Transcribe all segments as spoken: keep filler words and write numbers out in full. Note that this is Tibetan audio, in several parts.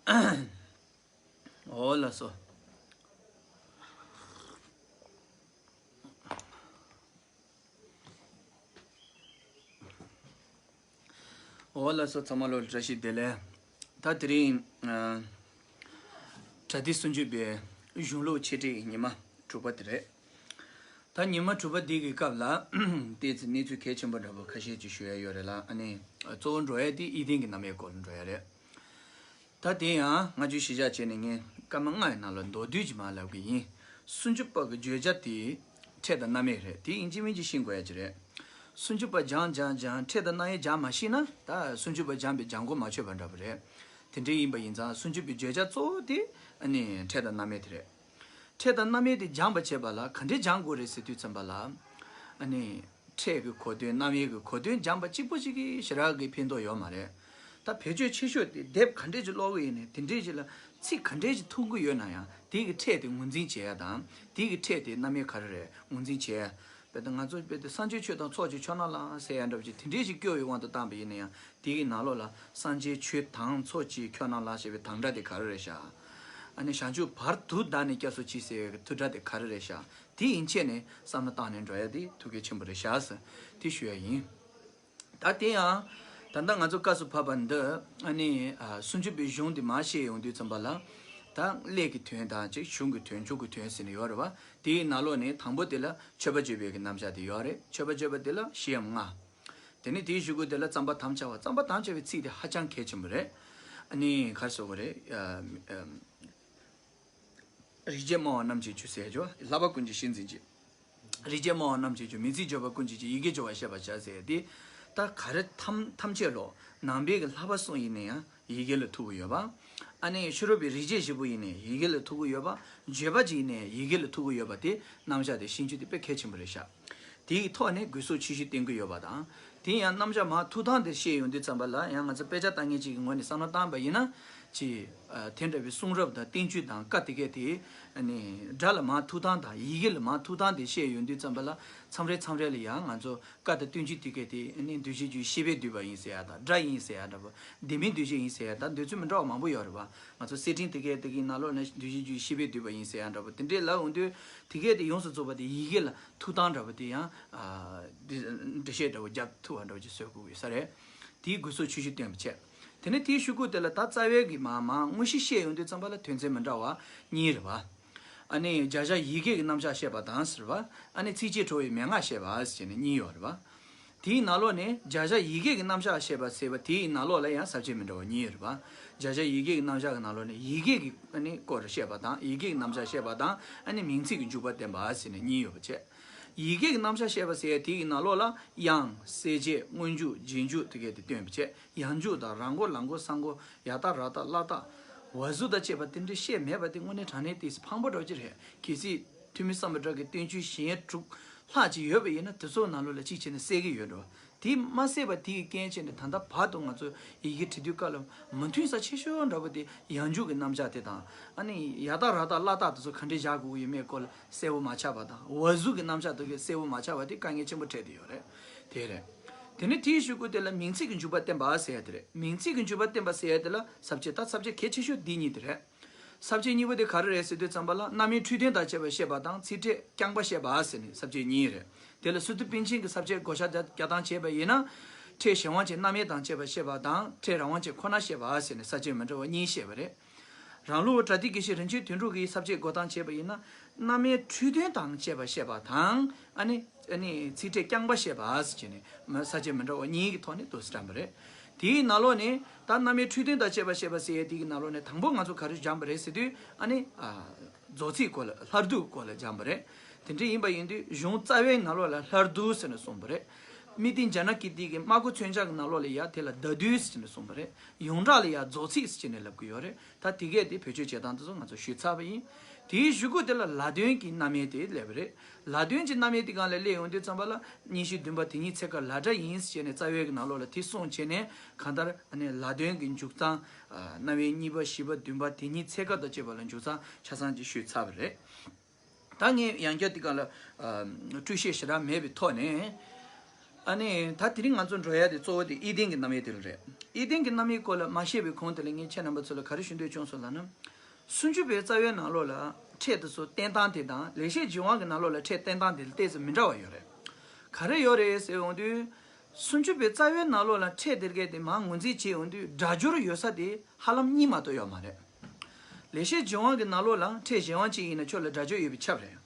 འོ་ལགས་སོ། འོ་ལགས་སོ། ཚང་མ་ལོ་བཀྲ་ཤིས་བདེ་ལེགས། ད་དེ་རིང་ཨ་གྲ་སྒྲིག་སུམ་ཅུ་པའི་གཞུང་ལུགས་འཆད་ཁྲིད་ཉི་མ་དྲུག་པ་དེ་རེད། ད་ཉི་མ་དྲུག་པ་འདི་གི་སྐབས་ལ་ཏོག་ཙམ་གནས་ཚུལ་གལ་ཆེན་པོ་འདྲ་པོ་ཁ་ཤས་ཅིག་ཞུ་ཡ་ཡོད་རེད་ལ། ཨ་ནི་གཙོ་བོ་འགྲོ་ཡ་དེ་ཡིད་བརྟན་གྱི་རྣམ་དབྱེ་སྐོར་ལ་འགྲོ་ཡ་རེད། ད་དེ་ཡང་སྔ་ཆོས་གཞི་བཞག་བྱས་ནས་ངས་སྐར་མ་ལྔ་ཡི་ནང་ལ་མདོར་བསྡུས་ཅིག་མར་ལབ་གི་ཡིན། སུམ་ཅུ་པ་གི་བརྗོད་བྱ་དེ་ཕྲད་དང་རྣམ་དབྱེ་རེད། དེ་ཡིན་གཅིག་མིན་གཅིག་ཤེས་དགོས་ཡ་ཅིག་རེད། སུམ་ཅུ་པ་སྦྱང་སྦྱང་སྦྱང་ཕྲད་དང་རྣམ་དབྱེ་སྦྱང་མ་ཤེས་ན། ད་སུམ་ཅུ་པ་སྦྱང་པའི་སྦྱང་གོ་མ་ཆོད་པ་འདྲ་པོ་རེད། དེ་འདྲ་ཡིན་པ་ཡིན་ཙང་སུམ་ཅུ་པའི་བརྗོད་བྱ་གཙོ་བོ་དེ་ཨ་ནི་ཕྲད་དང་རྣམ་དབྱེ་དེ་རེད། ཕྲད་དང་རྣམ་དབྱེ་དེ་སྦྱང་པ་བྱེད་པ་ལ་ག་འདྲས་སྦྱང་དགོས་རེད་ཟེར་དུས་ཙམ་པ་ལ། ཨ་ནི། ཕྲད་ཀྱི་གོ་དོན་རྣམ་དབྱེ་གི་གོ་དོན་སྦྱངས་པ་གཅིག་པོ་གཅིག་གིས་ཞེ་དྲག་གི་ཕན་ཐོགས་ཡོད་མ་རེད། ད་བེད་སྤྱོད་ཆེ་ཤོས་དེ་དེབ་ག་འདྲས་ཅིག་ཀློག་གི་ཡིན་ནའི་དེ་འདྲས་ཅིག་ལ་ཚིག་ག་འདྲས་ཅིག་ཐུང་གི་ཡོད་ན་ཡང་དེ་གི་ཕྲད་དེ་ངོས་འཛིན་བྱེད་ཡ་དང་། དེ་གི་ཕྲད་དེ་རྣམ་དབྱེ་ག་རེ་རེད་ངོས་འཛིན་བྱེད་ཡ། དཔེར་ན་ང་ཚོ་དཔེར་ན་སངས་རྒྱས་ཆོས་དང་ཚོགས་ཀྱི་ཆོས་སྣ་ལ་ཟེར་ཡ་འདྲ་པོ་ཅིག་དེ་འདྲས་ཅིག་སྐྱོ་བའི་དབང་དུ་བཏང་པ་ཡིན་ན་ཡང་། དེ་གི་ནང་ལོགས་ལ་སངས་རྒྱས་ཆོས་དང་ཚོགས་ཀྱི་ཆོས་སྣ་ལ་ཞེས་པའི་དང་སྒྲ་དེ་ག་རེ་རེད་ཤག་ཨ་ནི་བྱང་ཆུབ་བར་དུ་བདག་ནི་སྐྱབས་སུ་མཆི་ཟེར་བའི་ཐུགས་སྒྲ་དེ་ག་རེ་རེད་ཤག་དེ་ཡན་ཆད་ནས་བསམ་བློ་བཏང་ནས་འགྲོ་ཡ་དེ་ཐུགས་གལ་ཆེན་པོ་རེད་ཤག་ཟེར་དེ་ཞུ་ཡ་ཡིན། ད་དེ་ཡང་ད་ལྟ་ང་ཚོ་སྐབས་སུ་བབས་པ་འདི་ཨ་ནི་ཨ་སུམ་ཅུ་པའི་གཞུང་དེ་མར་བཤད་ཡོང་དུས་ཙམ་པ་ལ། ད་སླད་ཀྱི་དོན་དང་ཅིག་གཞུང་གི་དོན་མཇུག་གི་དོན་ཟེར་ནས་ཡོད་རེད་བ། དེའི་ནང་ལོགས་ནས་དང་པོ་དེ་ལ་མཆོད་པ་བརྗོད་པའི་གི་རྣམ་གཞག་དེ་ཡོད་རེད། མཆོད་པ་བརྗོད་པ་དེ་ལ་བཞི་འམ་ལྔ། དེ་ནས་དེའི་གཞུག་གུ་དེ་ལ་བརྩམ་པར་དམ་བཅའ་བ། བརྩམ་པར་དམ་བཅའ་བའི་ཚིག་དེ་ཧ་ཅང་གལ་ཆེན་པོ་རེད། ཨ་ནི་ག་རེ་ཟེར་དགོས་རེད། ཨ་ཨ། རིགས་བརྒྱད་སྨྲ་བ་རྣམས་ཀྱི་རྒྱུ་ཟེར་རྒྱུ། བསླབ་པ་ཀུན་གྱི་གཞི་འཛིན་བྱེད། རིགས་བརྒྱད་སྨྲ་བ་རྣམས་ཀྱི་རྒྱུ། མིང་ཚིག་བརྗོད་པ་ཀུན་གྱི་རྒྱུ། ཡི་གེ་སྦྱོར་བ་བཤད་པར་བྱ་ཟེར་ཏེ། ད་ག་རེ་ཐམས་ཐམས་ཅད་ལོ། ནང་པའི་གི་བསླབ་པ་གསུམ་ཡིན་ན་ཡང་ཡི་གེ་ལ་ཐུག་གི་ཡོད་པ། ཨ་ནི་ཕྱི་རོལ་པའི་རིགས་བརྒྱད་བཞི་པོ་ཡིན་ནའི་ཡི་གེ་ལ་ཐུག་གི་ཡོད་པ། བརྗོད་པ་ཅིག་ཡིན་ནའི་ཡི་གེ་ལ་ཐུག་གི་ཡོད་པ་དེ་རྣམ་གཞག་དེ་ཤེས་རྒྱུ་དེ་དཔེ་གལ་ཆེན་པོ་རེད་ཤག་དེའི་ཐོག་ནས་དགོས་གསུག་ཆོས་བཞི་བསྟན་གྱི་ཡོད་པ་དང་། དེ་ཡང་རྣམ་གཞག་མར་ཐུགས་དམ་དེ་བཤད་ཡོང་དུས་ཙམ་པ་ལ་ཡང་ང་ཚོ་དཔེ་ཆ་ལྟ་མཁན་ཅིག་གི་ངོས་ནས་བསམ་བློ་བཏང་པ་ཡིན་ན། ཅིག་ཨ་དེ་འདྲ་བའི་གསུང་རབ་དང་བསྟན་བཅོས་དང་བཀའ་དེ་གས་དེ་ཨ་ནི་སྒྲ་ལ་མར་ཐུགས་དམ་དང་ཡི་གེ་ལ་མར་ཐུགས་དམ་དེ་བཤད་ཡོང་དུས་ཙམ་པ་ལ་མཚམས་རེ་མཚམས་རེ་ལ་ཡང་ང་ཚོ་བཀའ་དང་བསྟན་བཅོས་དེ་གས་དེ་ཨ་ནི་འདུལ་བྱེད་རྒྱུད་བཤད་པས་བསྡུས་པ་ཡིན་ཟེར་ཡ་དང་། སྒྲ་ཡིན་ཟེར་ཡ་འདྲ་པོ། ལྡན་མིན་འདུལ་བྱེད་ཡིན་ཟེར་ཡ་དང་འདོད་ཚུལ་མི་འདྲ་བ་མང་པོ་ཡོད་རེད་བ། ང་ཚོ་གསེར་ཕྲེང་དེ་གས་དེ་གི་ནང་ལོགས་ནས་འདུལ་བྱེད་རྒྱུད་བཤད་པས་བསྡུས་པ་ཡིན་ཟེར་ཡ་འདྲ་པོ་དེ་འདྲས་ལབ་འོང་དུས། དེ་གས་དེ་ཡོངས་སུ་རྫོགས་པ་དེ་ཡི་གེ་ལ་ཐུགས་དམ་འདྲ་པོ་དེ་ཡང་ཨ་འགྲེལ་བཤད་འདྲ་པོ་རྒྱབ་ཐུབ་པ་འདྲ་པོ་ཅིག་བཟོ་དགོས་ཀྱི་ས་རེད། དེའི་དགོས་གསུག་ཆོས་བཞི་བསྟན་པ་བྱས། དེ་ནས་དེའི་གཞུག་གུ་དེ་ལ་ད་རྩ་བའི་གི་མར་མར་དངོས་གཞི་བཤད་ཡོང་དུས་ཙམ་པ་ལ་དོན་ཚན་མི་འདྲ་བ་གཉིས་རེད་བ། ཨ་ནི་བྱ་བཞག་ཡི་གེ་གི་རྣམ་གཞག་བཤད་པ་དང་ཟེར་བ། ཨ་ནི་ཚིགས་བཅད་གྲོལ་བའི་མན་ངག་བཤད་པ་ཟེར་ནས་གཉིས་ཡོད་རེད་བ། དེའི་ནང་ལོགས་ནས་བྱ་བཞག་ཡི་གེ་གི་རྣམ་གཞག་བཤད་པ་ཟེར་བ་དེའི་ནང་ལོགས་ལ་ཡང་ས་བཅད་མི་འདྲ་བ་གཉིས་ཡོད་རེད་བ། བྱ་བཞག་ཡི་གེ་གི་རྣམ་གཞག་གི་ནང་ལོགས་ནས་ཡི་གེ་གི་ཨ་ནི་སྐོར་བཤད་པ་དང་། ཡི་གེ་གི་རྣམ་གཞག་བཤད་པ་དང་། ཨ་ནི་མིང་ཚིག་གི་འཇུག་པ་བསྟན་པ་ཟེར་ནས་གཉིས་ཡོད་པ་བྱས། ཡི་གེ་གི་རྣམ་གཞག་བཤད་པ་ཟེར་དེ་གི་ནང་ལོགས་ལ་དབྱངས། གསལ་བྱེད། སྔོན་འཇུག་རྗེས་འཇུག་དེ་གས་དེ་སྟོན་པ་བྱས། ཡང་འཇུག་དང་རང་མགོ་ལག་མགོ་གསང་མགོ་ཡ་ཏ་ར་ཏ་བླ་ཏ་ཝ་ཟུ་དང་བཅས་པ་དེ་འདྲ་བཤད་མེད་པ་དེ་དངོས་གནས་དྲང་གནས་ཏོག་ཙམ་ཕངས་པོ་འདྲ་ཅིག་རེད། གལ་སྲིད་ཐོན་མི་སམ་བྷོ་ཊ་གི་བསྟན་བཅོས་གཞན་དྲུག་ལྷག་ཅིག་ཡོད་པ་ཡིན་ན་དེ་ཚོའི་ནང་ལོགས་ལ་གཅིག་བྱས་ནས་གསལ་གི་ཡོད་འགྲོ། དེ་མ་གསལ་བ་དེ་ཡི་རྐྱེན་བྱས་ནས་ད་ལྟ་བར་དུ་ང་ཚོ་ཡི་གེ་འབྲི་དུས་སྐབས་ལ་མི་མཐུན་ས་ཆེ་ཤོས་འདྲ་པོ་དེ་ཡང་འཇུག་གི་རྣམ་གཞག་དེ་དང་། ཨ་ནི་ཡ་ཏ་ར་ཏ་བླ་ཏ་དེ་ཚོ་ག་འདྲས་བཞག་དགོས་ཀྱི་ཡོད་མེད་སྐོར་ལ་གསལ་པོ་མ་ཆགས་པ་དང་། ཝ་ཟུ་གི་རྣམ་གཞག་དེ་གས་གསལ་པོ་མ་ཆགས་པ་དེ་དཀའ་ངལ་ཆེན་པོ་འཕྲད་དེ་ཡོད་རེད། དེ་རེད། དེ་ནས་དེའི་གཞུག་གུ་དེ་ལ་མིང་ཚིག་གི་འཇུག་པ་བསྟན་པ་ཟེར་ཡ་དེ་རེད། མིང་ཚིག་གི་འཇུག་པ་བསྟན་པ་ཟེར་ཡ་དེ་ལ་ས་བཅད། ད་ས་བཅད་གལ་ཆེ་ཤོས་འདི་གཉིས་དེ་རེད། ས་བཅད་གཉིས་པོ་དེ་ག་རེ་རེད་ཟེར་དུས་ཙམ་པ་ལ་རྣམ་དབྱེ་འཕྲོས་དོན་དང་བཅས་པ་བཤད་པ་དང་། ཚིག་ཕྲད་རྐྱང་པ་བཤད་པ་ཟེར་ནས་ས་བཅད་གཉིས་རེད། དེ་ལ་སི་ཏུ་པཎ་ཆེན་གྱི་ས་བཅད་བགོ་བཤའ་རྒྱག་རྒྱག་སྟངས་བྱས་པ་ཡིན་ན། ཕྲད་གཞན་དབང་ཅན་རྣམ་དབྱེ་དང་བཅས་པ་བཤད་པ་དང་། ཕྲད་རང་དབང་ཅན་ཁོ་ན་བཤད་པ་ཟེར་ནས་ས་བཅད་མི་འདྲ་བ་གཉིས་བཤད་པ་རེད། རང་ལུགས་པ་པྲ་ཏི་གི་ཤི་རིན་ཆེན་དོན་གྲུབ་ཀྱི་ས་བཅད་བགོ་སྟངས་བྱས་པ་ཡིན་ན། རྣམ་དབྱེ་འཕྲོས་དོན་དང་བཅས་པ་བཤད་པ་དང་། ཨ་ནི་ཨ་ནི་ཚིག་ཕྲད་རྐྱང་པ་བཤད་པ་ཟེར་བྱས་ནས་མ་ས་བཅད་མི་འདྲ་བ་གཉིས་ཀྱི་ཐོག་ནས་དུ་སི་བཀྲམ་པ་རེད། དེའི་ནང་ལོགས་ནས་ད་རྣམ་དབྱེ་འཕྲོས་དོན་དང་བཅས་པ་བཤད་པ་ཟེར་ཡས་དེ་གི་ནང་ལོགས་ནས་དང་པོ་ང་ཚོ་ག་རེ་སྦྱངས་པ་རེད་ཟེར་དུས། ཨ་ནི་ཨ་རྫོགས་ཚིག་སྐོར་ལ། སླར་བསྡུའི་སྐོར་ལ་སྦྱངས་པ་རེད། དེ་འདྲ་ཡིན་པ་ཡིན་དུས་གཞུང་རྩ་བའི་ནང་ལོགས་ལ་སླར་བསྡུ་ཟེར་ནས་གསུངས་པ་རེད། དམིགས་རྟེན་ཛྙཱ་ན་ཀིརྟི་གི་སྨྲ་སྒོ་མཚོན་བྱ་གི་ནང་ལོགས་ལ་ཡ་དེ་ལ་བརྡ་བསྡུ་ཟེར་ནས་གསུངས་པ་རེད། ཡོངས་གྲགས་ལ་ཡ་རྫོགས་ཚིག་ཟེར་ནས་ལབ་ཀྱི་ཡོད་རེད། ད་དེ་གས་དེ་བེད་སྤྱོད་བྱེད་སྟངས་དེ་ཚོ་ང་ཚོ་ཞུས་ཚར་བ་ཡིན། དེའི་གཞུག་གུ་དེ་ལ་ལ་དོན་གྱི་རྣམ་དབྱེ་དེ་སླེབས་པ་རེད། ལ་དོན་གྱི་རྣམ་དབྱེ་དེ་སྒང་ལ་སླེབས་ཡོང་དུས་ཙམ་པ་ལ་གཉིས་བཞི་བདུན་པ་དེ་ཉིད་ཚེ་སྐབས་ལ་སྒྲ་ཡིན་ཟེར་ནས་རྩ་བའི་གི་ནང་ལོགས་ལ་དེ་གསུངས་བྱས་ནས། གང་ལྟར་ཨ་ནི་ལ་དོན་གྱི་འཇུག་སྟངས། ཨ་རྣམ་དབྱེ་གཉིས་པ་བཞི་པ་བདུན་པ་དེ་ཉིད་ཚེ་སྐབས་དང་བཅས་པ་ལ་འཇུག་སྟངས་ཆ་ཚང་ཅིག་ཞུས་ཚར་བ་རེད། ད་ངས་ཡང་བསྐྱར་དེ་སྒང་ལ་ཨ་སྤྲོས་བཤད་ཞེ་དྲག་མེད་པའི་ཐོག་ནས། ཨ་ནི་ད་དེ་རིང་ང་ཚོ་འགྲོ་ཡ་དེ་གཙོ་བོ་དེ་ཨི་ལྡན་གྱི་རྣམ་དབྱེ་དེ་རེད། ཨི་ལྡན་གྱི་རྣམ་དབྱེའི་སྐོར་ལ་མ་བཤད་པའི་གོང་དེ་ལ་ངས་ཁྱེད་རྣམ་པ་ཚོ་ལ་ག་རེ་ཞུ་འདོད་བྱུང་སོང་ལབ་ན། སུམ་ཅུ་པའི་རྩ་བའི་ནང་ལོགས་ལ་ཕྲད་དེ་ཚོ་བསྟན་སྟངས་དེ་དང་ལེགས་བཤད་ལྗོན་དབང་གི་ནང་ལོགས་ལ་ཕྲད་བསྟན་སྟངས་དེ་ལ་ཏོག་ཙམ་མི་འདྲ་བ་ཡོད་རེད། ག་རེ་ཡོད་རེད་ཟེར་འོང་དུས། སུམ་ཅུ་པའི་རྩ་བའི་ནང་ལོགས་ལ་ཕྲད་དེ་གས་དེ་མར་ངོས་འཛིན་བྱེད་འོང་དུས་སྒྲ་སྦྱོར་ཡོད་ས་དེ་ཧ་ལམ་གཉིས་མ་གཏོགས་ཡོད་མ་རེད། ལེགས་བཤད་ལྗོན་དབང་གི་ནང་ལོགས་ལ་ཕྲད་གཞན་དབང་ཅན་ཡིན་ན་ཁྱོད་ལ་སྒྲ་སྦྱོར་ཡོད་པས་ཁྱབ་རེད།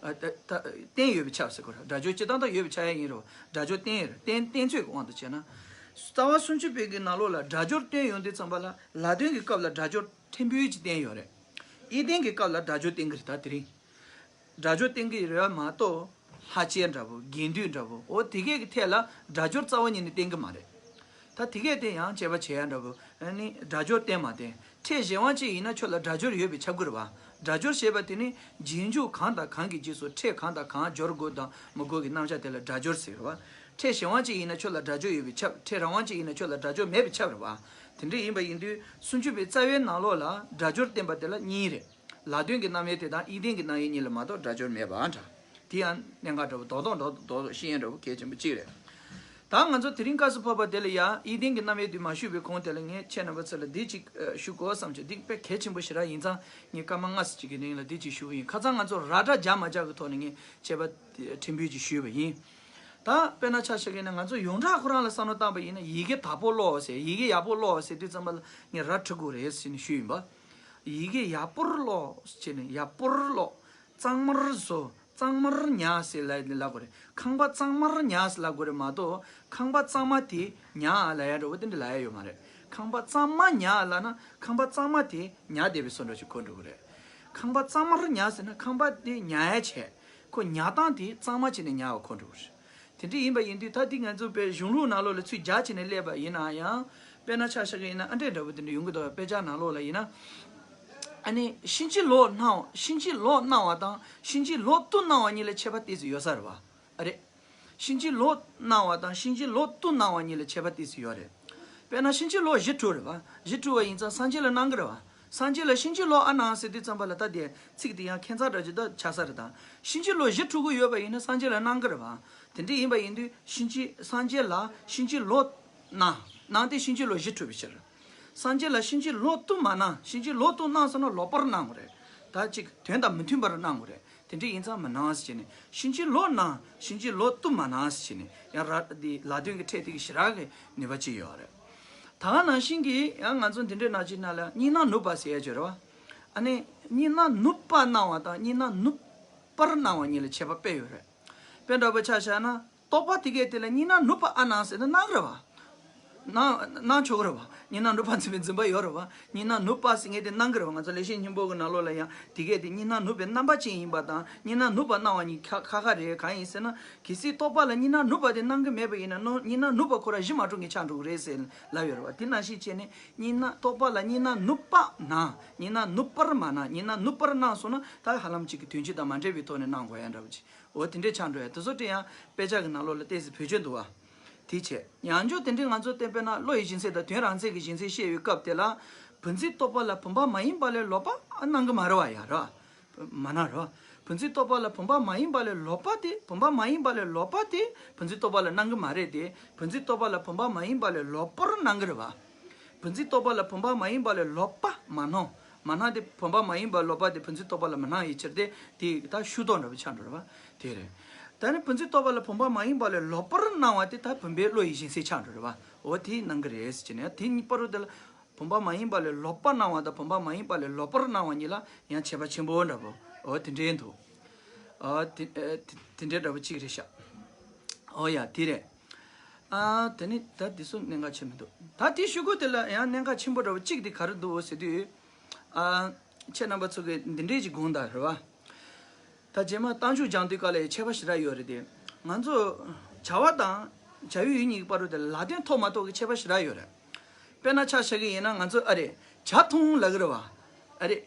ཨ་ད་ད་བསྟན་ཡོད་པས་ཁྱབ་ཟེར་གོ་ར། སྒྲ་སྦྱོར་སྤྱིར་བཏང་དང་ཡོད་པས་ཁྱབ་ཡ་ཡིན་རུང་སྒྲ་སྦྱོར་བསྟན་ཡོད་རེད། བསྟན་བསྟན་ཚོད་ཀྱི་དབང་དུ་བྱས་ན། རྩ་བ་སུམ་ཅུ་པའི་གི་ནང་ལོགས་ལ་སྒྲ་སྦྱོར་བསྟན་ཡོང་དུས་ཙམ་པ་ལ་ལ་དོན་གྱི་སྐབས་ལ་སྒྲ་སྦྱོར་ཕྲན་བུ་ཅིག་བསྟན་ཡོད་རེད། ཨི་ལྡན་གྱི་སྐབས་ལ་སྒྲ་སྦྱོར་བསྟན་གྱི་རེད། ད་དེ་རིང་སྒྲ་སྦྱོར་བསྟན་གྱི་རེད་མ་གཏོགས། ལྷག་བཅས་འདྲ་པོ་དགེ་འདུན་འདྲ་པོ་འོ་དེ་གས་ཀྱི་ཐད་ལ་སྒྲ་སྦྱོར་རྩ་བ་ཉིད་ནས་བསྟན་གྱི་མ་རེད། ད་དེ་གས་དེ་ཡང་དཔྱད་པ་བྱེད་ཡ་འདྲ་པོ་ཨ་ནི་སྒྲ་སྦྱོར་བསྟན་མ་བསྟན། ཕྲད་གཞན་དབང་ཅན་ཡིན་ན་ཁྱོད་ལ་སྒྲ་སྦྱོར་ཡོད་པས་ཁྱབ་ཀྱི་རེད་བ། སྒྲ་སྦྱོར་ཞེས་པ་དེ་ནི་རྗེས་འཇུག་གང་དང་གང་གི་རྗེས་སུ་ཕྲད་གང་དང་གང་སྦྱོར་དགོས་དང་མི་དགོས་ཀྱི་རྣམ་གཞག་དེ་ལ་སྒྲ་སྦྱོར་ཟེར་བ། ཕྲད་གཞན་དབང་ཅན་ཡིན་ན་ཁྱོད་ལ་སྒྲ་སྦྱོར་ཡོད་པས་ཁྱབ། ཕྲད་རང་དབང་ཅན་ཡིན་ན་ཁྱོད་ལ་སྒྲ་སྦྱོར་མེད་པས་ཁྱབ་རེད་བ། དེ་འདྲ་ཡིན་པ་ཡིན་དུས་སུམ་ཅུ་པའི་རྩ་བའི་ནང་ལོགས་ལ་སྒྲ་སྦྱོར་བསྟན་པ་དེ་ལ་གཉིས་རེད། ལ་དོན་གྱི་རྣམ་དབྱེ་དེ་དང་ཨི་ལྡན་གྱི་རྣམ་དབྱེ་གཉིས་ལ་མ་གཏོགས་སྒྲ་སྦྱོར་མེད་པ་འདྲ། དེ་ཡང་གནད་འགག་འདྲ་པོ་རྡོག་རྡོག་འདྲ་པོ་རྡོག་རྡོག་ཤེས་ཡོན་འདྲ་པོ་གལ་ཆེན་པོ་གཅིག་རེད། ད་ང་ཚོ་དེ་རིང་སྐབས་སུ་བབ་པ་དེ་ལ་ཡང་ཨི་ལྡན་གྱི་རྣམ་དབྱེ་དེ་མ་ཞུས་པའི་གོང་དེ་ལ་ངས་ཁྱེད་རྣམ་པ་ཚོ་ལ་འདི་གཅིག་ཞུ་དགོས་བསམ་བྱུང་། འདི་དཔེ་གལ་ཆེན་པོ་ཞེ་དྲག་ཡིན་ཙང་ངས་སྐར་མ་ལྔ་ཙམ་ཅིག་གི་རིང་ལ་འདི་གཅིག་ཞུ་གི་ཡིན། ཁ་སང་ང་ཚོ་ར་སྒྲ་སྦྱར་མ་སྦྱར་གྱི་ཐོག་ནས་ངས་དཔྱད་པ་ཕྲན་བུ་ཅིག་ཞུས་པ་ཡིན། ད་དཔེར་ན་ཆ་བཞག་གི་ན་ང་ཚོ་ཡོངས་གྲགས་ཁོ་རང་ལ་བསམ་བློ་བཏང་པ་ཡིན་ན་ཡི་གེ་དག་པོ་ཀློག་ཟེར། ཡི་གེ་ཡག་པོ་ཀློག་ཟེར་དུས་ཙམ་པ་ལ་ངས་ར་འབྲི་དགོས་རེད་ཟེར་ནས་ཞུས་ཡིན་པ། ཡི་གེ་ཡག་པོར་ཀློག་ཟེར་ནས་ཡག་པོར་ཀློག་གཙང་མར་བཟོ། གཙང་མར་ཉར་ཟེར་ལབ་ལབ་དགོས་རེད། ཁང་པ་གཙང་མར་ཉར་ཟེར་ལབ་དགོས་རེད་མ་གཏོགས་ཁང་པ་གཙང་མ་དེ་ཉར་ལབ་ཡ་འདྲ་པོ་དེ་འདྲ་ལབ་ཡ་ཡོད་མ་རེད། ཁང་པ་གཙང་མ་ཉར་ལབ་ན་ཁང་པ་གཙང་མ་དེ་ཉར་བསྡད་པའི་བཟོ་འདྲ་ཞིག་གོ་འགྲོ་གི་རེད། ཁང་པ་གཙང་མར་ཉར་ཟེར་ན་ཁང་པ་དེ་ཉར་ཡ་བྱས། ཁོ་ཉར་སྟངས་དེ་གཙང་མ་བྱས་ནས་ཉར་བ་གོ་འགྲོ་གི་རེད། དེ་འདྲ་ཡིན་པ་ཡིན་དུས་ད་འདི་ང་ཚོ་བོད་གཞུང་ལུགས་ནང་ལོགས་ལ་ཚུར་སྦྱར་བྱས་ནས་སླེབས་པ་ཡིན་ན་ཡང་། དཔེར་ན་ཆ་བཞག་གི་ཡིན་ན་ཨ་འདྲས་འདྲ་པོ་དེ་འདྲ་ཡོང་གི་འདུག་དཔེ་ཆ་ནང་ལོགས་ལ་ཡིན་ན། ཨ་ནི་གཤིན་རྗེ་ལོག་གནང་བ། གཤིན་རྗེ་ལོག་གནང་བ་དང་གཤིན་རྗེ་ལོག་ཏུ་གནང་བ་གཉིས་ལ་ཁྱད་པར་ཏོག་ཙམ་ཡོད་ས་རེད་བ། ཨ་རེད། གཤིན་རྗེ་ལོག་གནང་བ་དང་གཤིན་རྗེ་ལོག་ཏུ་གནང་བ་གཉིས་ལ་ཁྱད་པར་ཏོག་ཙམ་ཡོད་རེད། དཔེར་ན་གཤིན་རྗེ་ལོག་གཞི་གྲུབ་རེད་བ། གཞི་གྲུབ་པ་ཡིན་ཙང་སངས་རྒྱས་ལ་གནང་གི་རེད་བ། སངས་རྒྱས་ལ་གཤིན་རྗེ་ལོག་ཨ་གནང་ཟེར་དུས་ཙམ་པ་ལ་ད་དེ་ཚིག་དེ་ཡང་ཁྱད་མཚར་འདྲ་ཅིག་ད་ཆགས་ས་རེད་ད། གཤིན་རྗེ་ལོག་གཞི་གྲུབ་ཀྱི་ཡོད་པ་ཡིན་ན་སངས་རྒྱས་ལ་གནང་གི་རེད་བ། དེ་འདྲ་ཡིན་པ་ཡིན་དུས་གཤིན་རྗེ་སངས་རྒྱས་ལ་གཤིན་རྗེ་ལོག་གནང་། གནང་སྟེ་གཤིན་རྗེ་ལོག་གཞི་གྲུབ་པའི་ཕྱིར། སངས་རྒྱས་ལ་གཤིན་རྗེ་ལོག་ཏུ་མ་གནང་། གཤིན་རྗེ་ལོག་ཏུ་གནང་ཟེར་ན་ལོག་པར་གནང་བ་རེད། ད་ཅིག་དོན་དང་མི་མཐུན་པར་གནང་བ་རེད། དེ་འདྲ་ཡིན་ཙང་མི་གནང་ཟེར་བྱས་ནས་གཤིན་རྗེ་ལོག་གནང་། གཤིན་རྗེ་ལོག་ཏུ་མ་གནང་ཟེར་བྱས་ནས་ཡང་ར་འདི་ལ་དོན་གྱི་ཕྲད་དེ་གི་ཞེ་དྲག་གི་ནུས་པ་ཅིག་ཡོད་རེད། ད་ག་ནང་བཞིན་གྱི་ཡང་ང་ཚོ་འདི་འདྲའི་ནང་ཅིག་ནང་ལ་གཉིས་སྣང་ནུབ་པ་ཟེར་ཡ་ཅིག་ཡོད་རེད་བ། ཨ་ནི་གཉིས་སྣང་ནུབ་པ་གནང་བ་དང་གཉིས་སྣང་ནུབ་པར་གནང་བ་གཉིས་ལ་ཁྱད་པར་དཔེ་ཡོད་རེད། དཔེ་འདྲ་པོ་ཆ་བཞག་ན། རྟོག་པ་དེ་གས་དེ་ལ་གཉིས་སྣང་ནུབ་པ་ཨ་གནང་ཟེར་ན་གནང་གི་རེད་བ། གནང་གནང་ཆོག་གི་རེད་བ། གཉིས་སྣང་ནུབ་པ་འཛིན་པའི་འཛིན་པ་ཡོད་རེད་བ། གཉིས་སྣང་ནུབ་པ་ཟེར་མཁན་དེ་གནང་གི་རེད་བ། ང་ཚོ་ལེགས་བཤད་སྙིང་པོ་གི་ནང་ལོགས་ལ་ཡང་དེ་གས་དེ་གཉིས་སྣང་ནུབ་པའི་རྣམ་པ་ཅན་ཡིན་པ་དང་གཉིས་སྣང་ནུབ་པ་གནང་བ་གཉིས་ཁ་ཁ་ཁ་རེད། གང་ཡིན་ཟེར་ན་གལ་སྲིད་རྟོག་པ་ལ་གཉིས་སྣང་ནུབ་པ་དེ་གནང་གི་མེད་པ་ཡིན་ན་ནོ་གཉིས་སྣང་ནུབ་པ་ཁོ་རང་གཞི་མ་གྲུབ་མཁན་ཆགས་འགྲོ་གི་རེད་ཟེར་ལབ་ཡོད་རེད་བ། དེ་ནང་བཞིན་བྱས་ནས་གཉིས་སྣང་རྟོག་པ་ལ་གཉིས་སྣང་ནུབ་པ་གནང་། གཉིས་སྣང་ནུབ་པར་མ་གནང་། གཉིས་སྣང་ནུབ་པར་གནང་སོང་ན་ད་ཧ་ལམ་གཅིག་གི་དོན་སྤྱི་དང་མ་འབྲེལ་བའི་ཐོག་ནས་གནང་དགོས་ཡ་འདྲ་བོ་ཅིག་འོ་དེ་འདྲས་ཆགས་འགྲོ་ཡ་དེ་ཚོ་དེ་ཡང་དཔེ་ཆ་གི་ནང་ལོགས་ལ་ཏོག་ཙམ་བེད་སྤྱོད་འདུག་བ། དེ་བྱས་ཉམས་འགྱུར་དེ་འདྲས་ང་ཚོ་བསྟན་པས་ན་བློ་ཡི་སྦྱིན་སྲེག་དང་དོན་རང་མཚན་གྱི་སྦྱིན་སྲེག་བཤད་པའི་སྐབས་དེ་ལ་བུམ་འཛིན་རྟོག་པ་ལ་བུམ་པ་མ་ཡིན་པ་ལས་ལོག་པ་གནང་གི་མ་རེད་བ། ཡ་རེད་བ། མ་གནང་རེད་བ། བུམ་འཛིན་རྟོག་པ་ལ་བུམ་པ་མ་ཡིན་པ་ལས་ལོག་པ་དེ་བུམ་པ་མ་ཡིན་པ་ལས་ལོག་པ་དེ་བུམ་འཛིན་རྟོག་པ་ལ་གནང་གི་མ་རེད་དེ། བུམ་འཛིན་རྟོག་པ་ལ་བུམ་པ་མ་ཡིན་པ་ལས་ལོག་པར་གནང་གི་རེད་བ། བུམ་འཛིན་རྟོག་པ་ལ་བུམ་པ་མ་ཡིན་པ་ལས་ལོག་པ་མ་སྣང་། མ་སྣང་སྟེ་བུམ་པ་མ་ཡིན་པ་ལོག་པ་དེ་བུམ་འཛིན་རྟོག་པ་ལ་མི་སྣང་བའི་ཕྱིར་ཏེ་དེ་ད་ཤུགས་རྟོགས་འདྲ་པོ་ཆགས་འགྲོ་རེད་བ། དེ་རེད། ད་ནི་བུམ་འཛིན་རྟོག་པ་ལ་བུམ་པ་མ་ཡིན་པ་ལས་ལོག་པར་སྣང་བ་དེ་ད་བུམ་པའི་བློ་ཡི་སྦྱིན་སྲེག་ཆགས་འགྲོ་རེད་བ། འོ་དེ་སྣང་གི་རེད་ཟེར་གྱི་ནས་དེ་གཉིས་བར་དུ་དེ་ལ་བུམ་པ་མ་ཡིན་པ་ལས་ལོག་པ་སྣང་བ་དང་བུམ་པ་མ་ཡིན་པ་ལས་ལོག་པར་སྣང་བ་གཉིས་ལ་ཡང་ཁྱད་པར་ཆེན་པོ་འདྲ་པོ་འོ་དེ་འདྲའི་འདུག་འོ་དེ་དེ་འདྲའི་འདྲ་པོ་གཅིག་རེད་ཤག་འོ་ཡ་དེ་རེད། ཨ་དེ་ནི་ད་དེ་ཚོ་གནད་འགག་ཆེན་མི་འདུག་ད་དེའི་ཤོག་གུ་དེ་ལ་ཡང་གནད་འགག་ཆེན་པོ་འདྲ་པོ་གཅིག་དེ་ག་རེ་འདུག་ཟེར་དུས། ཨ་ཁྱེད་རྣམ་པ་ཚོ་གིས་འདི་འདྲས་ཀྱི་དགོངས་དག་རེད་བ། ད་རྗེས་མ་རྟགས་འཇུག་སྦྱང་དུས་སྐབས་ལ་ཡང་ཁྱད་པར་ཞེ་དྲག་ཡོད་རེད་དེ། ང་ཚོ་བྱ་བ་དང་བྱ་བའི་ཡུལ་གཉིས་ཀྱི་བར་དུ་དེ་ལ་ལ་དོན་ཐོག་མ་ཐོག་གི་ཁྱད་པར་ཞེ་དྲག་ཡོད་རེད། དཔེར་ན་ཆ་བཞག་གི་ཡིན་ན་ང་ཚོ་ཨ་རེད་ཇ་འཐུང་ལབ་གི་རེད་བ། ཨ་རེད།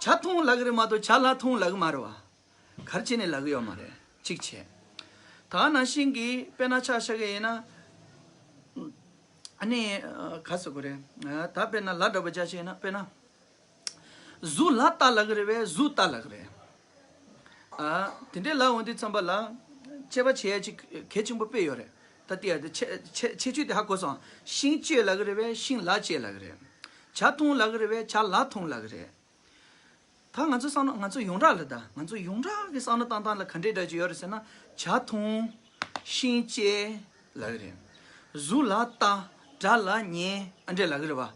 ཇ་འཐུང་ལབ་གི་རེད་མ་གཏོགས་ཇ་ལ་འཐུང་ལབ་གི་མ་རེད་བ། ག་རེ་བྱས་ནས་ལབ་གི་ཡོད་མ་རེད། གཅིག་བྱས། ད་ནང་བཞིན་གྱི་དཔེར་ན་ཆ་བཞག་གི་ཡིན་ན། ཨ་ནི་ཨ་ག་ཟེར་དགོས་རེད། ཨ་ད་དཔེར་ན་ལ་འདྲ་པོ་ཆ་བཞག་ན་དཔེར་ན། གཟུགས་ལ་ལྟ་ལབ་གི་རེད་པས་གཟུགས་ལྟ་ལབ་གི་རེད། ཨ་དེ་འདྲའི་ལབ་འོང་དུས་ཙམ་པ་ལ། དཔྱད་པ་བྱེད་ཡ་ཅིག་གལ་ཆེན་པོ་དཔེ་ཡོད་རེད། ད་ལྟ་ཡ་དེ་ཁྱད་ཁྱད་ཁྱད་ཆོས་དེ་ཧ་གོ་སོང་། ཤིང་གཅོད་ལབ་ཀྱི་རེད་པས། ཤིང་ལ་གཅོད་ལབ་ཀྱི་རེད། ཇ་འཐུང་ལབ་ཀྱི་རེད་པས། ཇ་ལ་འཐུང་ལབ་ཀྱི་རེད། ད་ང་ཚོ་བསམ་ན་ང་ཚོ་ཡོངས་གྲགས་ལ། ད་ང་ཚོ་ཡོངས་གྲགས་ཀྱི་བསམ་བློ་བཏང་སྟངས་ལ་ག་འདྲས་འདྲ་ཅིག་ཡོད་རེད་ཟེར་ན། ཇ་འཐུང་། ཤིང་གཅོད་ལབ་ཀྱི་རེད། གཟུགས་ལ་ལྟ། སྒྲ་ལ་ཉན། ཨ་འདྲས་ལབ་ཀྱི་རེད་པ།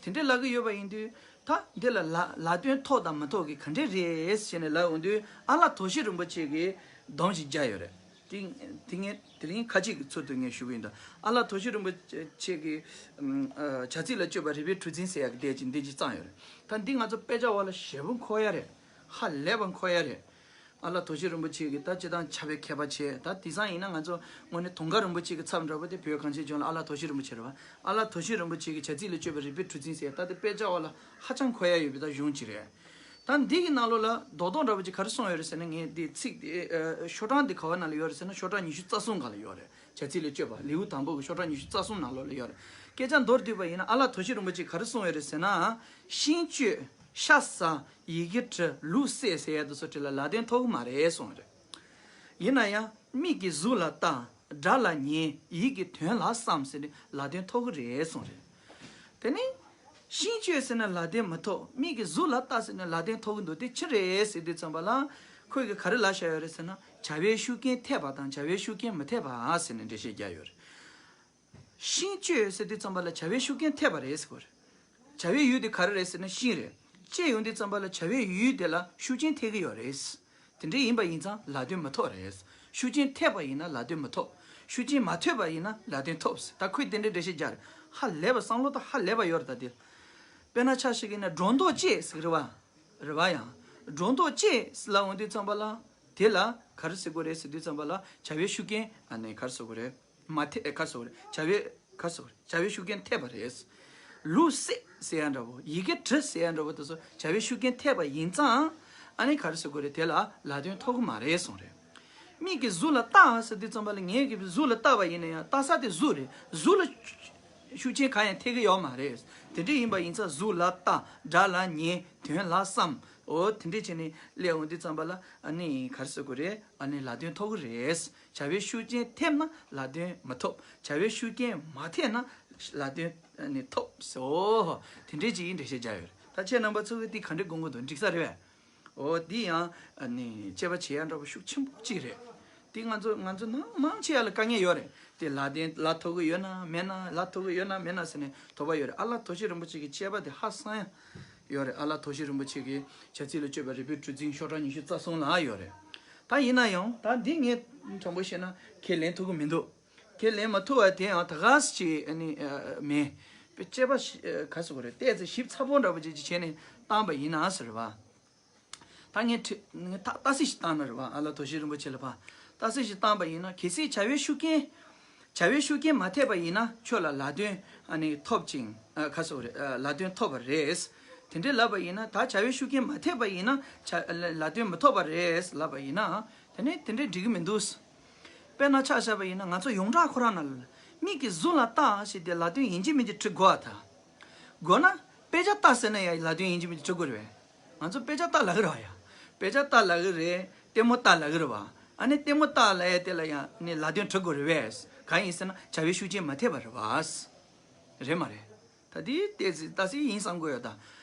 དེ་འདྲས་ལབ་ཀྱི་ཡོད་པ་ཡིན་དུས། ད་འདི་ལ་ལ་ལ་དོན་ཐོགས་དང་མི་ཐོགས་ཀྱི་ག་འདྲས་རེད་ཟེར་ནས་ལབ་འོང་དུས། ཨ་ལ་དོ་ཤེས་རིན་པོ་ཆེ་གིས་སྡོམ་ཞིག་བརྒྱབ་ཡོད་རེད། དེ་དེ་ངས་དེ་རིང་ཁ་ཅིག་གི་ཚུལ་དུ་ངས་ཞུ་གི་ཡིན། ད་ཨ་ལ་དོ་ཤེས་རིན་པོ་ཆེ་གིས་ཨ་བྱ་ཚིག་ལ་དཔྱོད་པ་རིགས་པའི་གྲུ་འཛིན་ཟེར་ཡག་གི་འདི་ཅིག་འདི་ཅིག་བརྩམས་ཡོད་རེད། ད་འདི་ང་ཚོ་དཔེ་ཆ་བ་ལ་ཞེ་པོ་མཁོ་ཡ་རེད། ཧ་ལས་པ་མཁོ་ཡ་རེད། ཨ་ལ་དོ་ཤེས་རིན་པོ་ཆེ་གིས་ད་སྤྱིར་བཏང་བྱ་བའི་མཁས་པ་བྱས། ད་དེང་སང་ཡིན་ན་ང་ཚོ་དངོས་གནས་དུང་དཀར་རིན་པོ་ཆེ་གི་ཚབ་འདྲ་པོ་དེ་བོད་གངས་ཅན་ལྗོངས་ལ་ཨ་ལ་དོ་ཤེས་རིན་པོ་ཆེ་རེད་པ། ཨ་ལ་དོ་ཤེས་རིན་པོ་ཆེ་གིས་བྱ་ཚིག་ལ་དཔྱོད་པ་རིགས་པའི་གྲུ་འཛིན་ཟེར། ད་དེ་དཔེ་ཆ་བ་ལ་ཧ་ཅང་མཁོ་ཡ་ཡོད་པའི་ད་གཞུང་ཅིག་རེད། ད་འདི་གི་ནང་ལོགས་ལ་རྡོག་རྡོག་འདྲ་པོ་ཅིག་ག་རེ་གསུངས་ཡོད་རེད་ཟེར་ན། ངས་འདི་ཚིག་འདི་ཨ་ཤོག་གྲངས་འདི་ག་བ་ནང་ལ་ཡོད་རེད་ཟེར་ན། ཤོག་གྲངས་ཉི་ཤུ་རྩ་གསུམ་སྒང་ལ་ཡོད་རེད། བྱ་ཚིག་ལ་དཔྱོད་པ་ལེའུ་དང་པོ་གི་ཤོག་གྲངས་ཉི་ཤུ་རྩ་གསུམ་ནང་ལོགས་ལ་ཡོད་རེད། སྐད་ཆ་མདོར་བསྡུས་པ་ཡིན་ན། ཨ་ལ་དོ་ཤེས་རིན་པོ་ཆེས་ག་རེ་གསུངས་ཡོད་རེད་ཟེར་ན། ཤིང་གཅོད། ཤ་ཟ། ཡི་གེ་འབྲི། ལུག་བསད་ཟེར་ཡ་དེ་ཚོ་དེ་ལ་ལ་དོན་ཐོགས་ཀྱི་མ་རེད་གསུངས་རེད། ཡིན་ན་ཡང་མིག་གིས་གཟུགས་ལ་ལྟ། སྒྲ་ལ་ཉན། ཡིད་ཀྱིས་དོན་ལ་བསམ་ཟེར་ནས་ལ་དོན་ཐོགས་ཀྱི་རེད་གསུངས་རེད། དེ་ནས་ཤིང་གཅོད་ཟེར་ན་ལ་དོན་མི་ཐོགས། མིག་གིས་གཟུགས་ལ་ལྟ་ཟེར་ནས་ལ་དོན་ཐོགས་ཀྱི་འདུག། དེ་ཅི་རེད་ཟེར་དུས་ཙམ་པ་ལ། ཁོས་གིས་ག་རེ་ལབ་བཞག་ཡོད་རེད་ཟེར་ན། བྱ་བའི་ཤུགས་རྐྱེན་འཐད་པ་དང་བྱ་བའི་ཤུགས་རྐྱེན་མི་འཐད་པ་ཟེར་ནས་འགྲེལ་བཤད་རྒྱག་ཡོད་རེད། ཤིང་གཅོད་ཟེར་དུས་ཙམ་པ་ལ་བྱ་བའི་ཤུགས་རྐྱེན་འཐད་པ་རེད་ཟེར་གོ་རེད། བྱ་བའི་ཡུལ་དེ་ག་རེ་རེད་ཟེར་ན་ཤིང་རེད། གཅོད་ཡོང་དུས་ཙམ་པ་ལ་བྱ་བའི་ཡུལ་དེ་ལ་ཤུགས་རྐྱེན་ཐེབས་ཀྱི་ཡོད་རེད། དེ་འདྲ་ཡིན་པ་ཡིན་ཙང་ལ་དོན་མི་ཐོགས་རེད། ཤུགས་རྐྱེན་ཐེབས་པ་ཡིན་ན་ལ་དོན་མི་ཐོགས། ཤུགས་རྐྱེན་མ་ཐེབས་པ་ཡིན་ན་ལ་དོན་ཐོབ་ཟེར། ད་ཁོས་དེ་འདྲའི་འགྲེལ་བཤད་རྒྱག་རེད། ཧ་ལས་པ། བསམ་བློ་ད་ཧ་ལས་པ་ཡོད་རེད་ད་དེ། དཔེར་ན་ཆ་བཞག་གི་ན་སྒྲོ་འདོགས་གཅོད་ཟེར་གི་རེད་པ། རེད་པ། ཡང་སྒྲོ་འདོགས་གཅོད་ལབ་འོང་དུས་ཙམ་པ་ལ། དེ་ལ་ག་རེ་ཟེར་དགོས་རེད་ཟེར་དུས་ཙམ་པ་ལ། བྱ་བའི་ཤུགས་རྐྱེན། ཨ་ནི་ག་རེ་ཟེར་དགོས་རེད། མ་ཐེ་ཨེ་ག་རེ་ཟེར་དགོས་རེད། བྱ་བའི་ག་རེ་ཟེར་དགོས་རེད། བྱ་བའི་ཤུགས་རྐྱེན་ཐེབས་པ་རེད། ལུག་བསད་ཟེར་ཡ་འདྲ་བོ། ཡི་གེ་འབྲི་ཟེར་ཡ་འདྲ་བོ་དེ་ཚོ་བྱ་བའི་ཤུགས་རྐྱེན་ཐེབས་པ་ཡིན་ཙང་། ཨ་ནི་ག་རེ་ཟེར་དགོས་རེད། དེ་ལ་ལ་དོན་ཐོགས་ཀྱི་མ་རེད་གསུངས་རེད། མིག་གིས་གཟུགས་ལ་ལྟ་ཟེར་དུས་ཙམ་པ་ལ། ངས་གིས་གཟུགས་ལ་ལྟ་བ་ཡིན་ན་ཡང་ལྟ་ས་དེ་གཟུགས་རེད། གཟུགས་ལ་ཤུགས་རྐྱེན་གང་ཡང་ཐེབས་ཀྱི་ཡོད་མ་རེད། དེ་འདྲ་ཡིན་པ་ཡིན་ཙང་གཟུགས་ལ་ལྟ། སྒྲ་ལ་ཉན། དོན་ལ་བསམ། འོ་དེ་འདྲ་བྱས་ནས་སླེབས་འོང་དུས་ཙམ་པ་ལ། ཨ་ནི་ག་རེ་ཟེར་དགོས་རེད། ཨ་ནི་ལ་དོན་ཐོགས་ཀྱི་རེད། བྱ་བའི་ཤུགས་རྐྱེན་ཐེབས་ན་ལ་དོན་མི་ཐོབ། བྱ་བའི་ཤུགས་རྐྱེན་མ་ཐེབས་ན་ལ་དོན་ནི་ཐོབ་ཟེར། འོ་དེ་འདྲའི་ཅིག་འགྲེལ་བཤད་རྒྱག་ཡོད་རེད། ད་ཁྱེད་རྣམ་པ་ཚོ་གིས་འདི་ག་འདྲ་དགོངས་ཀྱི་འདུག། འགྲིག་ས་རེད་པས། འོ་འདི་ཡང་ཨ་ནི་དཔྱད་པ་བྱེད་ཡ་འདྲ་པོ་ཤུགས་ཆེན་པོ་ཅིག་རེད། འདི་ང་ཚོ་ང་ཚོ་ནང་མང་ཆེ་བ་ལ་དཀའ་ངལ་ཡོད་རེད། དེ་ལ་དོན་ལ་ཐོགས་ཀྱི་ཡོད་ན་མེད་ན། ལ་ཐོགས་ཀྱི་ཡོད་ན་མེད་ན་ཟེར་ནས་དོགས་པ་ཡོད་རེད། ཨ་ལ་དོ་ཤེས་རིན་པོ་ཆེ་གི་དཔྱད་པ་དེ་ཧ་སང་ཡ་ཡོད་རེད། ཨ་ལ་དོ་ཤེས་རིན་པོ་ཆེ་གི་བྱ་ཚིག་ལ་དཔྱོད་པ་རིགས་པའི་གྲུ་གཟིངས་ཤོག་གྲངས་ཉི་ཤུ་རྩ་གསུམ་ལ་ཡོད་རེད། ད་ཡིན་ན་ཡང་ད་འདི་ངས་དྲང་པོ་བཤད་ན་ཁས་ལེན་ཐུབ་ཀྱི་མི་འདུག། ཁས་ལེན་མ་ཐུབ་པ་དེ་ཡང་ད་ག་ཟེ་ཅིག་ཨ་ནི་ཨ་མེད། དཔེ་དཔྱད་པ་ཞིབ་ག་ཟེར་དགོས་རེད། ཏོག་ཙམ་ཞིབ་ཚགས་པོ་འདྲ་པོ་ཅིག་ཅིག་བྱས་ནས་བཏང་པ་ཡིན་ན་ཟེར་བ། ད་ངས་ཁྲི་ངས་ད་ལྟ་ཚིག་ཞིག་བཏང་ན་རེད་པ། ཨ་ལ་དོ་ཤེས་རིན་པོ་ཆེ་ལ་ཕར་ལྟ་ཚིག་ཞིག་བཏང་པ་ཡིན་ན། གལ་སྲིད་བྱ་བའི་ཤུགས་རྐྱེན། བྱ་བའི་ཤུགས་རྐྱེན་མ་ཐེབས་པ་ཡིན་ན་ཁྱོད་ལ་ལ་དོན་ཨ་ནི་ཐོབ་ཅིང་། ཨ་ག་ཟེར་དགོས་རེད། ཨ་ལ་དོན་ཐོབ་པ་རེད། དེ་འདྲའི་ལབ་པ་ཡིན་ན། ད་བྱ་བའི་ཤུགས་རྐྱེན་མ་ཐེབས་པ་ཡིན་ན་བྱ་ལ་ལ་དོན་མི་ཐོབ་པ་རེད་ལབ་པ་ཡིན་ན། དེ་ནས་དེ་འདྲའི་འགྲིག་གི་མི་འདུག། དཔེར་ན་ཆ་བཞག་པ་ཡིན་ན། ང་ཚོ་ཡོངས་གྲགས་ཁོ་རང་ནང་ལ་མིག་གིས་གཟུགས་ལ་ལྟ་ཞེས་དེ་ལ་དོན་ཡིན་གཅིག་མིན་གཅིག་འབྲི་དགོས་པ་དང་། དགོས་ན་དཔེ་ཆ་ལྟ་ཟེར་ན་ཡང་ལ་དོན་ཡིན་གཅིག་མིན་གཅིག་འབྲི་དགོས་རེད་པས། ང་ཚོ་དཔེ་ཆ་ལྟ་ལབ་ཀྱི་རེད་པ། ཡ་དཔེ་ཆ་ལྟ་ལབ་ཀྱི་རེད། ལྟད་མོ་ལྟ་ལབ་ཀྱི་རེད་པ། ཨ་ནི་ལྟད་མོ་ལྟ་ལབ་ཡ་དེ་ལ་ཡང་ནི་ལ་དོན་འབྲི་དགོས་རེད་པས། གང་ཡིན་ཟེར་ན་བྱ་བའི་ཤུགས་རྐྱེན་མ་ཐེབས་པ་རེད་པ། རེད་མ་རེད། ད་དེ་ཏོག་ཙམ་ལྟ་ས་ཡིན་བསམ་དགོས་ཡོད་ད།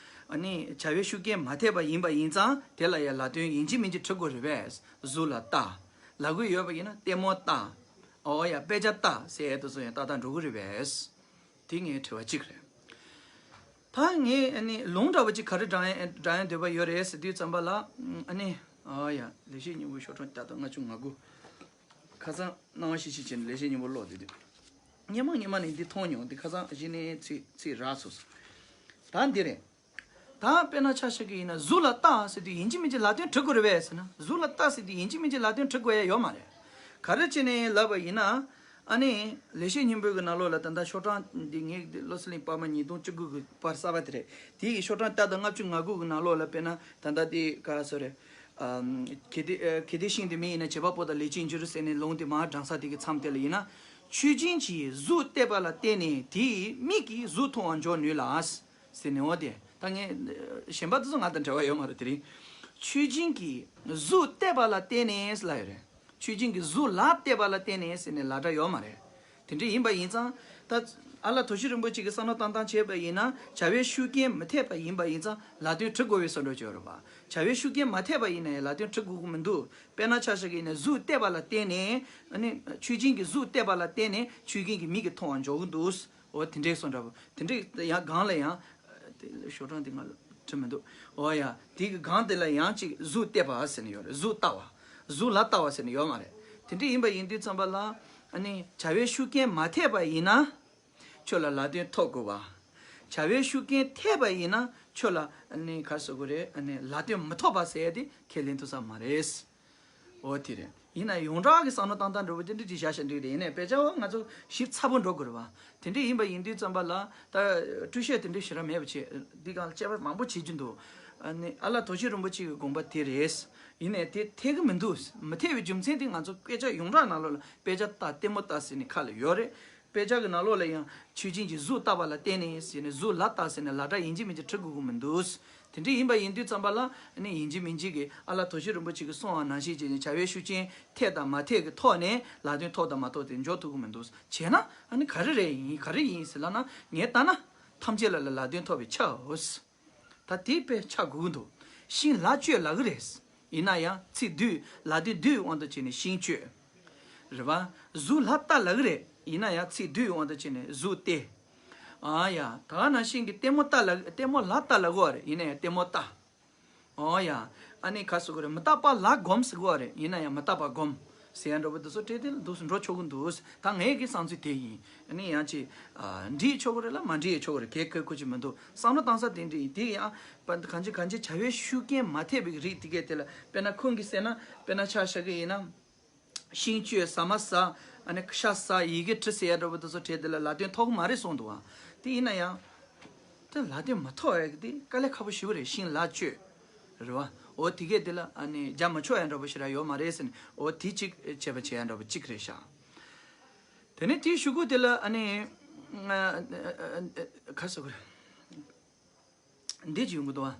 ཨ་ནི་བྱ་བའི་ཤུགས་རྐྱེན་མ་ཐེབས་པ་ཡིན་པ་ཡིན་ཙང་དེ་ལ་ཡང་ལ་དོན་ཡིན་གཅིག་མིན་གཅིག་འབྲི་དགོས་རེད་པས། གཟུགས་ལ་ལྟ་ལབ་ཀྱི་ཡོད་པ་ཡིན་ན་ལྟད་མོ་ལྟ། འོ་ཡ་དཔེ་ཆ་ལྟ་ཟེར་ཡ་དེ་ཚོ་ཡང་ཏག་ཏག་འགྲོ་གི་རེད་པས། དེ་ངའི་དྲི་བ་གཅིག་རེད། ད་ངས་ཨ་ནི་ལུང་འདྲ་པོ་ཅིག་ག་རེ་དྲངས་ཡ་དྲངས་ཡ་འདོད་པ་ཡོད་རེད་ཟེར་དུས་ཙམ་པ་ལ། ཨ་ནི་ཨ་ཡ་ལེགས་བཤད་སྙིང་པོ་ཤོག་གྲངས་བརྒྱ་དང་ལྔ་བཅུ་ང་དགུ། ཁ་སང་སྣང་བ་ཤིག་ཤིག་བྱས་ནས་ལེགས་བཤད་སྙིང་པོ་ཀློག་བསྡད་དུས། སྔོན་མ་སྔོན་མ་ནས་འདི་མཐོང་མྱོང་། འདི་ཁ་སང་གཞི་ནས་ཚིག་ཚིག་རག་སོང་། ད་འདི་རེད། ད་དཔེར་ན་ཆ་བཞག་གི་ཡིན་ན། གཟུགས་ལ་ལྟ་ཟེར་དུས་ཡིན་གཅིག་མིན་གཅིག་ལ་དོན་འབྲི་དགོས་རེད་པས་ཟེར་ན། གཟུགས་ལ་ལྟ་ཟེར་དུས་ཡིན་གཅིག་མིན་གཅིག་ལ་དོན་འབྲི་དགོས་ཡ་ཡོད་མ་རེད། ག་རེ་བྱས་ནས་ལབ་པ་ཡིན་ན། ཨ་ནི་ལེགས་བཤད་སྙིང་པོའི་གི་ནང་ལོགས་ལ་ད་ལྟ་ཤོག་གྲངས་འདི་ངས་འདི་བློ་གསལ་གླིང་པར་མ་ཉིས་སྟོང་བཅུ་དགུ་གི་པར་གསར་པ་དེ་རེད། དེའི་གི་ཤོག་གྲངས་བརྒྱ་དང་ལྔ་བཅུ་ང་དགུ་གི་ནང་ལོགས་ལ་དཔེར་ན་ད་ལྟ་དེ་ག་སོ་རེད། ཨམ། གལ་ཏེ་ཨ་གལ་ཏེ་ཤིང་དེ་མི་ཡིན་ན། བྱེད་པ་པོ་དང་ལས་ཀྱིས་འགྱུར་ཟེར་ནས་ལུང་དེ་མར་དྲངས་ས་དེ་གི་མཚམས་དེ་ལ་ཡིན་ན། ཆོས་ཅན་གྱི་གཟུགས་བལྟས་པ་ལ་བརྟེན་ནས་དེའི་མིག་གིས་གཟུགས་མཐོང་བར་འཇོག་ནུས་ལ། ཟེར་ནས། འོ་དེ་ད་ངས་གཞན་པ་དེ་ཚོ་ང་དང་འབྲེལ་བ་ཡོད་མ་རེད། དེ་རིང་ཆོས་ཅན་གྱི་གཟུགས་བལྟས་པ་ལ་བརྟེན་ནས་ལབ་ཡོད་རེད། ཆོས་ཅན་གྱི་གཟུགས་ལ་བལྟས་པ་ལ་བརྟེན་ནས་ཟེར་ནས་ལབ་སྒྲ་ཡོད་མ་རེད། དེ་འདྲ་ཡིན་པ་ཡིན་ཙང་། ད་ཨ་ལ་དོ་ཤི་རིན་པོ་ཆེ་གིས་བསམ་བློ་བཏང་སྟངས་བྱས་པ་ཡིན་ན། བྱ་བའི་ཤུགས་རྐྱེན་མི་འཐད་པ་ཡིན་པ་ཡིན་ཙང་ལ་དོན་འགྲིག་དགོས་པའི་བཟོ་འདྲ་ཅིག་ཡོད་རེད་པ། བྱ་བའི་ཤུགས་རྐྱེན་མ་འཐད་པ་ཡིན་ན་ཡང་ལ་དོན་འགྲིག་དགོས་ཀྱི་མི་འདུག་དཔེར་ན་ཆ་བཞག་གི་ཡིན་ན་གཟུགས་བལྟས་པ་ལ་བརྟེན་ནས། ཨ་ནི་ཆོས་ཅན་གྱི་གཟུགས་བལྟས་པ་ལ་བརྟེན་ནས་ཆོས་ཅན་གྱི་མིག་གིས་མཐོང་བ་འཇོག་གི་འདུག་འོ་དེ་འདྲའི་བཟོ་འདྲ་པོ། དེ་འདྲའི་ཡང་སྒང་ལ་ཡང་། དེ་ཞོགས་གྲངས་དེ་ང་ལ་བྲིས་མི་འདུག་འོ་ཡ། དེ་གི་སྒང་དེ་ལ་ཡང་ཅིག་གཟུགས་བལྟས་པ་ཟེར་ནས་ཡོད་རེད། གཟུགས་ལྟ་བ། གཟུགས་ལ་ལྟ་བ་ཟེར་ནས་ཡོད་མ་རེད། དེ་འདྲ་ཡིན་པ་ཡིན་དུས་ཙམ་པ་ལ། ཨ་ནི་བྱ་བའི་ཤུགས་རྐྱེན་མ་འཐད་པ་ཡིན་ན། ཁྱོད་ལ་ལ་དོན་ཐོབ་དགོས་པ། བྱ་བའི་ཤུགས་རྐྱེན་འཐད་པ་ཡིན་ན་ཁྱོད་ལ་ཨ་ནི་ག་རེ་ཟེར་དགོས་རེད། ཨ་ནི་ལ་དོན་མི་ཐོབ་པ་ཟེར་ཡ་དེ་ཁས་ལེན་ཐུབ་ས་མ་རེད། འོ་དེ་རེད། ཡིན་ན་ཡོངས་གྲགས་ཀྱི་བསམ་བློ་བཏང་སྟངས་འདྲ་པོ་དེ་འདྲ་ཅིག་བཞག་བཞག་འགྲིག་རེད། ཡིན་ནའི་དཔེ་ཆ་བ་ང་ཚོ་ཞིབ་ཚགས་པོ་འགྲོ་དགོས་རེད་པ། དེ་འདྲ་ཡིན་པ་ཡིན་དུས་ཙམ་པ་ལ་ད་སྤྲོས་བཤད་དེ་འདྲ་ཞེ་དྲག་མེད་པ་བྱས། འདི་སྒང་ལ་དཔྱད་པ་མང་པོ་བྱེད་རྒྱུ་འདུག་ཨ་ནི་ཨ་ལ་དོ་ཤི་རིན་པོ་ཆེ་གི་དགོངས་པ་དེ་རེད། ཡིན་ནའི་དེ་འཐད་ཀྱི་མི་འདུག་མི་འཐད་པའི་རྒྱུ་མཚན་དེ་ང་ཚོ་དཔེ་ཆ་ཡོངས་གྲགས་ནང་ལོགས་ལ་དཔེ་ཆ་ལྟ་ལྟད་མོ་ལྟ་ཟེར་ནས་ཁ་ལ་ཡོད་རེད། དཔེ་ཆ་གི་ནང་ལོགས་ལ་ཡང་ཆོས་ཅན་གྱི་གཟུགས་བལྟས་པ་ལ་བརྟེན་ནས་ཟེར་ནས། གཟུགས་ལ་ལྟ་ཟེར་ནས་ལ་སྒྲ་ཡིན་གཅིག་མིན་གཅིག་འབྲི་དགོས་ཀྱི་མི་འདུག་དེ་འདྲ་ཡིན་པ་ཡིན་དུས་ཙམ་པ་ལ་ནི་ཡིན་གཅིག་མིན་གཅིག་གིས་ཨ་ལ་དོ་ཤི་རིན་པོ་ཆེ་གིས་གསུངས་པ་ནང་བཞིན་བྱས་ནས་བྱ་བའི་ཤུགས་རྐྱེན་འཐད་དང་མ་འཐད་ཀྱི་ཐོག་ནས་ལ་དོན་ཐོབ་དང་མ་ཐོབ་དེ་འཇོག་ཐུབ་ཀྱི་མི་འདུག་བྱས་ན་ཨ་ནི་ག་རེ་རེད་ཡིན། ག་རེ་ཡིན་ཟེར་ལབ་ན། ངས་ལྟ་ན་ཐམས་ཅད་ལ་ལ་ལ་དོན་ཐོབ་པས་ཁྱབ། ད་དེ་དཔེ་ཆ་དགོས་ཀྱི་འདུག་ཤིང་ལ་གཅོད་ལབ་ཀྱི་རེད། ཡིན་ན་ཡང་ཚིག་སྡུད། ལ་དོན་སྡུད་དབང་དུ་བྱས་ནས་ཤིང་གཅོད། རེད་པ། གཟུགས་ལ་ལྟ་ལབ་ཀྱི་རེད། ཡིན་ན་ཡང་ཚིག་སྡུད་དབང་དུ་བྱས་ནས་གཟུགས་བལྟས། ཨ་ཡ། ད་ག་ནང་བཞིན་གྱི་ལྟད་མོ་ལྟ་ལ། ལྟད་མོ་ལ་ལྟ་ལབ་དགོས་པ་རེད། ཡིན་ན་ཡང་ལྟད་མོ་ལྟ། ཨོ་ཡ། ཨ་ནི་ག་རེ་ཟེར་དགོས་རེད། མི་རྟག་པ་ལ་སྒོམ་ཟེར་དགོས་པ་རེད། ཡིན་ན་ཡང་མི་རྟག་པ་སྒོམ་ཟེར་ཡ་འདྲ་པོ་དེ་ཚོ་སྤྲད་དེ་འདུག་སེ་འགྲོ་ཆོག་གི་འདུག་ད་ངའི་གི་བསམ་ཚུལ་དེ་ཡིན། ཨ་ནི་ཡང་ཅིག་ཨ། འགྲིག་ཆོག་གི་རེད་ལ་མ་འགྲིག་ཆོག་གི་རེད། གལ་གལ་ཁུར་གྱི་མི་འདུག་བསམ་བློ་བཏང་ས་དེ་འདྲ་ཡིན། དེ་ཡང་པ་གང་ཅི་གང་ཅི་བྱ་བའི་ཤུགས་རྐྱེན་མ་འཐད་པའི་རིགས་དེ་གས་དེ་ལ། དཔེར་ན་ཁོང་གིས་ཟེར་ན། དཔེར་ན་ཆ་བཞག་གི་ཡིན་ན། ཤིང་གཅོད། ཟ་མ་ཟ། ཨ་ནི་ཤ་ཟ། ཡི་གེ་འབྲི་ཟེར་ཡ་འདྲ་པོ་དེ་ཚོ་བྲིས་དེ་ལ་ལ་དོན་ཐོབ་ཀྱི་མ་རེད་གསུངས་འདུག་ཨ། དེ་ཡིན་ན་ཡང་། དེ་ལ་དོན་མ་ཐོབ་ཡ་གི་དེ་དཀའ་ལས་ཁག་པོ་ཞེ་པོ་རེད། ཤིང་ལ་གཅོད། རེད་བ། འོ་དེ་གས་དེ་ལ་ཨ་ནི་རྒྱག་མི་ཆོག་ཡ་འདྲ་པོ་ཞེ་དྲག་ཡོད་མ་རེད་ཟེར་ནས། འོ་དེ་གཅིག་བྱས་པ་བྱས་ཡ་འདྲ་པོ་གཅིག་རེད་ཤག་དེ་ནས་དེའི་གཞུག་གུ་དེ་ལ་ཨ་ནི། ཨ། ཨ། ཨ། ག་རེ་ཟེར་དགོས་རེད། འདི་ཅིག་ཡོང་གི་འདུག་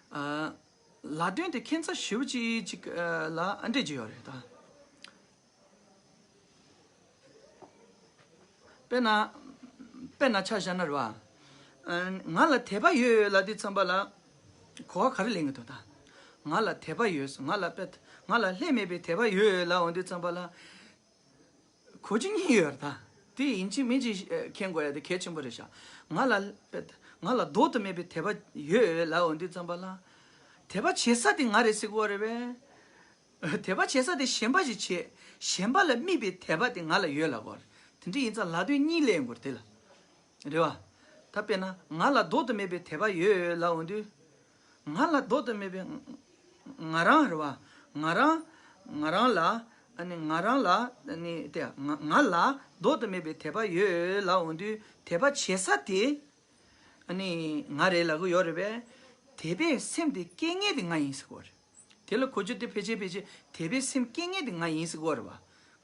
ཨ། ལ་དོན་དེ་ཁྱད་མཚར་ཞེ་པོ་ཅིག་ཅིག་ལ་ཨ་འདྲས་ཅིག་ཡོད་རེད་ད། དཔེར་ན། དཔེར་ན་ཆ་བཞག་ན་རེད་བ། ང་ལ་དད་པ་ཡོད་ལབ་དུས་ཙམ་པ་ལ་གོ་བ་ག་རེ་ལེན་གི་འདུག་ད། ང་ལ་དད་པ་ཡོད། ང་ལ་དཔེ། ང་ལ་ལྷད་མེད་པའི་དད་པ་ཡོད་ལབ་འོང་དུས་ཙམ་པ་ལ། གོ་རྒྱུ་གཉིས་ཡོད་རེད་ད། དེ་ཡིན་གཅིག་མིན་གཅིག་མཁྱེན་དགོས་ཡ་དེ་གལ་ཆེན་པོ་རེད་ཤག་ང་ལ་དཔེ། ང་ལ་ལྡོག་ཏུ་མེད་པའི་དད་པ་ཡོད་ལབ་འོང་དུས་ཙམ་པ་ལ། དད་པ་བྱེད་ས་དེ་ང་རེད་ཟེར་དགོས་རེད་པས། དད་པ་བྱེད་ས་དེ་གཞན་པ་ཞིག་བྱེད། གཞན་པ་ལ་དམིགས་པའི་དད་པ་དེ་ང་ལ་ཡོད་ལབ་དགོས་རེད། དེ་འདྲ་ཡིན་ཙང་ལ་དོན་གཉིས་ལས་ཡོང་དགོས་རེད་དེ་ལ། རེད་བ། ད་དཔེར་ན་ང་ལ་ལྡོག་ཏུ་མེད་པའི་དད་པ་ཡོད་ལབ་འོང་དུས། ང་ལ་ལྡོག་ཏུ་མེད་པའི་ང་རང་རེད་བ། ང་རང་། ང་རང་ལ། ཨ་ནི་ང་རང་ལ། ཨ་ནི་དེ་ང་ང་ལ་ལྡོག་ཏུ་མེད་པའི་དད་པ་ཡོད་ལབ་འོང་དུས། དད་པ་བྱེད་ས་དེ། ཨ་ནི་ང་རེད་ལབ་གི་ཡོད་རེད་པས། དད་པའི་སེམས་དེ་སྐྱེ་མཁན་དེ་ང་ཡིན་ཟེར་གོ་རེད། དེ་ལ་གོ་རྒྱུ་དེ་ཕལ་ཆེར་ཕལ་ཆེར་དད་པའི་སེམས་སྐྱེ་མཁན་དེ་ང་ཡིན་ཟེར་གོ་རེད་བ།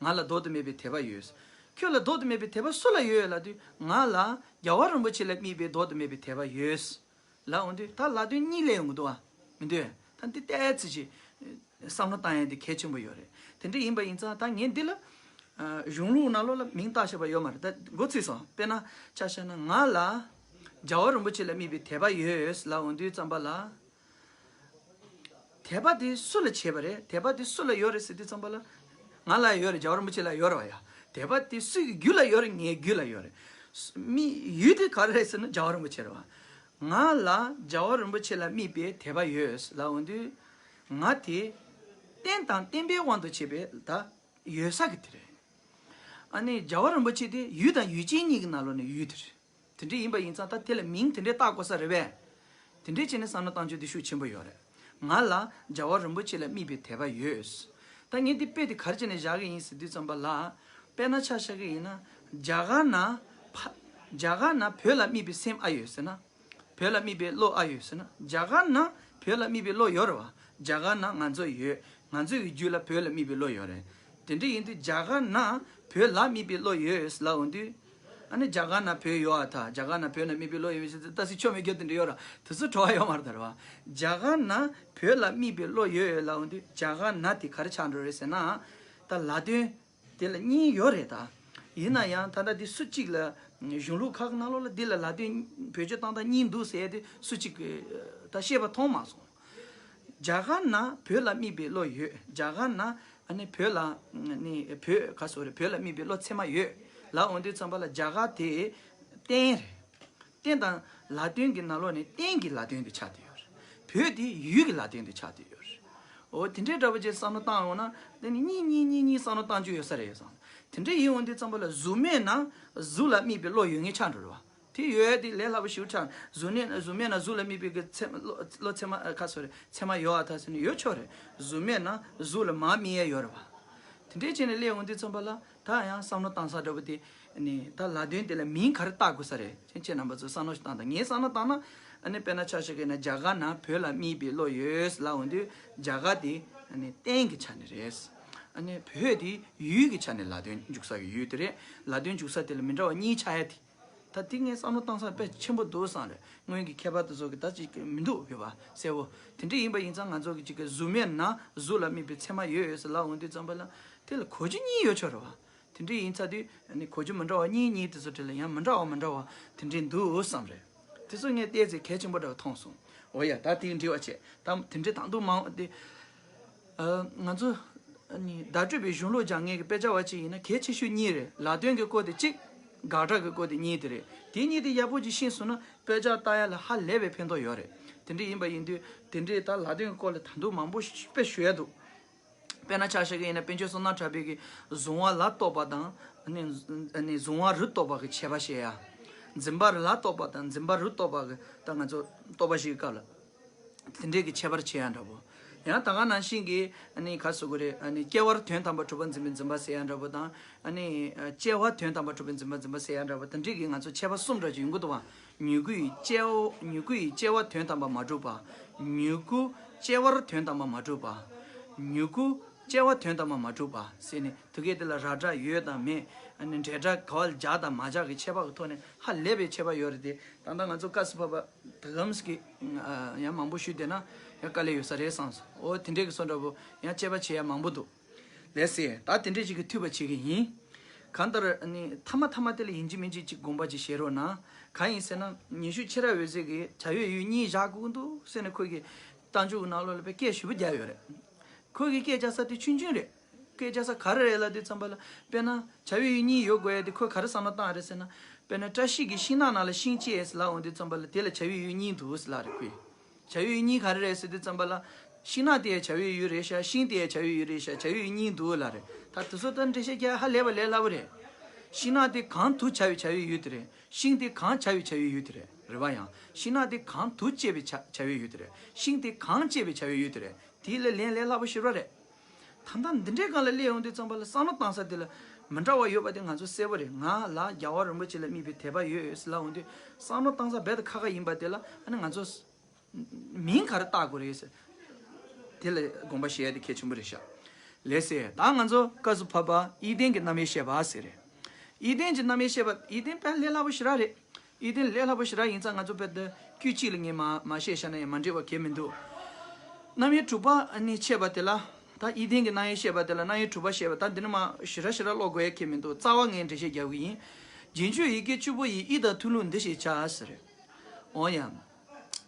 ང་ལ་ལྡོག་ཏུ་མེད་པའི་དད་པ་ཡོད། ཁྱོད་ལ་ལྡོག་ཏུ་མེད་པའི་དད་པ་སུ་ལ་ཡོད་ལབ་དུས། ང་ལ་རྒྱལ་བ་རིན་པོ་ཆེ་ལ་དམིགས་པའི་ལྡོག་ཏུ་མེད་པའི་དད་པ་ཡོད་ལབ་འོང་དུས། ད་ལ་དོན་གཉིས་ལས་ཡོང་གི་འདུག་བ། མི་འདུག་ད་འདི་ཏོག་ཙམ་ཅིག་བསམ་བློ་བཏང་ཡ་འདི་གལ་ཆེན་པོ་ཡོད་རེད། དེ་འདྲ་ཡིན་པ་ཡིན་ཙང་ད་ངས་འདི་ལ། ཨ། གཞུང་ལུགས་ནང་ལོགས་ལ་མིང་བཏགས་བཞག་པ་ཡོད་མ་རེད། ད་མགོ་ཚོས་སོང་། དཔེར་ན་ཆ་བཞག་ན་ང་ལ་རྒྱལ་བ་རིན་པོ་ཆེ་ལ་དམིགས་པའི་དད་པ་ཡོད་ལབ་འོང་དུས་ཙམ་པ་ལ། དད་པ་དེ་སུ་ལ་བྱས་པ་རེད། དད་པ་དེ་སུ་ལ་ཡོད་རེད་ཟེར་དུས་ཙམ་པ་ལ། ང་ལ་ཡོད་རེད། རྒྱལ་བ་རིན་པོ་ཆེ་ལ་ཡོད་རེད་བ་ཡ། དད་པ་དེ་སུ་ཡི་རྒྱུད་ལ་ཡོད་རེད། ངའི་རྒྱུད་ལ་ཡོད་རེད། མི་ཡུལ་དེ་ག་རེ་རེད་ཟེར་ན་རྒྱལ་བ་རིན་པོ་ཆེ་རེད་བ། ང་ལ་རྒྱལ་བ་རིན་པོ་ཆེ་ལ་དམིགས་པའི་དད་པ་ཡོད་ལབ་འོང་དུས། ང་དེ་རྟེན་དང་བརྟེན་པའི་དབང་དུ་བྱས་པའི་ད་ཡོད་ས་གི་དེ་རེད། ཨ་ནི་རྒྱལ་བ་རིན་པོ་ཆེ་དེ་ཡུལ་དང་ཡུལ་ཅན་གཉིས་ཀྱི་ནང་ལོགས་ནས་ཡུལ་དེ་རེད། དེ་འདྲ་ཡིན་པ་ཡིན་ཙང་ད་དེ་ལ་མིང་དེ་འདྲ་བཏགས་དགོས་ས་རེད་པས། དེ་འདྲ་བྱས་ནས་བསམ་བློ་བཏང་རྒྱུ་དེ་ཤུགས་ཆེན་པོ་ཡོད་རེད། ང་ལ་རྒྱལ་བ་རིན་པོ་ཆེ་ལ་དམིགས་པའི་དད་པ་ཡོད། ད་ངས་འདི་དཔེ་དེ་ག་རེ་བྱས་ནས་བཞག་གི་ཡིན་ཟེར་དུས་ཙམ་པ་ལ། དཔེར་ན་ཆ་བཞག་གི་ཡིན་ན། རྒྱ་གར་ན་ཕ། རྒྱ་གར་ན་བོད་ལ་དམིགས་པའི་སེམས་ཨ་ཡོད་ཟེར་ན། བོད་ལ་དམིགས་པའི་བློ་ཨ་ཡོད་ཟེར་ན། རྒྱ་གར་ན་བོད་ལ་དམིགས་པའི་བློ་ཡོད་རེད་བ། རྒྱ་གར་ན་ང་ཚོ་ཡོད། ང་ཚོ་ཡི་རྒྱུད་ལ་བོད་ལ་དམིགས་པའི་བློ་ཡོད་རེད། དེ་འདྲ་ཡིན་དུས་རྒྱ་གར་ན་བོད་ལ་དམིགས་པའི་བློ་ཡོད་ལབ་འོང་དུས། ཨ་ནི་རྒྱ་གར་ན་བོད་ཡོད་ཨ། ད་རྒྱ་གར་ན་བོད་ལ་དམིགས་པའི་བློ་ཡོད་ཟེར་ཏོག་ཙམ་ཆོ་མེད་རྒྱུ་དེ་འདྲ་ཡོད་ར། དེ་ཚོ་བྲོ་བ་ཡོད་མ་རེད་ད་རེད་བ། རྒྱ་གར་ན་བོད་ལ་དམིགས་པའི་བློ་ཡོད་ལབ་འོང་དུས་རྒྱ་གར་ན་དེ་ག་རེ་ཆགས་འགྲོ་རེད་ཟེར་ན། ད་ལ་དོན་དེ་ལ་གཉིས་ཡོད་རེད་ད། ཡིན་ན་ཡང་ད་ལྟ་འདི་སུ་གཅིག་ལ་གཞུང་ལུགས་ཁག་ནང་ལོགས་ལ་འདི་ལ་ལ་དོན་བེད་སྤྱོད་བཏང་སྟངས་གཉིས་འདུག་ཟེར་ཏེ་སུ་གཅིག་གིས་ད་བཤད་པ་མཐོང་མ་སོང་། རྒྱ་གར་ན་བོད་ལ་དམིགས་པའི་བློ་ཡོད། རྒྱ་གར་ན་ཨ་ནི་བོད་ལ་ནི་བོད་ག་སོ་རེད། བོད་ལ་དམིགས་པའི་བློ་ཚད་མ་ཡོད་ལབ་འོང་དུས་ཙམ་པ་ལ་རྒྱ་གར་དེ་བསྟན་རེད། བསྟན་དང་ལ་དོན་གྱི་ནང་ལོགས་ནས་བསྟན་གྱི་ལ་དོན་དུ་ཆགས་བསྡད་ཡོད་རེད། བོད་དེ་ཡུལ་གྱི་ལ་དོན་དུ་ཆགས་བསྡད་ཡོད་རེད། འོ་དེ་འདྲའི་འདྲ་པོ་ཅིག་བསམ་བློ་བཏང་ཡོང་ན་དེ་ནི་གཉིས་གཉིས་གཉིས་གཉིས་བསམ་བློ་བཏང་རྒྱུ་ཡོད་ས་རེད་བསམ། དེ་འདྲ་ཡིན་འོང་དུས་ཙམ་པ་ལ་གཟུགས་མེད་ན་གཟུགས་ལ་དམིགས་པའི་བློ་ཡོད་ངེས་ཆགས་འགྲོ་རེད་བ། དེ་ཡོད་ཡ་དེ་ལས་སླ་པོ་ཞིག་ཆགས། གཟུགས་ནས་གཟུགས་མེད་ན་གཟུགས་ལ་དམིགས་པའི་གི་ཚད་བློ་བློ་ཚད་མ་ཁ་སོ་རེད། ཚད་མ་ཡོད་ཨ་ཐ་ཟེར་ནས་ཡོད་ཆོག་རེད། གཟུགས་མེད་ན་གཟུགས་ལ་མར་དམིགས་ཡ་ཡོད་རེད་བ། དེ་འདྲའི་བྱས་ནས་སླེབས་འོང་དུས་ཙམ་པ་ལ་ད་ཡང་བསམ་བློ་བཏང་ས་འདྲ་པོ་དེ་ནི་ད་ལ་དོན་དེ་ལ་མིང་ག་རེ་བཏགས་དགོས་ས་རེད་ཅེས་ཁྱེད་རྣམ་པ་ཚོས་བསམ་བློ་ཞིག་བཏང་དང་། ངས་བསམ་བློ་བཏང་ན་ཨ་ནི་དཔེར་ན་ཆ་བཞག་གི་ན་རྒྱ་གར་ན་བོད་ལ་དམིགས་པའི་བློ་ཡོད་ལབ་འོང་དུས་རྒྱ་གར་དེ་ཨ་ནི་བསྟན་གྱི་ཆ་ནས་རེད། ཨ་ནི་བོད་དེ་ཡུལ་གྱི་ཆ་ནས་ལ་དོན་འཇུག་ས་གི་ཡུལ་དེ་རེད། ལ་དོན་འཇུག་ས་དེ་ལ་མི་འདྲ་བ་གཉིས་ཆགས་ཡ་དེ། ད་དེ་ངས་བསམ་བློ་བཏང་ས་དཔེ་ཆེན་པོ་འདུག་བསམ་རེད། སྔོན་གྱི་མཁས་པ་དེ་ཚོ་གི་ད་ཅིག་མི་འདུག་ཡོད་པ་གསལ་བོ། དེ་འདྲ་ཡིན་པ་ཡིན་ཙང་ང་ཚོ་གི་ཅིག་གི་གཟུགས་མེད་ན་གཟུགས་ལ་དམིགས་པའི་ཚད་མ་ཡོད་ཡོད་ཟེར་ལབ་འོང་དུས་ཙམ་པ་ལ་དེ་ལ་གོ་རྒྱུ་གཉིས་ཡོད་ཆོག་རེད་བ། དེ་འདྲ་ཡིན་ཚར་དུས་ནི་གོ་རྒྱུ་མི་འདྲ་བ་གཉིས་གཉིས་དེ་ཚོ་དེ་ལ་ཡང་མི་འདྲ་བ་མི་འདྲ་བ་དེ་འདྲ་འདུག་བསམ་རེད། དེ་ཚོ་ངས་བལྟས་ཚེ་གལ་ཆེན་པོ་འདྲ་བ་མཐོང་སོང་། འོ་ཡ་ད་དེ་འདྲི་བ་བྱས་ད་དེ་འདྲ་དང་དུ་མང་དེ། ང་ཚོ་ནི་བརྡ་སྤྲོད་པའི་གཞུང་ལུགས་སྦྱང་མཁན་གྱི་དཔེ་ཆ་བ་ཅིག་ཡིན་ན་གལ་ཆེ་ཤོས་གཉིས་རེད། ལ་དོན་གྱི་སྐོར་དེ་གཅིག་དགག་སྒྲ་གི་སྐོར་དེ་གཉིས་དེ་རེད། དེ་གཉིས་དེ་ཡག་པོ་ཅིག་ཤེས་སོང་ན་དཔེ་ཆ་ལྟ་ཡ་ལ་ཧ་ལས་པའི་ཕན་ཐོགས་ཡོད་རེད། དེ་འདྲ་ཡིན་པ་ཡིན་དུས་དེ་འདྲའི་ད་ལ་དོན་གྱི་སྐོར་ལ་ད་དུང་མང་པོ་དཔེ་ཞུ་ཡ་འདུག་དཔེར་ན་ཆ་བཞག་གི་ཡིན་ན་པཎ་ཆེན་བསོད་ནམས་གྲགས་པའི་གི་གཟུང་བ་ལ་རྟོག་པ་དང་ནི་གཟུང་བ་རུ་རྟོག་པ་གི་ཁྱད་པར་བཤད་ཡ། འཛིན་པ་ལ་རྟོག་པ་དང་འཛིན་པ་རུ་རྟོག་པ་གི་ད་ང་ཚོ་རྟོག་པ་བཞིའི་སྐབས་ལ། དེ་འདྲས་ཀྱི་ཁྱད་པར་ཕྱེ་ཡ་འདྲ་པོ། ཡང་ད་ག་ནང་བཞིན་གྱི་ཨ་ནི་ག་ཟེར་དགོས་རེད། ཨ་ནི་སྐྱེ་བར་དོན་དམ་པར་གྲུབ་པར་འཛིན་པའི་འཛིན་པ་ཟེར་ཡ་འདྲ་པོ་དང་། ཨ་ནི་སྐྱེ་བ་དོན་དམ་པར་གྲུབ་པའི་འཛིན་པ་འཛིན་པ་ཟེར་ཡ་འདྲ་པོ་དེ་འདྲས་ཀྱི་ང་ཚོ་ཁྱད་པར་གསུམ་འདྲ་ཅིག་ཡོང་གི་འདུག་བ། མྱུ་གུ་ཡི་སྐྱེ་བ་མྱུ་གུ་ཡི་སྐྱེ་བ་དོན་དམ་པར་མ་གྲུབ་པ། མྱུ་གུ་སྐྱེ་བར་དོན་དམ་པར་མ་གྲུབ་པ། མྱུ་གུ་སྐྱེ་བ་དོན་དམ་པར་མ་གྲུབ་པ་ཟེར་ནས་དེ་གའི་དེ་ལ་ར་སྒྲ་ཡོད་དང་མེད། ཨ་ནི་འབྲེལ་སྒྲ་ག་བ་ལ་སྦྱར་དང་མ་སྦྱར་གྱི་ཁྱད་པར་གྱི་ཐོག་ནས་ཧ་ལས་པའི་ཁྱད་པར་ཡོད་རེད་དེ། ད་ལྟ་ང་ཚོ་བཀའ་སྩལ་པ་པ། ད་གམ་སི་ཀི་ཡང་མང་པོ་ཞུས་བསྡད་ན་ཡང་དཀའ་ལས་ཡོད་ས་རེད་བསམ་སོང་། འོ་དེ་འདྲས་ཀྱི་སོ་འདྲ་པོ་ཡང་དཔྱད་པ་བྱེད་ཡ་མང་པོ་འདུག་ལགས་སེ། ད་དེ་འདྲས་ཅིག་གི་ཐུས་པ་བྱེད་ཀྱི་ཡིན། གང་ལྟར་ནི་ཐ་མ་ཐ་མ་དེ་ལ་ཡིན་གཅིག་མིན་གཅིག་ཅིག་དགོངས་པ་ཅིག་བཞེས་རོགས་གནང་། གང་ཡིན་ཟེར་ན་ཉི་ཤུ་ཆེ་ར་འོད་ཟེར་གྱིས་བྱ་བའི་ཡུལ་གཉིས་བཞག་དགོས་ཀྱི་འདུག་ཟེར་ནས་ཁོ་གིས་རྟགས་འཇུག་གི་ནང་ལོགས་ལ་དཔེ་སྐད་ཞེ་པོ་རྒྱག་ཡོད་རེད། ཁོ་གིས་སྐད་རྒྱག་ས་དེ་ཆུང་ཆུང་རེད། སྐད་རྒྱག་ས་ག་རེ་རེད་ལབ་དུས་ཙམ་པ་ལ། དཔེར་ན་བྱ་བའི་ཡུལ་གཉིས་ཡོད་དགོས་ཡ་དེ་ཁོས་ག་རེ་བསམ་བློ་བཏང་རེད་ཟེར་ན། དཔེར་ན་བཀྲ་ཤིས་ཀྱིས་ཤིང་ནགས་ནང་ལ་ཤིང་བཅད་ཟེར་ལབ་འོང་དུས་ཙམ་པ་ལ་དེ་ལ་བྱ་བའི་ཡུལ་གཉིས་འདུག་ཟེར་ལབ་རེད་ཁོས། བྱ་བའི་ཡུལ་གཉིས་ག་རེ་རེད་ཟེར་དུས་ཙམ་པ་ལ། ཤིང་ནགས་དེ་ཡང་བྱ་བའི་ཡུལ་རེད་ཤག་ཤིང་དེ་ཡང་བྱ་བའི་ཡུལ་རེད་ཤག་བྱ་བའི་ཡུལ་གཉིས་འདུག་ལབ་རེད། ད་དེ་ཚོ་ད་འགྲེལ་བཤད་རྒྱག་ཧ་ལས་པ་ལས་སླ་པོ་རེད། ཤིང་ནགས་དེ་གང་དུ་བྱ་བའི་བྱ་བའི་ཡུལ་དེ་རེད། ཤིང་དེ་གང་བྱ་བའི་བྱ་བའི་ཡུལ་དེ་རེད། རེད་བ། ཡང་ཤིང་ནགས་དེ་གང་དུ་བཅད་པའི་བྱ་བྱ་བའི་ཡུལ་དེ་རེད། ཤིང་དེ་གང་བཅད་པའི་བྱ་བའི་ཡུལ་དེ་རེད། དེ་ལས་ལན་ལས་སླ་པོ་ཞེ་དྲག་རེད། ད་ལྟ་འདི་འདྲའི་སྒང་ལ་སླེབས་ཡོང་དུས་ཙམ་པ་ལ་བསམ་བློ་བཏང་ས་དེ་ལ་མི་འདྲ་བ་ཡོད་པ་དེ་ང་ཚོ་གསལ་པོ་རེད། ང་ལ་རྒྱལ་བ་རིན་པོ་ཆེ་ལ་དམིགས་པའི་དད་པ་ཡོད་ཡོད་ཟེར་ལབ་འོང་དུས་བསམ་བློ་བཏང་ས་རྦད་དེ་ཁག་ཁག་ཡིན་པ་དེ་ལ་ཨ་ནི་ང་ཚོ་མིང་ག་རེ་བཏགས་དགོས་རེད་ཟེར། དེ་ལ་དགོངས་པ་བཞེས་ཡ་དེ་གལ་ཆེན་པོ་རེད་ཤག་ལགས་སེ། ད་ང་ཚོ་སྐབས་སུ་བབ་པ་ཡིད་བརྟན་གྱི་རྣམ་དབྱེ་བཤད་པ་ཟེར་རེད། ཡིད་བརྟན་གྱི་རྣམ་དབྱེ་བཤད་པ། ཡིད་བརྟན་དཔེ་ལས་སླ་པོ་ཞེ་དྲག་རེད། ཡིད་བརྟན་ལས་སླ་པོ་ཞེ་དྲག་ཡིན་ཙང་ང་ཚོ་དཔེ་དེ་དཀྱུས་གཅིག་ལ་ངས་མ་མ་བཤད་བཞག་ན་ཡང་མ་འགྲིག་པ་གང་ཡང་མི་འདུག་རྣམ་དབྱེ་དྲུག་པ་ནི་འཆད་པ་དེ་ལ། ད་ཡིད་བརྟན་གྱི་རྣམ་དབྱེ་བཤད་པ་དེ་ལ་རྣམ་དབྱེ་དྲུག་པ་བཤད་པ། ད་འདི་ནི་མ་ཞེ་དྲག་ཞེ་དྲག་ཀློག་དགོས་ཡ་གང་ཡང་མི་འདུག་རྩ་བ་ངས་འགྲེལ་བཤད་རྒྱག་གི་ཡིན། རྗེས་འཇུག་ཡི་གེ་བཅུ་པོ་ཡིས་དབྱིབས་དང་མཐུན་ལུགས་འདི་ཞེས་བྱ་ཟེར། འོ་ཡ།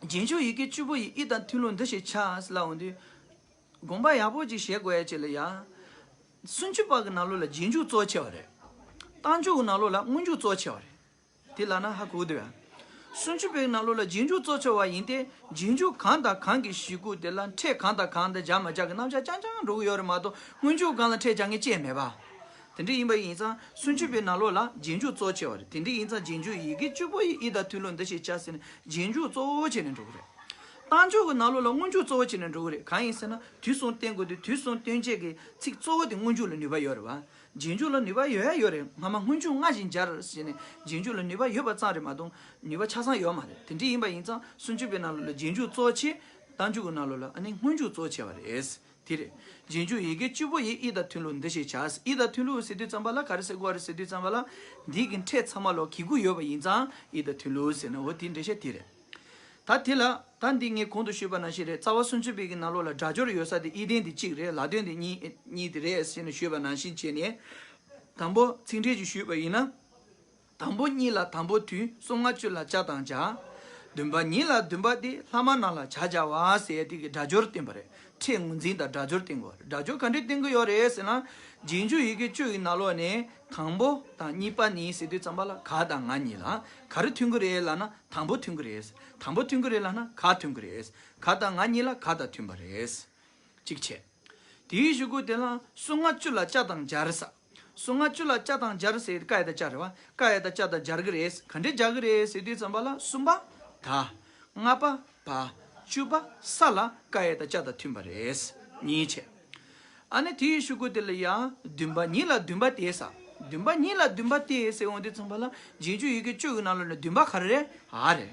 རྗེས་འཇུག་ཡི་གེ་བཅུ་པོ་ཡིས་དབྱིབས་དང་མཐུན་ལུགས་འདི་ཞེས་བྱ་ཟེར་ལབ་འོང་དུས། དགོངས་པ་ཡག་པོ་ཅིག་བཞེས་དགོས་ཡ་ཅིག་ལ་ཡ། སུམ་ཅུ་པ་གི་ནང་ལོགས་ལ་རྗེས་འཇུག་གཙོ་ཆེ་བ་རེད། རྟགས་འཇུག་གི་ནང་ལོགས་ལ་སྔོན་འཇུག་གཙོ་ཆེ་བ་རེད། དེ་ལབ་ན་ཧ་གོ་གི་འདུག་ཡ། སུམ་ཅུ་པའི་ནང་ལོགས་ལ་རྗེས་འཇུག་གཙོ་ཆེ་བ་ཡིན་ཏེ། རྗེས་འཇུག་གང་དང་གང་གི་གཞིར་གྱུར་དེ་ལ་ཕྲད་གང་དང་གང་དང་སྦྱར་མ་སྦྱར་གྱི་རྣམ་གཞག་རྐྱང་རྐྱང་འགྲོ་གི་ཡོད་རེད་མ་གཏོགས་སྔོན་འཇུག་སྒང་ལ་ཕྲད་སྦྱར་མཁན་ཅིག་མེད་པ། དེ་འདྲ་ཡིན་པ་ཡིན་ཙང་སུམ་ཅུ་པའི་ནང་ལོགས་ལ་རྗེས་འཇུག་གཙོ་ཆེ་བ་རེད། དེ་འདྲ་ཡིན་ཙང་རྗེས་འཇུག་ཡི་གེ་བཅུ་པོ་ཡིས་དབྱིབས་དང་མཐུན་ལུགས་འདི་ཞེས་བྱ་ཟེར་ནས་རྗེས་འཇུག་གཙོ་བོ་བྱས་ནས་འགྲོ་གི་རེད། རྟགས་འཇུག་གི་ནང་ལོགས་ལ་སྔོན་འཇུག་གཙོ་བོ་བྱས་ནས་འགྲོ་གི་རེད། གང་ཡིན་ཟེར་ན་དུས་གསུམ་བསྟན་དགོས་དུས་དུས་གསུམ་སྟོན་བྱེད་ཀྱི་ཚིག་གཙོ་བོ་དེ་སྔོན་འཇུག་ལ་ནུས་པ་ཡོད་རེད་བ། རྗེས་འཇུག་ལ་ནུས་པ་ཡོད་ཡ་ཡོད་རེད། སྔ་མ་སྔོན་འཇུག་སྔ་ཞིང་སྦྱར་ཟེར་ནས་རྗེས་འཇུག་ལ་ནུས་པ་ཡོད་པ་ཙམ་རེད་མ་གཏོགས་ནུས་པ་ཆ་ཚང་ཡོད་མ་རེད། དེ་འདྲ་ཡིན་པ་ཡིན་ཙང་སུམ་ཅུ་པའི་ནང་ལོགས་ལ་རྗེས་འཇུག་གཙོ་ཆེ། རྟགས་འཇུག་གི་ནང་ལོགས་ལ་ཨ་ནི་སྔོན་འཇུག་གཙོ་ཆེ་བ་རེད། དེ་རེད། རྗེས་འཇུག་ཡི་གེ་བཅུ་པོ་ཡིས་དབྱིབས་དང་མཐུན་ལུགས་འདི་ཞེས་བྱ། དབྱིབས་དང་མཐུན་ལུགས་ཟེར་དུས་ཙམ་པ་ལ་ག་རེ་ཟེར་དགོས་རེད་ཟེར་དུས་ཙམ་པ་ལ། འདི་གི་ཕྲད་ཚང་མ་ལོག་གི་གུ་ཡོད་པ་ཡིན་ཙང་དབྱིབས་དང་མཐུན་ལུགས་ཟེར་ན་འོ་དེའི་འགྲེལ་བཤད་དེ་རེད། ད་དེ་ལ་ད་འདི་ངས་གོང་དུ་ཞུས་པ་ནང་བཞིན་རེད། རྩ་བ་སུམ་ཅུ་པའི་གི་ནང་ལོགས་ལ་སྒྲ་སྦྱོར་ཡོད་ས་དེ་ཡིད་བརྟན་དེ་གཅིག་རེད། ལ་དོན་དེ་གཉིས་གཉིས་དེ་རེད་ཟེར་ནས་ཞུས་པ་ནང་བཞིན་བྱས་ནས། དང་པོ་ཚིག་འགྲེལ་གྱིས་ཞུས་པ་ཡིན་ན། དང་པོ་གཉིས་ལ་དང་པོ་མཐུན། གསུང་སྔགས་བཅུ་ལ་ལྕགས་དང་སྦྱར། བདུན་པ་གཉིས་ལ་བདུན་པ་སྟེ། ལྷག་མ་རྣམས་ལ་བྱ་སྦྱར་བ་ཟེར་ཡ་དེ་གི་སྒྲ་སྦྱོར་བསྟན་པ་རེད། ཕྲད་ངོས་འཛིན་དང་སྒྲ་སྦྱོར་བསྟན་དགོས་རེད། སྒྲ་སྦྱོར་ག་འདྲས་བསྟན་གི་ཡོད་རེད་ཟེར་ན། རྗེས་འཇུག་ཡི་གེ་བཅུ་ཡི་ནང་ལོགས་ནས་དང་པོ་དང་གཉིས་པ་ནི་ཟེར་དུས་ཙམ་པ་ལ་ག་དང་ང་གཉིས་ལ་ག་རེ་མཐུན་གི་རེད་ལབ་ན་དང་པོ་མཐུན་གི་རེད། དང་པོ་མཐུན་གི་རེད་ལབ་ན་ག་མཐུན་གི་རེད། ག་དང་ང་གཉིས་ལ་ག་དང་མཐུན་པ་རེད། གཅིག་བྱས། དེའི་གཞུག་གུ་དེ་ལ་གསུང་སྔགས་བཅུ་ལ་ལྕགས་དང་སྦྱར་ས། གསུང་སྔགས་བཅུ་ལ་ལྕགས་དང་སྦྱར་ཟེར་ཀ་ཡ་བཏགས་ཀྱ་རེད་བ། ཀ་ཡ་བཏགས་ཀྱ་དང་སྦྱར་གི་རེད། ག་འདྲས་སྦྱར་གི་རེད་ཟེར་དུས་ཙམ་པ་ལ་གསུམ་པ་ད། ལྔ་པ་བ། བཅུ་པ་ས་ལ་ཀ་ཡ་བཏགས་ཀྱ་དང་མཐུན་པ་རེད། གཉིས་བྱས། ཨ་ནི་དེའི་གཞུག་གུ་དེ་ལ་ཡང་བདུན་པ་གཉིས་ལ་བདུན་པ་སྟེ་ས། བདུན་པ་གཉིས་ལ་བདུན་པ་སྟེ་ཟེར་འོང་དུས་ཙམ་པ་ལ་རྗེས་འཇུག་ཡི་གེ་བཅུ་གི་ནང་ལོགས་ནས་བདུན་པ་ག་རེ་རེད། འ་རེད།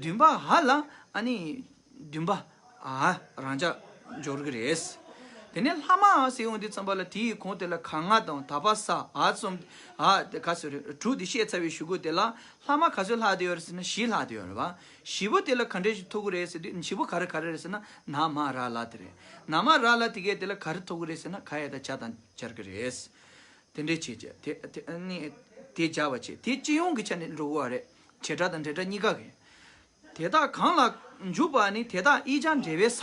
བདུན་པ་འ་ལ་ཨ་ནི། བདུན་པ། འ། རང་འཇགས་སྦྱོར་གྱི་རེད། དེ་ནས་ལྷག་མ་ཟེར་ཡོང་དུས་ཙམ་པ་ལ་དེའི་གོང་དེ་ལ་ག་ང་དང་ད་བ་ས་འ་གསུམ། འ་དེ་ག་ཚོད་རེད། དྲུག་དེ་བཤད་ཚར་བའི་གཞུག་གུ་དེ་ལ་ལྷག་མ་ག་ཚོད་ལྷག་བསྡད་ཡོད་རེད་ཟེར་ན་བཞི་ལྷག་བསྡད་ཡོད་རེད་བ། བཞི་པོ་དེ་ལ་ག་འདྲས་ཞིག་ཐུག་གི་རེད་ཟེར་དུས་བཞི་པོ་ག་རེ་ག་རེ་རེད་ཟེར་ན་ན་མ་ར་ལ་དེ་རེད། ན་མ་ར་ལ་དེ་གས་དེ་ལ་ག་རེ་ཐུག་གི་རེད་ཟེར་ན་ཀ་ཡ་བཏགས་ཀྱ་དང་སྦྱར་གྱི་རེད། དེ་འདྲས་བྱས་བྱས་དེ་དེ་ནི་དེ་སྦྱར་བ་བྱས་དེ་སྤྱི་ཡོངས་ཀྱི་ཆ་ནས་འགྲོ་གི་རེད། བྱེད་སྒྲ་དང་འབྲེལ་སྒྲ་གཉིས་ཀ་གི། དེ་དག་གང་ལ་འཇུག་པ་ནི་དེ་དག་ཨི་ཅང་འབྲེལ་བའི་ས་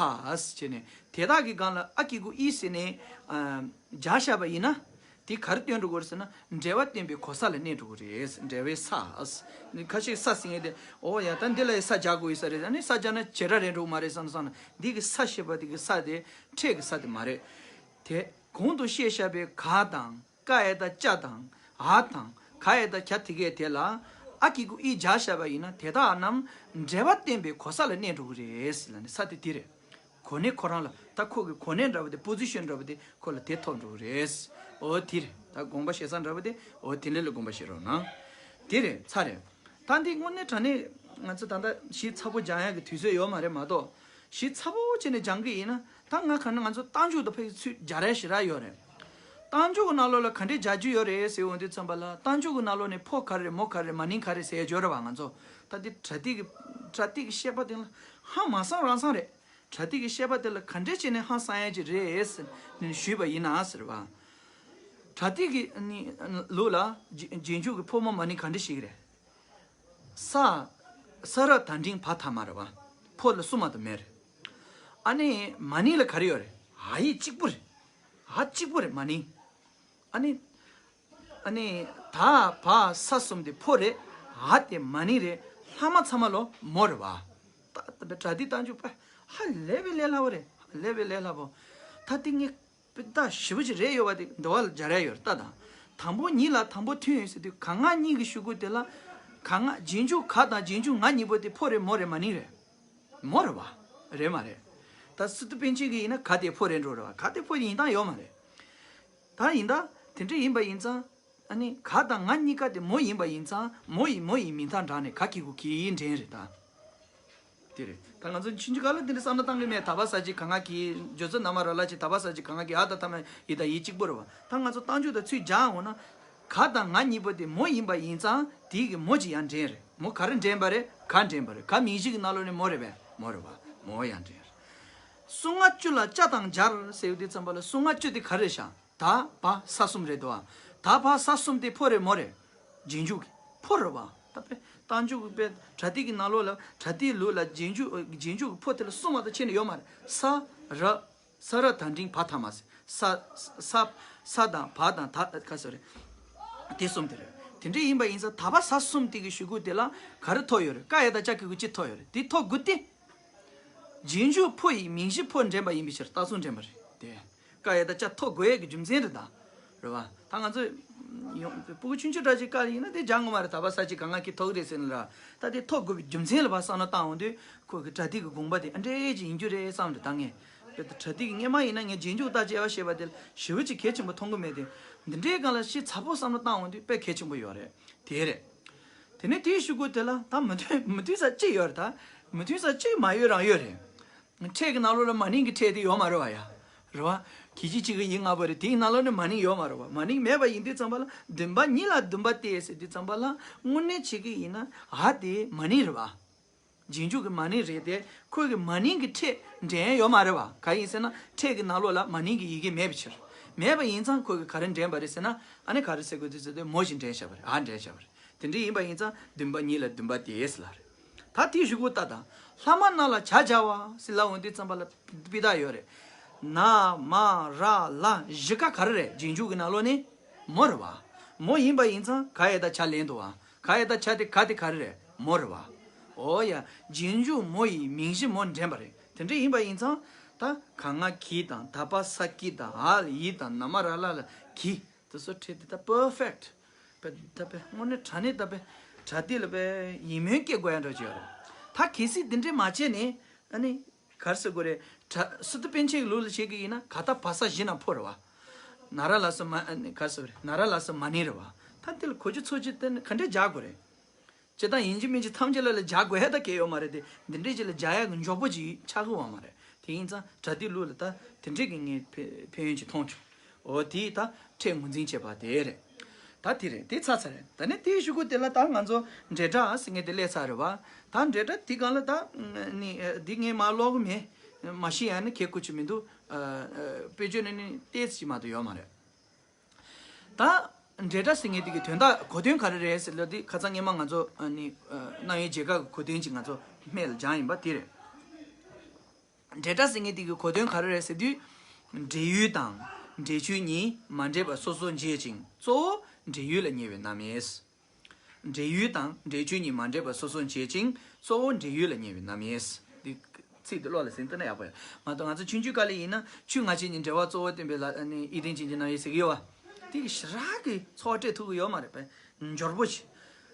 ཟེར་ནས་དེ་དག་གི་སྒང་ལ་ཨ་གི་གུ་ཨི་ཟེར་ནས་སྦྱར་བཞག་པ་ཡིན་ན། དེ་ག་རེ་སྟོན་འགྲོ་གི་རེད་ཟེར་ན་འབྲེལ་བ་བསྟན་པའི་གོ་ས་ལ་གནས་འགྲོ་གི་རེད། འབྲེལ་བའི་ས། ཁ་ཤས་ས་ཟེར་མཁན་དེ་འོ་ཡ་ད་འདི་ལ་ཡི་ས་སྦྱར་དགོས་ཡོད་ས་རེད། ཨ་ནི་ས་སྦྱར་ན་བྱེད་སྒྲ་རེད་འགྲོ་གི་མ་རེད་བསམ་བསམ་ན་འདི་གི་ས་ཞེས་པ་དེ་གི་ས་དེ་ཕྲད་ཀྱི་ས་དེ་མ་རེད། དེ་གོང་དུ་བཤད་བཞག་པའི་ག་དང་། ཀ་ཡ་བཏགས་ཀྱ་དང་འ་དང་ག་ཡ་བཏགས་གྱ་དེ་གས་དེ་ལ་ཨ་གི་གུ་ཨི་སྦྱར་བཞག་པ་ཡིན་ན་དེ་དག་རྣམས་འབྲེལ་བ་བསྟན་པའི་གོ་ས་ལ་གནས་འགྲོ་གི་རེད་ལབ་ནས་ས་དེ་དེ་རེད། གོ་གནས་ཁོ་རང་ལ་ད་ཁོ་གི་གོ་གནས་འདྲ་བ་དེ་པོ་ཟི་ཤན་འདྲ་བ་དེ་ཁོ་ལ་དེ་ཐོབ་འགྲོ་གི་རེད། འོ་དེ་རེད། ད་དགོངས་པ་བཞེས་ས་འདྲ་བ་དེ་འོ་དེ་འདྲ་ལ་དགོངས་པ་བཞེས་རོགས་གནང་། དེ་རེད་ཚར་རེད། ད་འདི་དངོས་གནས་དྲང་གནས་ང་ཚོ་ད་ལྟ་ཞིབ་ཚགས་པོ་སྦྱང་ཡག་གི་དུས་ཚོད་ཡོད་མ་རེད་མ་གཏོགས། ཞིབ་ཚགས་པོ་བྱས་ནས་སྦྱང་གི་ཡིན་ན་ད་ང་ག་ནས་ང་ཚོ་རྟགས་འཇུག་དང་ཕ་གི་ཚུར་སྦྱར་ཡ་ཞེ་དྲག་ཡོད་རེད། རྟགས་འཇུག་གི་ནང་ལོགས་ལ་ག་འདྲས་སྦྱར་རྒྱུ་ཡོད་རེད་ཟེར་འོང་དུས་ཙམ་པ་ལ་རྟགས་འཇུག་གི་ནང་ལོགས་ནས་ཕོ་ག་རེ་རེད་མོ་ག་རེ་རེད་མ་ནིང་ག་རེ་ཟེར་ཡ་སྦྱོར་རེད་བ། ང་ཚོ་ད་འདི་པྲ་ཏི་གི་པྲ་ཏི་གི་བཤད་པ་དེ་ལ་ཧ་མ་སང་རང་སང་རེད། པྲ་ཏི་གི་བཤད་པ་དེ་ལ་ག་འདྲས་བྱས་ནས་ཧ་སང་ཡ་ཅིག་རེད་ཟེར་ནས་ཞུས་པ་ཡིན་ན་ཟེར་བ། པྲ་ཏི་གི་ནི་ལུགས་ལ་རྗེས་རྗེས་འཇུག་གི་ཕོ་མོ་མ་ནིང་ག་འདྲས་ཞིག་རེད། ས། ས་ར་ད་འགྲེང་བ་ཐ་མ་རེད་བ། ཕོ་ལ་གསུམ་མ་གཏོགས་མེད་རེད། ཨ་ནི་མ་ནིང་ལ་ག་རེ་ཡོད་རེད། འ་ཡིག་གཅིག་པུ་རེད། འ་གཅིག་པུ་རེད་མ་ནིང་། ཨ་ནི། ཨ་ནི་ད་བ་ས་གསུམ་དེ་ཕོ་རེད། འ་དེ་མ་ནིང་རེད། ལྷག་མ་ཚང་མ་ལོ་མོ་རེད་བ། ད་ད་པྲ་ཏི་རྟགས་འཇུག་པ་ཧ་ལས་པའི་ལས་སླ་བོ་རེད། ཧ་ལས་པའི་ལས་སླ་བོ། ད་དེ་ངས། དཔེ་རྟགས་ཞེ་པོ་ཅིག་རེད་ཡོད་པ་དེ་འགྲེལ་པ་ལ་སྦྱར་ཡ་ཡོད་རེད་ད། དང་དང་པོ་གཉིས་ལ་དང་པོ་མཐུན་ཡོད་ཟེར་དུས་ག་ང་གཉིས་ཀྱི་གཞུག་གུ་དེ་ལ་ག་ང་རྗེས་འཇུག་ག་དང་རྗེས་འཇུག་ང་གཉིས་པོ་དེ་ཕོ་རེད་མོ་རེད་མ་ནིང་རེད། མོ་རེད་བ། རེད་མ་རེད། ད་སི་ཏུ་པཎ་ཆེན་གྱི་ཡིན་ན་ག་དེ་ཕོ་རེད་འགྲོ་རེད་བ། ག་དེ་ཕོ་ཡིན་སྟངས་ཡོད་མ་རེད། ད་ཡིན་ད་དེ་འདྲ་ཡིན་པ་ཡིན་ཙང་། ཨ་ནི་ག་དང་ང་གཉིས་ཀ་དེ་མོ་ཡིན་པ་ཡིན་ཙང་མོ་ཡི་མོ་ཡི་མིང་མཐའ་དྲངས་ནས་ག་གི་གུ་གི་འདྲེན་རེད་ད། དེ་རེད། ད་ང་ཚོ་ཆུང་ཆུང་སྐབས་ལ་དེ་འདྲ་བསམ་བློ་བཏང་གི་མེད། ད་བ་ས་གཅིག་ག་ང་གི་སྦྱོར་ཚུལ་ན་མ་ར་ལ་གཅིག་ད་བ་ས་གཅིག་ག་ང་གི་འ་ད་ཐ་མ་ཡི་ད་ཡིག་གཅིག་པོ་རེད་བ། ད་ང་ཚོ་རྟགས་འཇུག་དང་ཚུར་སྦྱར་འོང་ན། ག་དང་ང་གཉིས་པོ་དེ་མོ་ཡིན་པ་ཡིན་ཙང་དེའི་གི་མོ་གཅིག་ཡང་འདྲེན་རེད། མོ་ག་རེ་འདྲེན་པ་རེད། ག་འདྲེན་པ་རེད། ག་མིང་གཞི་གི་ནང་ལོགས་ནས་མོ་རེད་པས། མོ་རེད་བ། མོ་ཡང་འདྲེན་རེད། གསུང་སྔགས་བཅུ་ལ་ལྕགས་དང་སྦྱར་ཟེར་བའི་དུས་ཙམ་པ་ལ་གསུང་སྔགས་བཅུ་དེ་ག་རེ་རེད་ཤག་ད་བ་ས་གསུམ་རེད་དོ། ད་བ་ས་གསུམ་དེ་ཕོ་རེད་མོ་རེད། རྗེས་འཇུག་གི་ཕོ་རེད་བ། ད་དཔེ་རྟགས་འཇུག་གི་དཔེ་པྲ་ཏི་གི་ནང་ལོགས་ལ་པྲ་ཏིའི་ལུགས་ལ་རྗེས་འཇུག་རྗེས་འཇུག་གི་ཕོ་དེ་ལ་གསུམ་མ་གཏོགས་ཕྱེ་ནས་ཡོད་མ་རེད། ས་ར། ས་ར་ད་འགྲེང་བ་ཐ་མ་ཟེར། ས། ས། ས་དང་བ་དང་ད་ག་ཟེར་རེད། དེ་གསུམ་དེ་རེད། དེ་འདྲ་ཡིན་པ་ཡིན་ཙང་ད་བ་ས་གསུམ་དེ་གི་གཞུག་གུ་དེ་ལ་ག་རེ་ཐོབ་ཡོད་རེད། ཀ་ཡ་ད་ཅ་གི་གུ་གཅིག་ཐོབ་ཡོད་རེད། དེ་ཐོབ་དགོས་ཏེ། རྗེས་འཇུག་ཕོ་ཡི་མིང་གཞི་ཕོ་འདྲེན་པ་ཡིན་པའི་ཕྱིར་རྟགས་གསུམ་འདྲེན་པ་རེད་དེ། ཀ་ཡ་ད་ཅ་ཐོབ་དགོས་ཡས་ཀྱི་རྒྱུ་མཚན་རེད་ད། རེད་བ། ད་ང་ཚོ་ཡོང་སྤུ་གུ་ཆུང་ཆུང་འདྲ་ཅིག་སྐབས་ཡིན་ན་དེ་སྦྱང་དགོས་མ་རེད། ད་བ་ས་གཅིག་ག་ང་གི་ཐོབ་ཀྱི་རེད་ཟེར་ན་ར། ད་དེ་ཐོབ་དགོས་པའི་རྒྱུ་མཚན་ལ་བ་བསམ་བློ་བཏང་འོང་དུས་ཁོ་གི་པྲ་ཏི་གི་དགོངས་པ་དེ་ཨ་འདྲས་ཅིག་ཡིན་རྒྱུ་རེད་བསམ་རེད་ད་ངས། དཔེ་ད་པྲ་ཏི་གི་སྔས་མ་ཡིན་ན་ངས་རྗེས་འཇུག་རྟགས་དཔྱད་པ་ཞེས་པ་དེ་ཞེ་པོ་ཅིག་གལ་ཆེན་པོ་མཐོང་གི་མེད་དེ། འདི་འདྲའི་སྒང་ལ་ཞིབ་ཚགས་པོ་བསམ་བློ་བཏང་འོང་དུས་དཔེ་གལ་ཆེན་པོ་ཡོད་རེད། དེ་རེད། དེ་ནས་དེའི་གཞུག་གུ་དེ་ལ་ད་མི་མཐུན་མི་མཐུན་ས་གཅིག་ཡོད་རེད་ད། མི་མཐུན་ས་གཅིག་མ་ཡོད་རང་ཡོད་རེད། ཕྲད་ཀྱི་ནང་ལོགས་ལ་མ་ནིང་གི་ཕྲད་དེ་ཡོད་མ་རེད་བ་ཡ། རེད་བ། གི་གཅིག་གཅིག་གི་ཡིག་ལྔ་པོ་རེད། དེའི་ནང་ལོགས་ནས་མ་ནིང་ཡོད་མ་རེད་བ། མ་ནིང་མེད་པ་ཡིན་དུས་ཙམ་པ་ལ་བདུན་པ་གཉིས་ལ་བདུན་པ་སྟེ་ཟེར་དུས་ཙམ་པ་ལ་དངོས་གནས་བྱེད་ཀྱི་ཡིན་ན་འ་དེ་མ་ནིང་རེད་བ། རྗེས་འཇུག་གི་མ་ནིང་རེད་དེ་ཁོས་གི་མ་ནིང་གི་ཕྲད་འདྲེན་ཡོད་མ་རེད་བ། ག་ཡིན་ཟེར་ན་ཕྲད་ཀྱི་ནང་ལོགས་ལ་མ་ནིང་གི་ཡི་གེ་མེད་པའི་ཕྱིར། མེད་པ་ཡིན་ཙང་ཁོ་གིས་ག་རེ་འདྲེན་པ་རེད་ཟེར་ན། ཨ་ནི་ག་རེ་ཟེར་དགོས་འདུག་ཟེར་དུས་མོ་ཞིག་འདྲེན་བཞག་པ་རེད། ཨ་འདྲེན་བཞག་པ་རེད། དེ་འདྲ་ཡིན་པ་ཡིན་ཙང་བདུན་པ་གཉིས་ལ་བདུན་པ་དེ་ལབ་རེད། ད་དེའི་གཞུག་གུ་ལྟ་དང་། ལྷག་མ་རྣམས་ལ་བྱ་སྦྱར་བ་ཟེར་ལབ་འོང་དུས་ཙམ་པ་ལ་དཔེ་རྟགས་ཡོད་རེད། ན་མ་ར་ལ་བཞི་ཀ་ག་རེ་རེད། རྗེས་འཇུག་གི་ནང་ལོགས་ནས་མོ་རེད་བ། མོ་ཡིན་པ་ཡིན་ཙང་ག་ཡ་བཏགས་གྱ་ལེན་འདུག་བ། ག་ཡ་བཏགས་གྱ་དེ་ག་དེ་ག་རེ་རེད། མོ་རེད་བ། འོ་ཡ། རྗེས་འཇུག་མོ་ཡིས་མིང་གཞི་མོ་འདྲེན་པ་རེད། དེ་འདྲ་ཡིན་པ་ཡིན་ཙང་། ད་ག་ང་གི་དང་ད་པ་ས་ཀི་དང་ཨ་ལ་ཡི་དང་ན་མ་ར་ལ་ལ་གི། དེ་ཚོ་ཁྲིད་དེ་ད་པར་ཕེག་ཊི། པ་ད་པ་དངོས་གནས་དྲང་གནས་ད་པ་དྲ་ཐིག་ལ་པ་ཡིད་སྨོན་སྐྱེ་དགོས་ཡ་འདྲ་ཅིག་ཡོད་རེད། ད་གལ་སྲིད་དེ་འདྲ་མ་བྱས་ནས། ཨ་ནི་ག་རེ་ཟེར་དགོས་རེད། དྲ་སི་ཏུ་པཎ་ཆེན་གྱི་ལུགས་ལ་བྱེད་ཀྱི་ཡིན་ན་ག་ད་བ་ས་བཞི་ན་ཕོ་རེད་བ། ན་ར་ལ་ས་མ་ཨ་ནི་ག་རེ་ཟེར་དགོས་རེད། ན་ར་ལ་ས་མ་ནི་རེད་བ། ད་དེ་ལ་གོ་རྒྱུ་ཚོད་རྒྱུ་དེ་ནི་ག་འདྲས་སྦྱར་དགོས་རེད། སྤྱིར་བཏང་ཡིན་གཅིག་མིན་གཅིག་ཐམས་ཅད་ལ་ལ་སྦྱར་དགོས་ཡ་ད་གལ་ཡོད་མ་རེད་དེ། འདི་འདྲས་ཅིག་ལ་སྦྱར་ཡ་གི་མགྱོགས་པོ་ཅིག་ཆགས་ཀྱི་ཡོད་མ་རེད། དེ་ཡིན་ཙང་དྲ་ཐིག་ལུགས་ལ་ད་དེ་འདྲས་ཀྱི་ངས་ཕན་ཕན་ཡོན་ཅིག་མཐོང་བྱུང་། འོ་དེ་ད་ཕྲད་ངོས་འཛིན་བྱས་པ་དེ་རེད། ད་དེ་རེད། དེ་ཚར་ཚར་རེད། ད་ནི་དེའི་གཞུག་གུ་དེ་ལ་ད་ང་ཚོ་འབྲེལ་སྒྲ་ཟེར་མཁན་དེ་སླེབས་ཚར་རེད་བ། ད་འབྲེལ་སྒྲ་དེ་སྒང་ལ་ད་ནི་འདི་ངས་མར་ཀློག་གི་མེད། མ་ཤེས་ཡ་ནི་གལ་ཁུ་ཆུ་མི་འདུག་དཔེ་བརྗོད་ནི་ནི་ཏོག་ཙམ་ཅིག་མ་གཏོགས་ཡོད་མ་རེད། ད་འབྲེལ་སྒྲ་ཟེར་མཁན་དེ་གི་དོན་དག་གོ་དོན་ག་རེ་རེད་ཟེར་ལབ་དུས། ཁ་སང་སྔོན་མ་ང་ཚོ་ཨ་ནི་ཨ་རྣམ་དབྱེ་བརྒྱད་ཀ་གི་གོ་དོན་ཅིག་ང་ཚོ་སྨད་ལ་སྦྱངས་ཡིན་པ་དེ་རེད། འབྲེལ་སྒྲ་ཟེར་མཁན་དེ་གི་གོ་དོན་ག་རེ་རེད་ཟེར་དུས། འབྲེལ་ཡུལ་དང་འབྲེལ་ཆོས་གཉིས་མ་འདྲེས་པ་སོ་སོར་འབྱེད་ཅིང་གཙོ་བོ་འབྲེལ་ཡུལ་ལ་ཉེ་བའི་རྣམ་དབྱེ། འབྲེལ་ཡུལ་དང་འབྲེལ་ཆོས་གཉིས་མ་འདྲེས་པ་སོ་སོར་འབྱེད་ཅིང་གཙོ་བོ་འབྲེལ་ཡུལ་ལ་ཉེ་བའི་རྣམ་དབྱེ། འདི་ཚིག་འདི་བློ་ལ་ཟིན་ཐུབ་ན་ཡག་པོ་ཡོད་མ་གཏོགས། ང་ཚོ་ཆུང་ཆུང་སྐབས་ལ་ཡིན་ན་ཆོས་ང་བཅས་གཉིས་འབྲེལ་བ་གཙོ་བོ་བསྟན་པའི་ལ་ཨ་ནི་ཡིད་བརྟན་ཅན་གྱི་རྣམ་དབྱེ་ཟེར་གྱི་ཡོད་བ། དེ་གི་ཞེ་དྲག་གི་ཚོར་བ་སྤྲད་ཐུབ་ཀྱི་ཡོད་མ་རེད་པས། འབྱོར་པོ་ཞིག་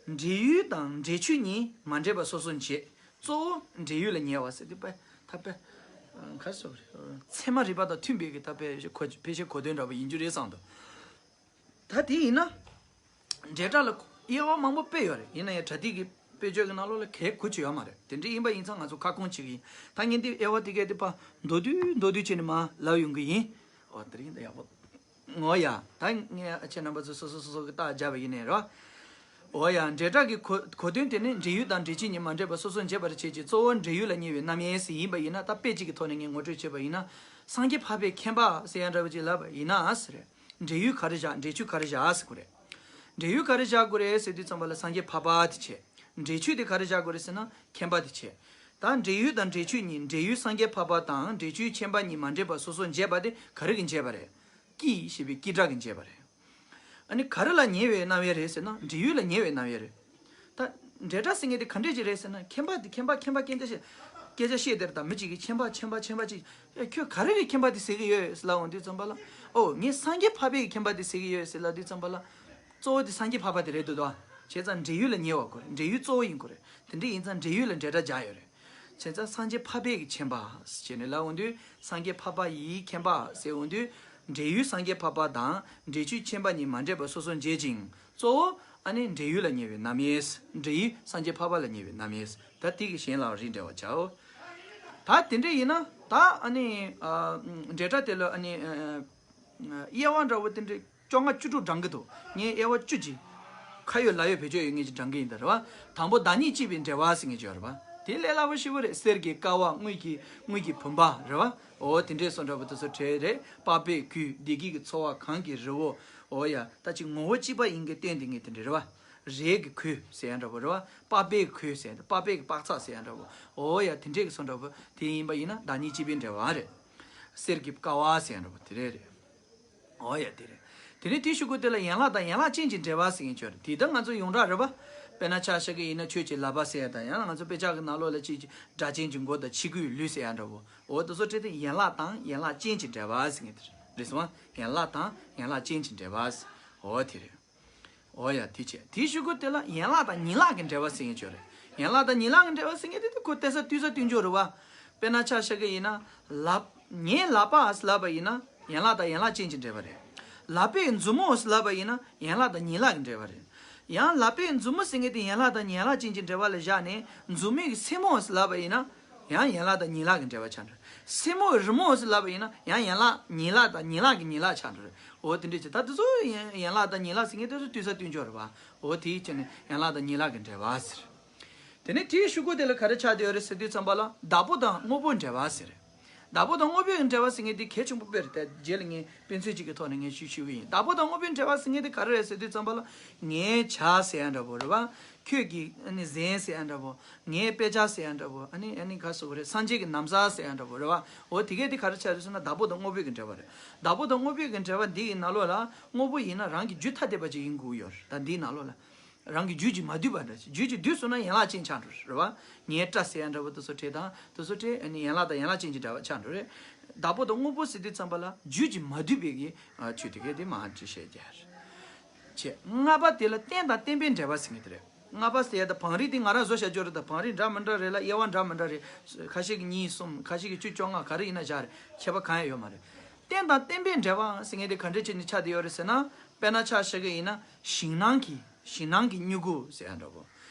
འབྲེལ་ཡུལ་དང་འབྲེལ་ཆོས་གཉིས་མ་འདྲེས་པ་སོ་སོར་འབྱེད། གཙོ་བོ་འབྲེལ་ཡུལ་ལ་ཉེ་བ་ཟེར་དུས་པས་ད་པས། ག་སོ་རེད། ཚད་མ་རིག་པ་དང་མཐུན་པའི་གི་ད་པས་གོ་ཕལ་ཆེར་གོ་དོན་འདྲ་པོ་ཡིན་རྒྱུ་རེད་བསམ་འདུག་ད་དེ་ཡིན་ན། འབྲེལ་སྒྲ་ལ་དབྱེ་བ་མང་པོ་དཔེ་ཡོད་རེད། ཡིན་ན་ཡང་དྲ་ཐིག་གི་དཔེ་བརྗོད་ཀྱི་ནང་ལོགས་ལ་གལ་གུ་ཅི་ཡོད་མ་རེད། དེ་འདྲ་ཡིན་པ་ཡིན་ཙང་ང་ཚོ་ཁ་སྐོང་བྱེད་ཀྱི་ཡིན། ད་ངས་འདི་དབྱེ་བ་དེ་གས་དེ་ཕར་མདོར་བསྡུས་མདོར་བསྡུས་བྱས་ནས་མར་ལབ་ཡོང་གི་ཡིན། འོ་དེ་རིང་ད་ཡག་པོ། འོ་ཡ། ད་ངས་ཁྱེད་རྣམ་པ་ཚོ་སོ་སོ་སོ་སོ་གི་རྟགས་སྦྱར་བ་ཡིན་ནའི་རོ། འོ་ཡ། འབྲེལ་སྒྲ་གི་གོ་གོ་དོན་དེ་ནི་འབྲེལ་ཡུལ་དང་འབྲེལ་ཆོས་གཉིས་མ་འདྲེས་པ་སོ་སོར་འབྱེད་པར་བྱེད་ཅིང་གཙོ་བོ་འབྲེལ་ཡུལ་ལ་ཉེ་བའི་རྣམ་དབྱེ་ཟེར་ཡིན་པ་ཡིན་ན། ད་དཔེ་གཅིག་གི་ཐོག་ནས་ངས་ངོ་སྤྲོད་བྱས་པ་ཡིན་ན། སངས་རྒྱས་འཕགས་པའི་མཁྱེན་པ་ཟེར་ཡ་འདྲ་བོ་ཅིག་ལབ་པ་ཡིན་ན་ཟེར། འབྲེལ་ཡུལ་ག་རེ་བཞག་འབྲེལ་ཆོས་ག་རེ་བཞག་ཟེར་དགོས་རེད། འབྲེལ་ཡུལ་ག་རེ་བཞག་དགོས་རེད་ཟེར་དུས་ཙམ་པ་ལ་སངས་རྒྱས་འཕགས་པ་དེ་བྱས། འབྲེལ་ཆོས་དེ་ག་རེ་བཞག་དགོས་རེད་ཟེར་ན་མཁྱེན་པ་དེ་བྱས། ད་འབྲེལ་ཡུལ་དང་འབྲེལ་ཆོས་གཉིས། འབྲེལ་ཡུལ་སངས་རྒྱས་འཕགས་པ་དང་འབྲེལ་ཆོས་མཁྱེན་པ་གཉིས་མ་འདྲེས་པ་སོ་སོར་འབྱེད་པ་དེ་ག་རེ་གིས་འབྱེད་པ་རེད། ཀྱིས་ཞེས་པའི་ཀྱིས་སྒྲ་གིས་འབྱེད་པ་རེད། ཨ་ནི་ག་རེ་ལ་ཉེ་བའི་རྣམ་དབྱེ་རེད་ཟེར་ན་འབྲེལ་ཡུལ་ལ་ཉེ་བའི་རྣམ་དབྱེ་རེད། ད་འབྲེལ་སྒྲ་ཟེར་མཁན་དེ་ག་འདྲས་ཅིག་རེད་ཟེར་ན། མཁྱེན་པ་དེ་མཁྱེན་པ་མཁྱེན་པ་མཁྱེན་པ་ཞེས་སྐད་ཆ་བཤད་དེར་ད་མི་གཅིག་གིས་མཁྱེན་པ་མཁྱེན་པ་མཁྱེན་པ་ཅིག་ཨེ་ཁྱོད་ག་རེ་གི་མཁྱེན་པ་དེ་ཟེར་གི་ཡོད་ཟེར་ལབ་འོང་དུས་ཙམ་པ་ལ། ཨོ་ངས་སངས་རྒྱས་འཕགས་པའི་གི་མཁྱེན་པ་དེ་ཟེར་གི་ཡོད་ཟེར་ལབ་དུས་ཙམ་པ་ལ། གཙོ་བོ་དེ་སངས་རྒྱས་འཕགས་པ་དེ་རེད་འདུག་ད། བྱས་ཙང་འབྲེལ་ཡུལ་ལ་ཉེ་བ་དགོས་རེད། འབྲེལ་ཡུལ་གཙོ་བོ་ཡིན་དགོས་རེད། དེ་འདྲ་ཡིན་ཙང་འབྲེལ་ཡུལ་ལ་འབྲེལ་སྒྲ་སྦྱར་ཡོད་རེད། བྱས་ཙང་སངས་རྒྱས་འཕགས་པའི་གི་མཁྱེན་པ་ཞེས་ནས་ལབ་འོང་དུས། སངས་རྒྱས་འཕགས་པ་ཡི་མཁྱེན་པ་ཟེར་འོང་དུས། འབྲེལ་ཡུལ་སངས་རྒྱས་འཕགས་པ་དང་འབྲེལ་ཆོས་མཁྱེན་པ་གཉིས་མ་འདྲེས་པ་སོ་སོར་འབྱེད་ཅིང་གཙོ་བོ་ཨ་ནི་འབྲེལ་ཡུལ་ལ་ཉེ་བའི་རྣམ་དབྱེ། འབྲེལ་ཡུལ་སངས་རྒྱས་འཕགས་པ་ལ་ཉེ་བའི་རྣམ་དབྱེ། ད་དེ་གི་གཞན་ལའང་རིགས་འགྲེ་བར་བྱའོ། ད་དེ་འདྲ་ཡིན་ན་ད་ཨ་ནི་ཨ་འབྲེལ་སྒྲ་དེ་ལ་ཨ་ནི་ཨ་དབྱེ་བ་འདྲ་བོ་དེ་འདྲ་བཅོ་ལྔ་བཅུ་དྲུག་བགྲང་གི་འདུག་ངས་དབྱེ་བ་བཅུ་ཅིག་ཁ་ཡོད་ལག་ཡོད་བེད་སྤྱོད་ཡོད་མཁན་ཅིག་བགྲང་གི་ཡིན་ད་རེད་བ། དང་པོ་བདག་ཉིད་གཅེས་པའི་འབྲེལ་བ་ཟེར་མཁན་ཅིག་ཡོད་རེད་བ། དེ་ལས་སླ་པོ་ཞེ་པོ་རེད། གསེར་གྱི་ཀ་བ། དངུལ་གྱི་དངུལ་གྱི་བུམ་པ་རེད་བ། འོ་དེ་འདྲས་སོགས་འདྲ་བོ་དེ་ཚོ་བྲིས་རེད། པགས་པའི་གོས། བདེ་སྐྱིད་ཀྱི་ཚོར་བ་གང་གི་རི་བོ། འོ་ཡ། ད་ཅིག་ངོ་བོ་གཅིག་པ་ཡིན་གྱི་སྟོན་དེ་ངས་དེ་འདྲས་རེད་བ། རས་ཀྱི་གོས་ཟེར་ཡ་འདྲ་བོ་རེད་བ། པགས་པའི་གོས་ཟེར་ཡ་འདྲ། པགས་པའི་གི་པགས་ཚགས་ཟེར་ཡ་འདྲ་བོ། འོ་ཡ། དེ་འདྲས་ཀྱི་སོགས་འདྲ་བོ་དེ་ཡིན་པ་ཡིན་ན་བདག་ཉིད་གཅེས་པའི་འབྲེལ་བ་རེད། གསེར་གྱི་ཀ་བ་ཟེར་ཡ་འདྲ་བོ་དེ་རེད་རེད། འོ་ཡ་དེ་རེད། དེ་ནས་དེའི་གཞུག་གུ་དེ་ལ་ཡན་ལག་དང་ཡན་ལག་ཅན་གྱི་འབྲེལ་བ་ཟེར་མཁན་ཅིག་ཡོད་རེད། དེ་ད་ང་ཚོ་ཡོངས་གྲགས་རེད་པ། དཔེར་ན་ཆ་བཞག་གི་ཡིན་ན་ཆོས་ཀྱི་བསླབ་པ་ཟེར་ཡ་དང་། ཡང་ན་ང་ཚོ་དཔེ་ཆ་གི་ནང་ལོགས་ལ་ཅིག་སྒྲ་གཅན་གྱི་མགོ་དང་ཕྱི་སྒོའི་ལུས་ཟེར་ཡ་འདྲ་བོ། འོ་དེ་ཚོ་བྲིས་ཏེ་ཡན་ལག་དང་ཡན་ལག་ཅན་གྱི་འབྲེལ་བ་ཟེར་མཁན་དེ་རེད་སོང་ཨ། ཡན་ལག་དང་ཡན་ལག་ཅན་གྱི་འབྲེལ་བ་ཟེར། འོ་དེ་རེད། འོ་ཡ་དེ་བྱས། དེའི་གཞུག་གུ་དེ་ལ་ཡན་ལག་དང་ཉིང་ལག་གི་འབྲེལ་བ་ཟེར་མཁན་ཅིག་ཡོད་རེད། ཡན་ལག་དང་ཉིང་ལག་གི་འབྲེལ་བ་ཟེར་མཁན་དེ་དེ་ཁོ་ལྟོས་ས་ལྟོས་ས་ལྟོས་འཇོག་རེད་པ། དཔེར་ན་ཆ་བཞག་གི་ཡིན་ན་ལག་ངའི་ལག་པ་ཟེར་ལབ་པ་ཡིན་ན་ཡན་ལག་དང་ཡན་ལག་ཅན་གྱི་འབྲེལ་བ་རེད། ལག་པའི་མཛུབ་མོ་ཟེར་ལབ་པ་ཡིན་ན་ཡན་ལག་དང་ཉིང་ལག་གི་འབྲེལ་བ་རེད། ཡང་ལག་པའི་མཛུབ་མོ་ཟེར་མཁན་དེ་ཡན་ལག་དང་ཉིང་ལག་ཅན་གྱི་འབྲེལ་བ་ལ་བཞག་ནས་མཛུབ་མོའི་སེན་མོ་ཟེར་ལབ་པ་ཡིན་ན་ཡང་ཡན་ལག་དང་ཉིང་ལག་གི་འབྲེལ་བ་ཆགས་འགྲོ། སེན་མོའི་རི་མོ་ཟེར་ལབ་པ་ཡིན་ན་ཡང་ཡན་ལག་ཉིང་ལག་དང་ཉིང་ལག་གི་ཉིང་ལག་ཆགས་འགྲོ་རེད། འོ་དེ་འདྲ་བྱས། ད་དེ་ཚོ་ཡན་ཡན་ལག་དང་ཉིང་ལག་ཟེར་མཁན་དེ་ཚོ་ལྟོས་ས་ལྟོས་འཇོག་རེད་པ། འོ་དེའི་ཆ་ནས་ཡན་ལག་དང་ཉིང་ལག་གི་འབྲེལ་བ་ཟེར། དེ་ནས་དེའི་གཞུག་གུ་དེ་ལ་ག་རེ་ཆགས་བསྡད་ཡོད་རེད་ཟེར་དུས་ཙམ་པ་ལ་བདག་པོ་དང་དངོས་པོའི་འབྲེལ་བ་ཟེར། བདག་པོ་དང་དངོས་པོའི་འབྲེལ་བ་ཟེར་མཁན་དེ་གལ་ཆེན་པོ་དཔེ་རེད། དེ་རྗེས་ལ་ངས་དཔེ་མཚོན་གཅིག་གི་ཐོག་ནས་ངས་ཞུ་ཞུ་གི་ཡིན། བདག་པོ་དང་དངོས་པོའི་འབྲེལ་བ་ཟེར་མཁན་དེ་ག་རེ་རེད་ཟེར་དུས་ཙམ་པ་ལ། ངའི་བྱ་ཟེར་ཡ་འདྲ་པོ་རེད་བ། ཁྱོད་ཀྱི་ཨ་ནི་གཟན་ཟེར་ཡ་འདྲ་པོ། ངའི་དཔེ་ཆ་ཟེར་ཡ་འདྲ་པོ། ཨ་ནི་ཨ་ནི་ག་རེ་ཟེར་དགོས་རེད། སངས་རྒྱས་ཀྱི་ན་བཟའ་ཟེར་ཡ་འདྲ་པོ་རེད་བ། འོ་དེ་གས་དེ་ག་རེ་ཆགས་རེད་ཟེར་ན། བདག་པོ་དང་དངོས་པོའི་གི་འབྲེལ་བ་རེད། བདག་པོ་དང་དངོས་པོའི་གི་འབྲེལ་བ་འདི་ཡི་ནང་ལོགས་ལ། དངོས་པོ་ཡིན་ན་རང་གི་རྒྱུ་ཐ་དད་པ་ཅིག་ཡིན་དགོས་ཡོད་རེད། ད་འདིའི་ནང་ལོགས་ལ། རང་གི་རྒྱུད་ཀྱིས་མ་བསྡུས་པ་འདྲ། རྒྱུད་ཀྱིས་བསྡུས་སོང་ན་ཡན་ལག་ཅན་ཆགས་འགྲོ་རེད་བ། ངའི་སྐྲ་ཟེར་ཡ་འདྲ་པོ་དེ་ཚོ་བྲིས་དང་དེ་ཚོ་བྲིས། ཨ་ནི་ཡན་ལག་དང་ཡན་ལག་ཅན་གྱི་འདྲ་བ་ཆགས་འགྲོ་རེད། བདག་པོ་དང་དངོས་པོ་ཟེར་དུས་ཙམ་པ་ལ་རྒྱུད་ཀྱིས་མ་བསྡུས་པའི་གི་ཨ་ཆོས་དེ་གས་དེ་མར་འབྲི་བཤད་རྒྱག་རེད། བྱས། ལྔ་པ་དེ་ལ་རྟེན་དང་བརྟེན་པའི་འབྲེལ་བ་ཟེར་མཁན་དེ་རེད། ལྔ་པ་ཟེར་ཡ་ད་བང་རིམ་དེ་ང་རང་བཟོ་བྱ་སྦྱོར་རེད། ད་བང་རིམ་འདྲ་མི་འདྲ་རེད་ལ། དབྱེ་བ་འདྲ་མི་འདྲ་རེད། ཁ་ཤས་ཀྱིས་གཉིས་གསུམ། ཁ་ཤས་ཀྱིས་བཅུ་བཅོ་ལྔ། ག་རེ་ཡིན་ན་བཞག་རེད། ཁྱད་པར་གང་ཡང་ཡོད་མ་རེད། རྟེན་དང་བརྟེན་པའི་འབྲེལ་བ་ཟེར་མཁན་དེ་ག་འདྲས་བྱས་ནས་ཆགས་བསྡད་ཡོད་རེད་ཟེར་ན། དཔེར་ན་ཆ་བཞག་གི་ཡིན་ན། ཞིང་ནང་གི་ཞིང་ནང་གི་མྱུ་གུ་ཟེར་ཡ་འདྲ་པོ།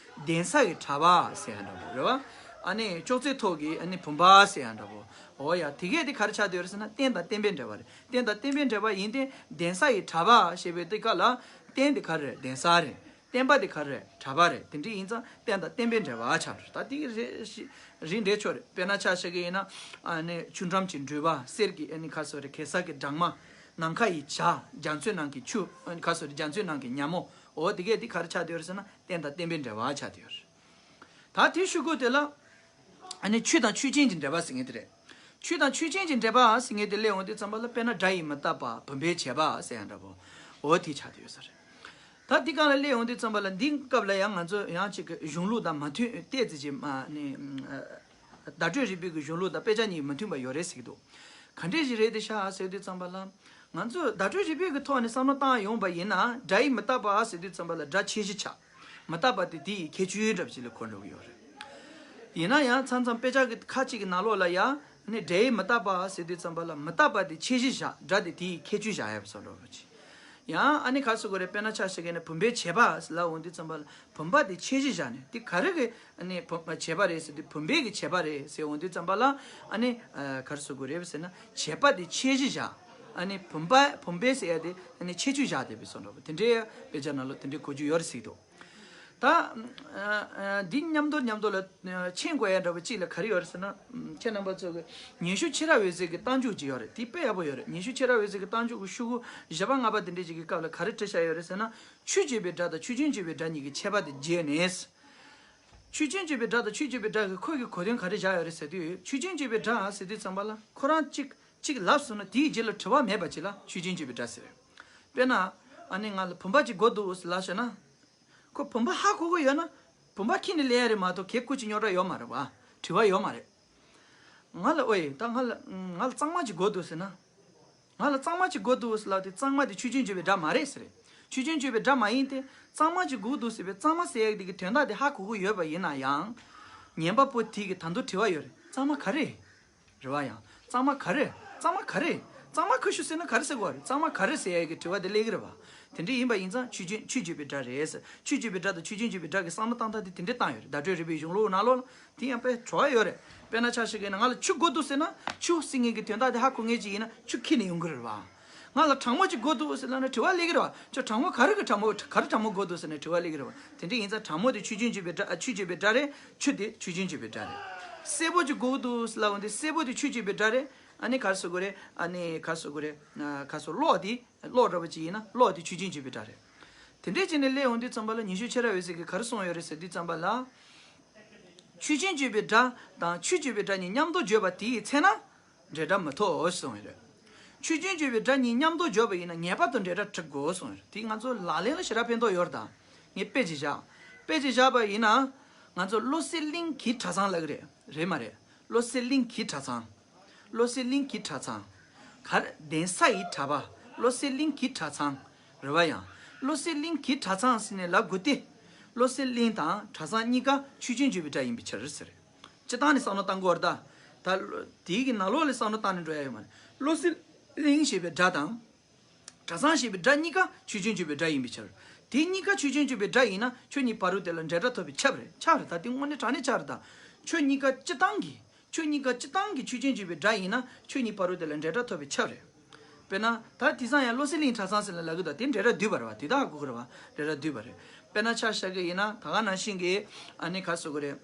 གདན་ས་ཡི་གྲྭ་པ་ཟེར་ཡ་འདྲ་པོ་རེད་བ། ཨ་ནི་ཅོག་ཙེ་ཐོག་གི་ཨ་ནི་བུམ་པ་ཟེར་ཡ་འདྲ་པོ། འོ་ཡ། དེ་གས་དེ་ག་རེ་ཆགས་བསྡད་ཡོད་རེད་ཟེར་ན། རྟེན་དང་བརྟེན་པའི་འབྲེལ་བ་རེད། རྟེན་དང་བརྟེན་པའི་འབྲེལ་བ་ཡིན་ཏེ། གདན་ས་ཡི་གྲྭ་པ་ཞེས་པའི་དེ་ག་ལ། རྟེན་དེ་ག་རེ་རེད། གདན་ས་རེད། བརྟེན་པ་དེ་ག་རེ་རེད། གྲྭ་པ་རེད། དེ་འདྲ་ཡིན་ཙང་རྟེན་དང་བརྟེན་པའི་འབྲེལ་བ་ཆགས་འགྲོ། ད་དེ་གི་རེད་ཤི་རིགས་འགྲེ་ཆོག་རེད། དཔེར་ན་ཆ་བཞག་གི་ཡིན་ན། ཨ་ནི་ཆུ་འགྲམ་གྱི་འགྲུལ་པ། གསེར་གྱི་ཨ་ནི་ག་རེ་ཟེར་དགོས་རེད། གེ་སར་གྱི་སྦྲང་མ། ནམ་མཁའ་ཡི་བྱ། རྒྱ་མཚོའི་ནང་གི་ཆུ། ཨ་ནི་ག་རེ་ཟེར་དགོས་རེད། རྒྱ་མཚོའི་ནང་གི་ཉ་མོ། འོ་དེ་གས་དེ་ག་རེ་ཆགས་བསྡད་ཡོད་རེད་ཟེར་ན། རྟེན་དང་བརྟེན་པའི་འབྲེལ་བ་ཆགས་བསྡད་ཡོད་རེད། ད་དེའི་ཤུལ་ཁུག་དེ་ལ། ཨ་ནི་ཆོས་དང་ཆོས་ཅན་གྱི་འབྲེལ་བ་ཟེར་མཁན་དེ་རེད། ཆོས་དང་ཆོས་ཅན་གྱི་འབྲེལ་བ་ཟེར་མཁན་དེ་སླེབས་ཡོང་དུས་ཙམ་པ་ལ། དཔེར་ན་སྒྲ་ཡིས་མི་རྟག་པ། བུམ་པས་བྱས་པ་ཟེར་ཡ་འདྲ་པོ། འོ་དེ་ཆགས་བསྡད་ཡོད་ས་རེད། ད་འདི་སྒང་ལ་སླེབས་ཡོང་དུས་ཙམ་པ་ལ། འདིའི་སྐབས་ལ་ཡང་ང་ཚོ་ཡང་ཅིག་གཞུང་ལུགས་དང་མ་མཐུན་ཏོག་ཙམ་ཅིག་མ་ནི། བརྡ་སྤྲོད་རིག་པའི་གི་གཞུང་ལུགས་དང་དཔེ་ཆ་གཉིས་མི་མཐུན་པ་ཡོད་རེད་ཟེར་གྱི་འདུག་ག་འདྲས་ཞིག་རེད་དེ་ཤག་ཟེར་དུས་ཙམ་པ་ལ། ང་ཚོས་བརྡ་སྤྲོད་རིག་པའི་གི་ཐོག་ནས་བསམ་བློ་བཏང་ཡོང་པ་ཡིན་ན། སྒྲ་ཡིས་མི་རྟག་པ་ཟེར་དུས་ཙམ་པ་ལ། སྒྲ་ཁྱད་གཞི་ཆགས། མི་རྟག་པ་དེ་དེ་ཡི་ཁྱད་ཆོས་འདྲ་པོ་ཅིག་ལ་གོ་འགྲོ་གི་ཡོད་རེད། ཡིན་ན་ཡང་མཚམས་མཚམས་དཔེ་ཆ་གི་ཁ་ཅིག་གི་ནང་ལོགས་ལ་ཡང་། ནི་སྒྲ་ཡིས་མི་རྟག་པ་ཟེར་དུས་ཙམ་པ་ལ། མི་རྟག་པ་དེ་ཁྱད་གཞི་བཞག། སྒྲ་དེ་དེ་ཡི་ཁྱད་ཆོས་བཞག་ཡ་བཟོ་འདྲ་པོ་ཅིག་ཡང་ཨ་ནི་ག་རེ་ཟེར་དགོས་རེད། དཔེར་ན་ཆ་བཞག་གི་ན། བུམ་པས་བྱས་པ་ལབ་ཡོང་དུས་ཙམ་པ་ལ། བུམ་པ་དེ་ཁྱད་གཞི་བཞག་ནས། དེ་ག་རེ་གི་ཨ་ནི་བུམ་བྱས་པ་རེད་ཟེར་དུས། བུམ་པས་གི་བྱས་པ་རེད་ཟེར་ཡོང་དུས་ཙམ་པ་ལ། ཨ་ནི་ཨ་ག་རེ་ཟེར་དགོས་རེད་ཟེར་ན། བྱས་པ་དེ་ཁྱད་གཞི་བཞག། ཨ་ནི་བུམ་པ། བུམ་པས་ཟེར་ཡ་དེ་ཨ་ནི་ཁྱད་ཆོས་བཞག་བསྡད་པའི་བཟོ་འདྲ་པོ། དེ་འདྲའི་དཔེ་ཆ་ནང་ལ་དེ་འདྲའི་གོ་རྒྱུ་ཡོད་རེད་ཟེར་གྱི་འདུག་ད་ཨ་ཨ་འདི་མཉམ་དུ་མཉམ་དུ་ལ་ཨ་མཁྱེན་དགོས་ཡ་འདྲ་པོ་གཅིག་ལ་ག་རེ་ཡོད་རེད་ཟེར་ན། ཨ་ཁྱེད་རྣམ་པ་ཚོ་གི་ཉན་ཤུལ་ཤེས་རབ་འོད་ཟེར་གྱི་རྟགས་འཇུག་ཅིག་ཡོད་རེད། དེ་དཔེ་ཡག་པོ་ཡོད་རེད། ཉན་ཤུལ་ཤེས་རབ་འོད་ཟེར་གྱི་རྟགས་འཇུག་གི་ཤོག་གུ་བཞི་པ་ལྔ་པ་དེ་འདྲས་ཅིག་གི་སྐབས་ལ་ག་རེ་བྲིས་བཞག་ཡོད་རེད་ཟེར་ན། ཆོས་ཅེས་པའི་སྒྲ་དང་ཆོས་ཅན་ཅེས་པའི་སྒྲ་གཉིས་ཀྱི་ཁྱད་པར་དེ་བརྗོད་ནས། ཆོས་ཅན་ཅེས་པའི་སྒྲ་དང་ཆོས་ཅེས་པའི་སྒྲ་གི་ཁོ་གི་གོ་དོན་ག་རེ་བཞག་ཡོད་རེད་ཟེར་དུས། ཆོས་ཅན་ཅེས་པའི་སྒྲ་ཟེར་དུས་ཙམ་པ་ལ། ཁོ་རང་གཅིག་གཅིག་ལབ་སོང་ན། དེའི་རྗེས་ལ་དྲི་བ་མེད་པ་ཅིག་ལ་ཆོས་ཅན་ཅེས་པའི་སྒྲ་ཟེར། དཔེར་ན་ཨ་ནི་ང་ལ་བུམ་པ་ཅིག་དགོས་འདུག་ཟེར་ལབ་བྱས་ན། ཁོ་བུམ་པ་ཧ་གོ་གི་ཡོད་ན། བུམ་པ་ཁྱེར་ནས་སླེབས་ཡ་རེད་མ་གཏོགས། གད་སྐུ་ཅིག་རྙོག་དྲ་ཡོད་མ་རེད་བ། དྲི་བ་ཡོད་མ་རེད། ང་ལ། ཨོའི། ད་ང་ལ་ང་ལ་གཙང་མ་ཅིག་དགོས་འདུག་ཟེར་ན། ང་ལ་གཙང་མ་ཅིག་དགོས་འདུག་ཟེར་ལབ་དུས། གཙང་མ་དེ་ཆོས་ཅན་བརྗོད་པའི་སྒྲ་མ་རེད་ཟེར། ཆོས་ཅན་བརྗོད་པའི་སྒྲ་མ་ཡིན་ཏེ། གཙང་མ་ཅིག་དགོས་འདུག་ཟེར་བའི་གཙང་མ་ཟེར་ཡག་དེ་གི་དོན་དག་དེ་ཧ་གོ་གི་ཡོད་པ་ཡིན་ན་ཡང་། ཉན་པ་པོ་དེ་གིས་ད་དུང་དྲི་བ་ཡོད་རེད། གཙང་མ་ག་རེ་རེད་བ། ཡང་གཙང་མ་ག་རེ། གཙང་མ་ག་རེ། གཙང་མ་ཁ་ཤུ་ཟེར་ན་ག་རེ་ཟེར་དགོས་རེད། གཙང་མ་ག་རེ་ཟེར་ཡག་གི་དྲི་བ་དེ་སླེབས་ཀྱི་རེད་བ། དེ་འདྲ་ཡིན་པ་ཡིན་ཙང་ཆོས་ཅན། ཆོས་བརྗོད་པའི་སྒྲ་རེད་ཟེར། ཆོས་བརྗོད་པའི་སྒྲ་དང་ཆོས་ཅན་བརྗོད་པའི་སྒྲ་གི་བསམ་བློ་བཏང་སྟངས་དེ་དེ་འདྲ་བཏང་ཡོད་རེད། བརྡ་སྤྲོད་རིག་པའི་གཞུང་ལུགས་ནང་ལོགས་ལ་དེ་ཡང་དཔེ་བྲོ་བ་ཡོད་རེད། དཔེར་ན་ཆ་བཞག་གི་ན། ང་ལ་ཆུ་དགོས་འདུག་ཟེར་ན། ཆུ་ཟེར་མཁན་གྱི་དོན་དག་དེ་ཧ་གོ་མཁན་ཅིག་ཡིན་ན་ཆུ་ཁྱེར་ནས་ཡོང་གི་རེད་བ། ང་ལ་གྲང་མོ་ཅིག་དགོས་འདུག་ཟེར་ལབ་ན་དྲི་བ་སླེབས་ཀྱི་རེད་བ། ཁྱོད་གྲང་མོ་ག་རེ་གི་གྲང་མོ། ག་རེ་གྲང་མོ་དགོས་འདུག་ཟེར་ནས་དྲི་བ་སླེབས་ཀྱི་རེད་བ། དེ་འདྲ་ཡིན་ཙང་གྲང་མོ་དེ་ཆོས་ཅན་བརྗོད་པའི་སྒྲ། ཆོས་བརྗོད་པའི་སྒྲ་རེད། ཆུ་དེ་ཆོས་ཅན་བརྗོད་པའི་སྒྲ་རེད། སེར་པོ་ཅིག་དགོས་འདུག་ཟེར་ལབ་ཡོང་དུས། སེར་པོ་དེ་ཆོས་བརྗོད་པའི་སྒྲ་རེད། ཨ་ནི་ག་རེ་ཟེར་དགོས་རེད། ཨ་ནི་ག་རེ་ཟེར་དགོས་རེད། ཨ་ག་རེ་ཟེར། གློག་དེ། གློག་འདྲ་པོ་ཅིག་ཡིན་ན་གློག་དེ་ཆོས་ཅན་བརྗོད་པའི་སྒྲ་རེད། དེ་འདྲས་བྱས་ནས་སླེབས་ཡོང་དུས་ཙམ་པ་ལ། ཉན་ཤུལ་ཤེས་རབ་འོད་ཟེར་གྱིས་ག་རེ་གསུངས་ཡོད་རེད་ཟེར་དུས་ཙམ་པ་ལ། ཆོས་ཅན་བརྗོད་པའི་སྒྲ་དང་ཆོས་བརྗོད་པའི་སྒྲ་གཉིས་མཉམ་དུ་བརྗོད་པ་དེའི་ཚེ་ན་འབྲེལ་སྒྲ་མི་ཐོབ་གསུངས་ཡོད་རེད། ཆོས་ཅན་བརྗོད་པའི་སྒྲ་གཉིས་མཉམ་དུ་བརྗོད་པ་ཡིན་ན་ངེས་པར་དུ་འབྲེལ་སྒྲ་འབྲི་དགོས་གསུངས་ཡོད་རེད། དེ་ང་ཚོ་ལག་ལེན་ལ་ཞེ་དྲག་ཕན་ཐོགས་ཡོད་རེད། ད་ངས་དཔེ་ཅིག་བཞག་དཔེ་ཅིག་བཞག་པ་ཡིན་ན། ང་ཚོ་བློ་གསལ་གླིང་གི་གྲྭ་ཚང་ལབ་ཀྱི་རེད། རེད་མ་རེད། བློ་གསལ་གླིང་གི་གྲྭ་ཚང་། བློ་གསལ་གླིང་གི་གྲྭ་ཚང་། ག་རེ། གདན་ས་ཡི་གྲྭ་པ། བློ་གསལ་གླིང་གི་གྲྭ་ཚང་། རེད་བ། ཡང་བློ་གསལ་གླིང་གི་གྲྭ་ཚང་ཟེར་ནས་ལབ་དགོས་ཏེ། བློ་གསལ་གླིང་དང་གྲྭ་ཚང་གཉིས་ཀ་ཆོས་ཅན་བརྗོད་པའི་སྒྲ་ཡིན་པའི་ཕྱིར་ཟེར། སྤྱིར་བཏང་ནས་བསམ་བློ་བཏང་དགོས་རེད་ད། ད་དེའི་གི་ནང་ལོགས་ལ་བསམ་བློ་བཏང་ནས་འགྲོ་ཡ་ཡོད་མ་རེད། བློ་གསལ་གླིང་ཞེས་པའི་སྒྲ་དང་། གྲྭ་ཚང་ཞེས་པའི་སྒྲ་གཉིས་ཀ་ཆོས་ཅན་བརྗོད་པའི་སྒྲ་ཡིན་པའི་ཕྱིར། དེ་གཉིས་ཀ་ཆོས་ཅན་བརྗོད་པའི་སྒྲ་ཡིན་ན་ཁྱོད་གཉིས་བར་དུ་དེ་ལ་འབྲེལ་སྒྲ་ཐོབ་པས་ཁྱབ་རེད། ཁྱབ་རེད། ད་དེ་དངོས་གནས་དྲང་གནས་ཁྱབ་རེད་ད། ཁྱོད་གཉིས་ཀ་སྤྱིར་བཏང་གི། ཁྱོད་གཉིས་ཀ་སྤྱིར་བཏང་གི་ཆོས་ཅན་བརྗོད་པའི་སྒྲ་ཡིན་ན་ཁྱོད་གཉིས་བར་དུ་དེ་ལ་འབྲེལ་སྒྲ་ཐོབ་པས་ཁྱབ་རེད། དཔེར་ན་ད་དེང་སང་ཡང་བློ་གསལ་གླིང་གྲྭ་ཚང་ཟེར་ནས་ལབ་གི་འདུག་དེ་འབྲེལ་སྒྲ་བསྡུས་པ་རེད་བ། དེ་དག་ཧ་གོ་གི་རེད་བ། འབྲེལ་སྒྲ་བསྡུས་པ་རེད། དཔེར་ན་ཆ་བཞག་གི་ཡིན་ན་ད་ག་ནང་བཞིན་གྱི། ཨ་ནི་ག་རེ་ཟེར་དགོས་རེད།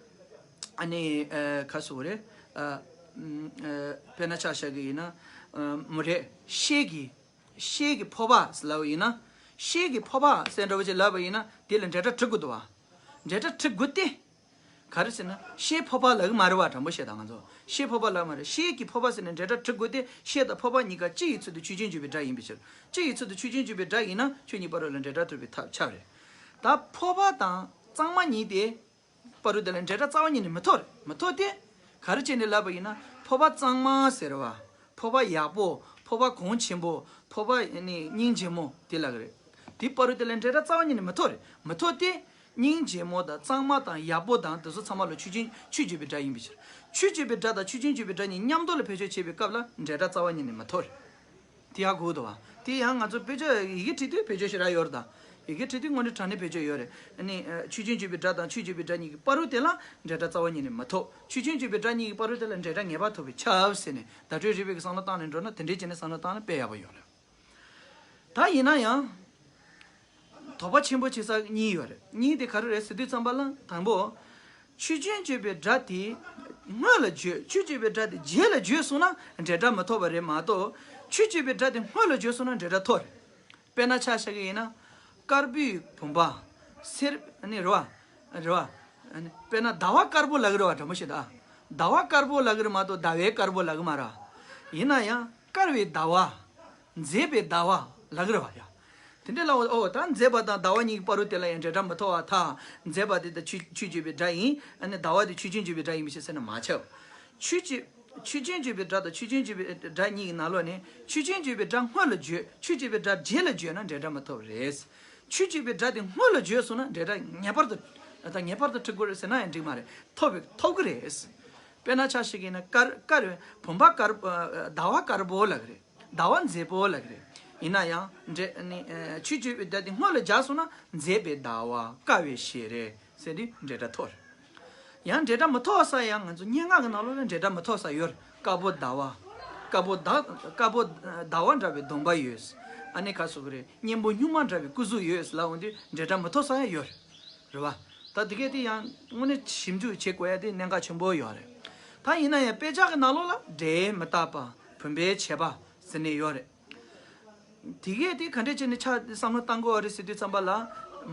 ཨ་ནི་ཨ་ག་རེ་ཟེར་དགོས་རེད། ཨ་ ཨ་དཔེར་ན་ཆ་བཞག་གི་ཡིན་ན། ཨ་མོ་རེད། ཤེལ་གྱི་ཤེལ་གྱི་ཕོར་པ་ལབ་པ་ཡིན་ན། ཤེལ་གྱི་ཕོར་པ་ཟེར་འདྲ་བོ་ཅིག་ལབ་པ་ཡིན་ན་དེ་ལ་འབྲེལ་སྒྲ་འབྲི་དགོས་འདུག་བ། འབྲེལ་སྒྲ་འབྲི་དགོས་ཏེ། ག་རེ་ཟེར་ན་ཤེལ་ཕོར་པ་ལབ་གི་མ་རེད་བ། དྲང་པོ་བཤད་ད་ང་ཚོ་ཤེལ་ཕོར་པ་ལབ་མ་རེད། ཤེལ་གྱི་ཕོར་པ་ཟེར་ནས་འབྲེལ་སྒྲ་འབྲི་དགོས་ཏེ། ཤེལ་དང་ཕོར་པ་གཉིས་ཀ་སྤྱི་ཡི་ཚུལ་དུ་ཆོས་ཅན་བརྗོད་པའི་སྒྲ་ཡིན་པའི་ཕྱིར། སྤྱི་ཡི་ཚུལ་དུ་ཆོས་ཅན་བརྗོད་པའི་སྒྲ་ཡིན་ན་ཆོས་ཉིད་བར་རོ་ལ་འབྲེལ་སྒྲ་ཐོབ་པའི་ཐབས་ཆགས་རེད། ད་ཕོར་པ་དང་གཙང་མ་གཉིས་དེ། བར་རོ་དེ་ལ་འབྲེལ་སྒྲ་རྩ་བ་ཉིད་ནས་མི་ཐོབ་རེད། མི་ཐོབ་སྟེ། ག་རེ་བྱས་ནས་ལབ་པ་ཡིན་ན། ཕོར་པ་གཙང་མ་ཟེར་བ། ཕོར་པ་ཡག་པོ། ཕོར་པ་གོང་ཆེན་པོ། ཕོར་པ་ནི་སྙིང་རྗེ་མོ་དེ་ལབ་ཀྱི་རེད། དེ་བར་རོ་དེ་ལ་འབྲེལ་སྒྲ་རྩ་བ་ཉིད་ནས་མི་ཐོབ་རེད། མི་ཐོབ་སྟེ། སྙིང་རྗེ་མོ་དང་གཙང་མ་དང་ཡག་པོ་དང་དེ་ཚོ་ཚང་མ་ལ་ཆོས་ཅན་ཆོས་བརྗོད་པའི་སྒྲ་ཡིན་པའི་ཕྱིར། ཆོས་བརྗོད་པའི་སྒྲ་དང་ཆོས་ཅན་བརྗོད་པའི་སྒྲ་གཉིས་མཉམ་དུ་ལ་བེད་སྤྱོད་བྱེད་པའི་སྐབས་ལ་འབྲེལ་སྒྲ་རྩ་བ་ཉིད་ནས་མི་ཐོབ་རེད། དེ་ཡག་གོ་འདུག་བ། དེ་ཡང་ང་ཚོ་བེད་སྤྱོད་ཡི་གེ་བྲིས་དུས་བེད་སྤྱོད་ཞེ་དྲག་ཡོད་རེད་ད། ཡི་གེ་བྲིས་དུས་དངོས་འབྲེལ་དྲང་གནས་བེད་སྤྱོད་ཡོད་རེད། ཨ་ནི་ཆོས་ཅན་བརྗོད་པའི་སྒྲ་དང་ཆོས་བརྗོད་པའི་སྒྲ་གཉིས་ཀྱི་བར་རོ་དེ་ལ་འབྲེལ་སྒྲ་རྩ་བ་ཉིད་ནས་མི་ཐོབ། ཆོས་ཅན་བརྗོད་པའི་སྒྲ་གཉིས་ཀྱི་བར་རོ་དེ་ལ་འབྲེལ་སྒྲ་ངེས་པར་ཐོབ་པས་ཁྱབ་ཟེར་ནས་བརྡ་སྤྲོད་རིག་པའི་བསམ་བློ་བཏང་ནས་འགྲོ་ན། དེ་འདྲའི་བྱས་ནས་བསམ་བློ་བཏང་ན་དཔེ་ཡག་པོ་ཡོད་རེད། ད་ཡིན་ན་ཡང་། དོགས་པ་ཆེན་པོ་ཆེ་ས་གཉིས་ཡོད་རེད། གཉིས་དེ་ག་རེ་རེད་ཟེར་དུས་ཙམ་པ་ལ། དང་པོ། ཆོས་ཅན་བརྗོད་པའི་སྒྲ་དེ་སྔོན་ལ་བརྗོད། ཆོས་བརྗོད་པའི་སྒྲ་དེ་རྗེས་ལ་བརྗོད་སོང་ན་འབྲེལ་སྒྲ་མི་ཐོབ་པ་རེད་མ་གཏོགས། ཆོས་བརྗོད་པའི་སྒྲ་དེ་སྔོན་ལ་བརྗོད་སོང་ན་འབྲེལ་སྒྲ་ཐོབ་རེད། དཔེར་ན་ཆ་བཞག་གི་ཡིན་ན། དཀར་པོའི་བུམ་པ། སེར་ནི་རེད་བ། རེད་བ། དཔེར་ན་ཟླ་བ་དཀར་པོ་ལབ་ཀྱི་རེད་བ། དྲང་པོ་བཤད་ད། ཟླ་བ་དཀར་པོ་ལབ་ཀྱི་རེད་མ་གཏོགས་ཟླ་བའི་དཀར་པོ་ལབ་ཀྱི་མ་རེད། ཡིན་ན་ཡང་དཀར་བའི་ཟླ་བ། མཛེས་པའི་ཟླ་བ་ལབ་ཀྱི་རེད་བ་ཡ། དེ་འདྲ་ལབ་པ། ཨོ་ད་མཛེས་པ་དང་ཟླ་བ་གཉིས་ཀྱི་བར་རོ་དེ་ལ་ཡང་འབྲེལ་སྒྲ་མི་ཐོབ་པར་ཐལ། མཛེས་པ་དེ་ད་ཆོས་ཆོས་བརྗོད་པའི་སྒྲ་ཡིན། ཨ་ནི་ཟླ་བ་དེ་ཆོས་ཅན་བརྗོད་པའི་སྒྲ་ཡིན་པའི་ཕྱིར་ཟེར་ན་མ་ཁྱབ། ཆོས་ཅན་ཆོས་ཅན་བརྗོད་པའི་སྒྲ་དང་ཆོས་ཅན་བརྗོད་པའི་སྒྲ་གཉིས་ཀྱི་ནང་ལོགས་ནས་ཆོས་ཅན་བརྗོད་པའི་སྒྲ་སྔོན་ལ་བརྗོད། ཆོས་བརྗོད་པའི་སྒྲ་རྗེས་ལ་བརྗོད་ན་འབྲེལ་སྒྲ་མི་ཐོབ་རེད། ཆོས་བརྗོད་པའི་སྒྲ་དེ་སྔོན་ལ་བརྗོད་སོང་ན་འབྲེལ་སྒྲ་ངེས་པར་དུ། ད་ངེས་པར་དུ་འབྲི་དགོས་རེད་ཟེར་ན་ཡང་འགྲིག་མ་རེད། ཐོབ་པའི་ཐོབ་ཀྱི་རེད། དཔེར་ན་ཆ་བཞག་གི་ཡིན་ན་དཀར་དཀར་བའི་བུམ་པ་དཀར། ཟླ་བ་དཀར་པོ་ལབ་ཀྱི་རེད། ཟླ་བ་མཛེས་པོ་ལབ་ཀྱི་རེད། ཡིན་ན་ཡང་འབྲེལ་ནི། ཆོས་བརྗོད་པའི་སྒྲ་དེ་སྔོན་ལ་སྦྱར་སོང་ན་མཛེས་པའི་ཟླ་བ་དཀར་བའི་ཞལ་རས་ཟེར་དུས་འབྲེལ་སྒྲ་ཐོབ་རེད། ཡང་འབྲེལ་སྒྲ་མི་ཐོབ་ས་ཡང་ང་ཚོ་སྙན་ངག་གི་ནང་ལོགས་ལ་འབྲེལ་སྒྲ་མི་ཐོབ་ས་ཡོད་རེད། དཀར་པོ་ཟླ་བ། དཀར་པོ་ཟླ། དཀར་པོ་ཟླ་བ་འདྲ་བའི་གདོང་པ་ཡོད། ཨ་ནི་ག་སོགས་ཀྱི་རེད། གཉེན་པོ་སྨྱུག་མ་འདྲ་བའི་སྐུ་གཟུགས་ཡོད་ལབ་འོང་དུས་འབྲེལ་སྒྲ་མི་ཐོབ་ས་ཡང་ཡོད་རེད། རེད་བ། ད་དེ་གས་དེ་ཡང་དངོས་གནས་ཞིབ་འཇུག་བྱེད་དགོས་ཡ་དེ་གནད་འགག་ཆེན་པོ་ཡོད་རེད། ད་ཡིན་ན་ཡང་དཔེ་ཆ་གི་ནང་ལོགས་ལ་སྒྲའི་མི་རྟག་པ། བུམ་པའི་བྱེད་པ་ཟེར་ནས་ཡོད་རེད། དེ་གས་དེ་ག་འདྲས་བྱས་ནས་ཆ་བསམ་བློ་བཏང་དགོས་རེད་ཟེར་དུས་ཙམ་པ་ལ།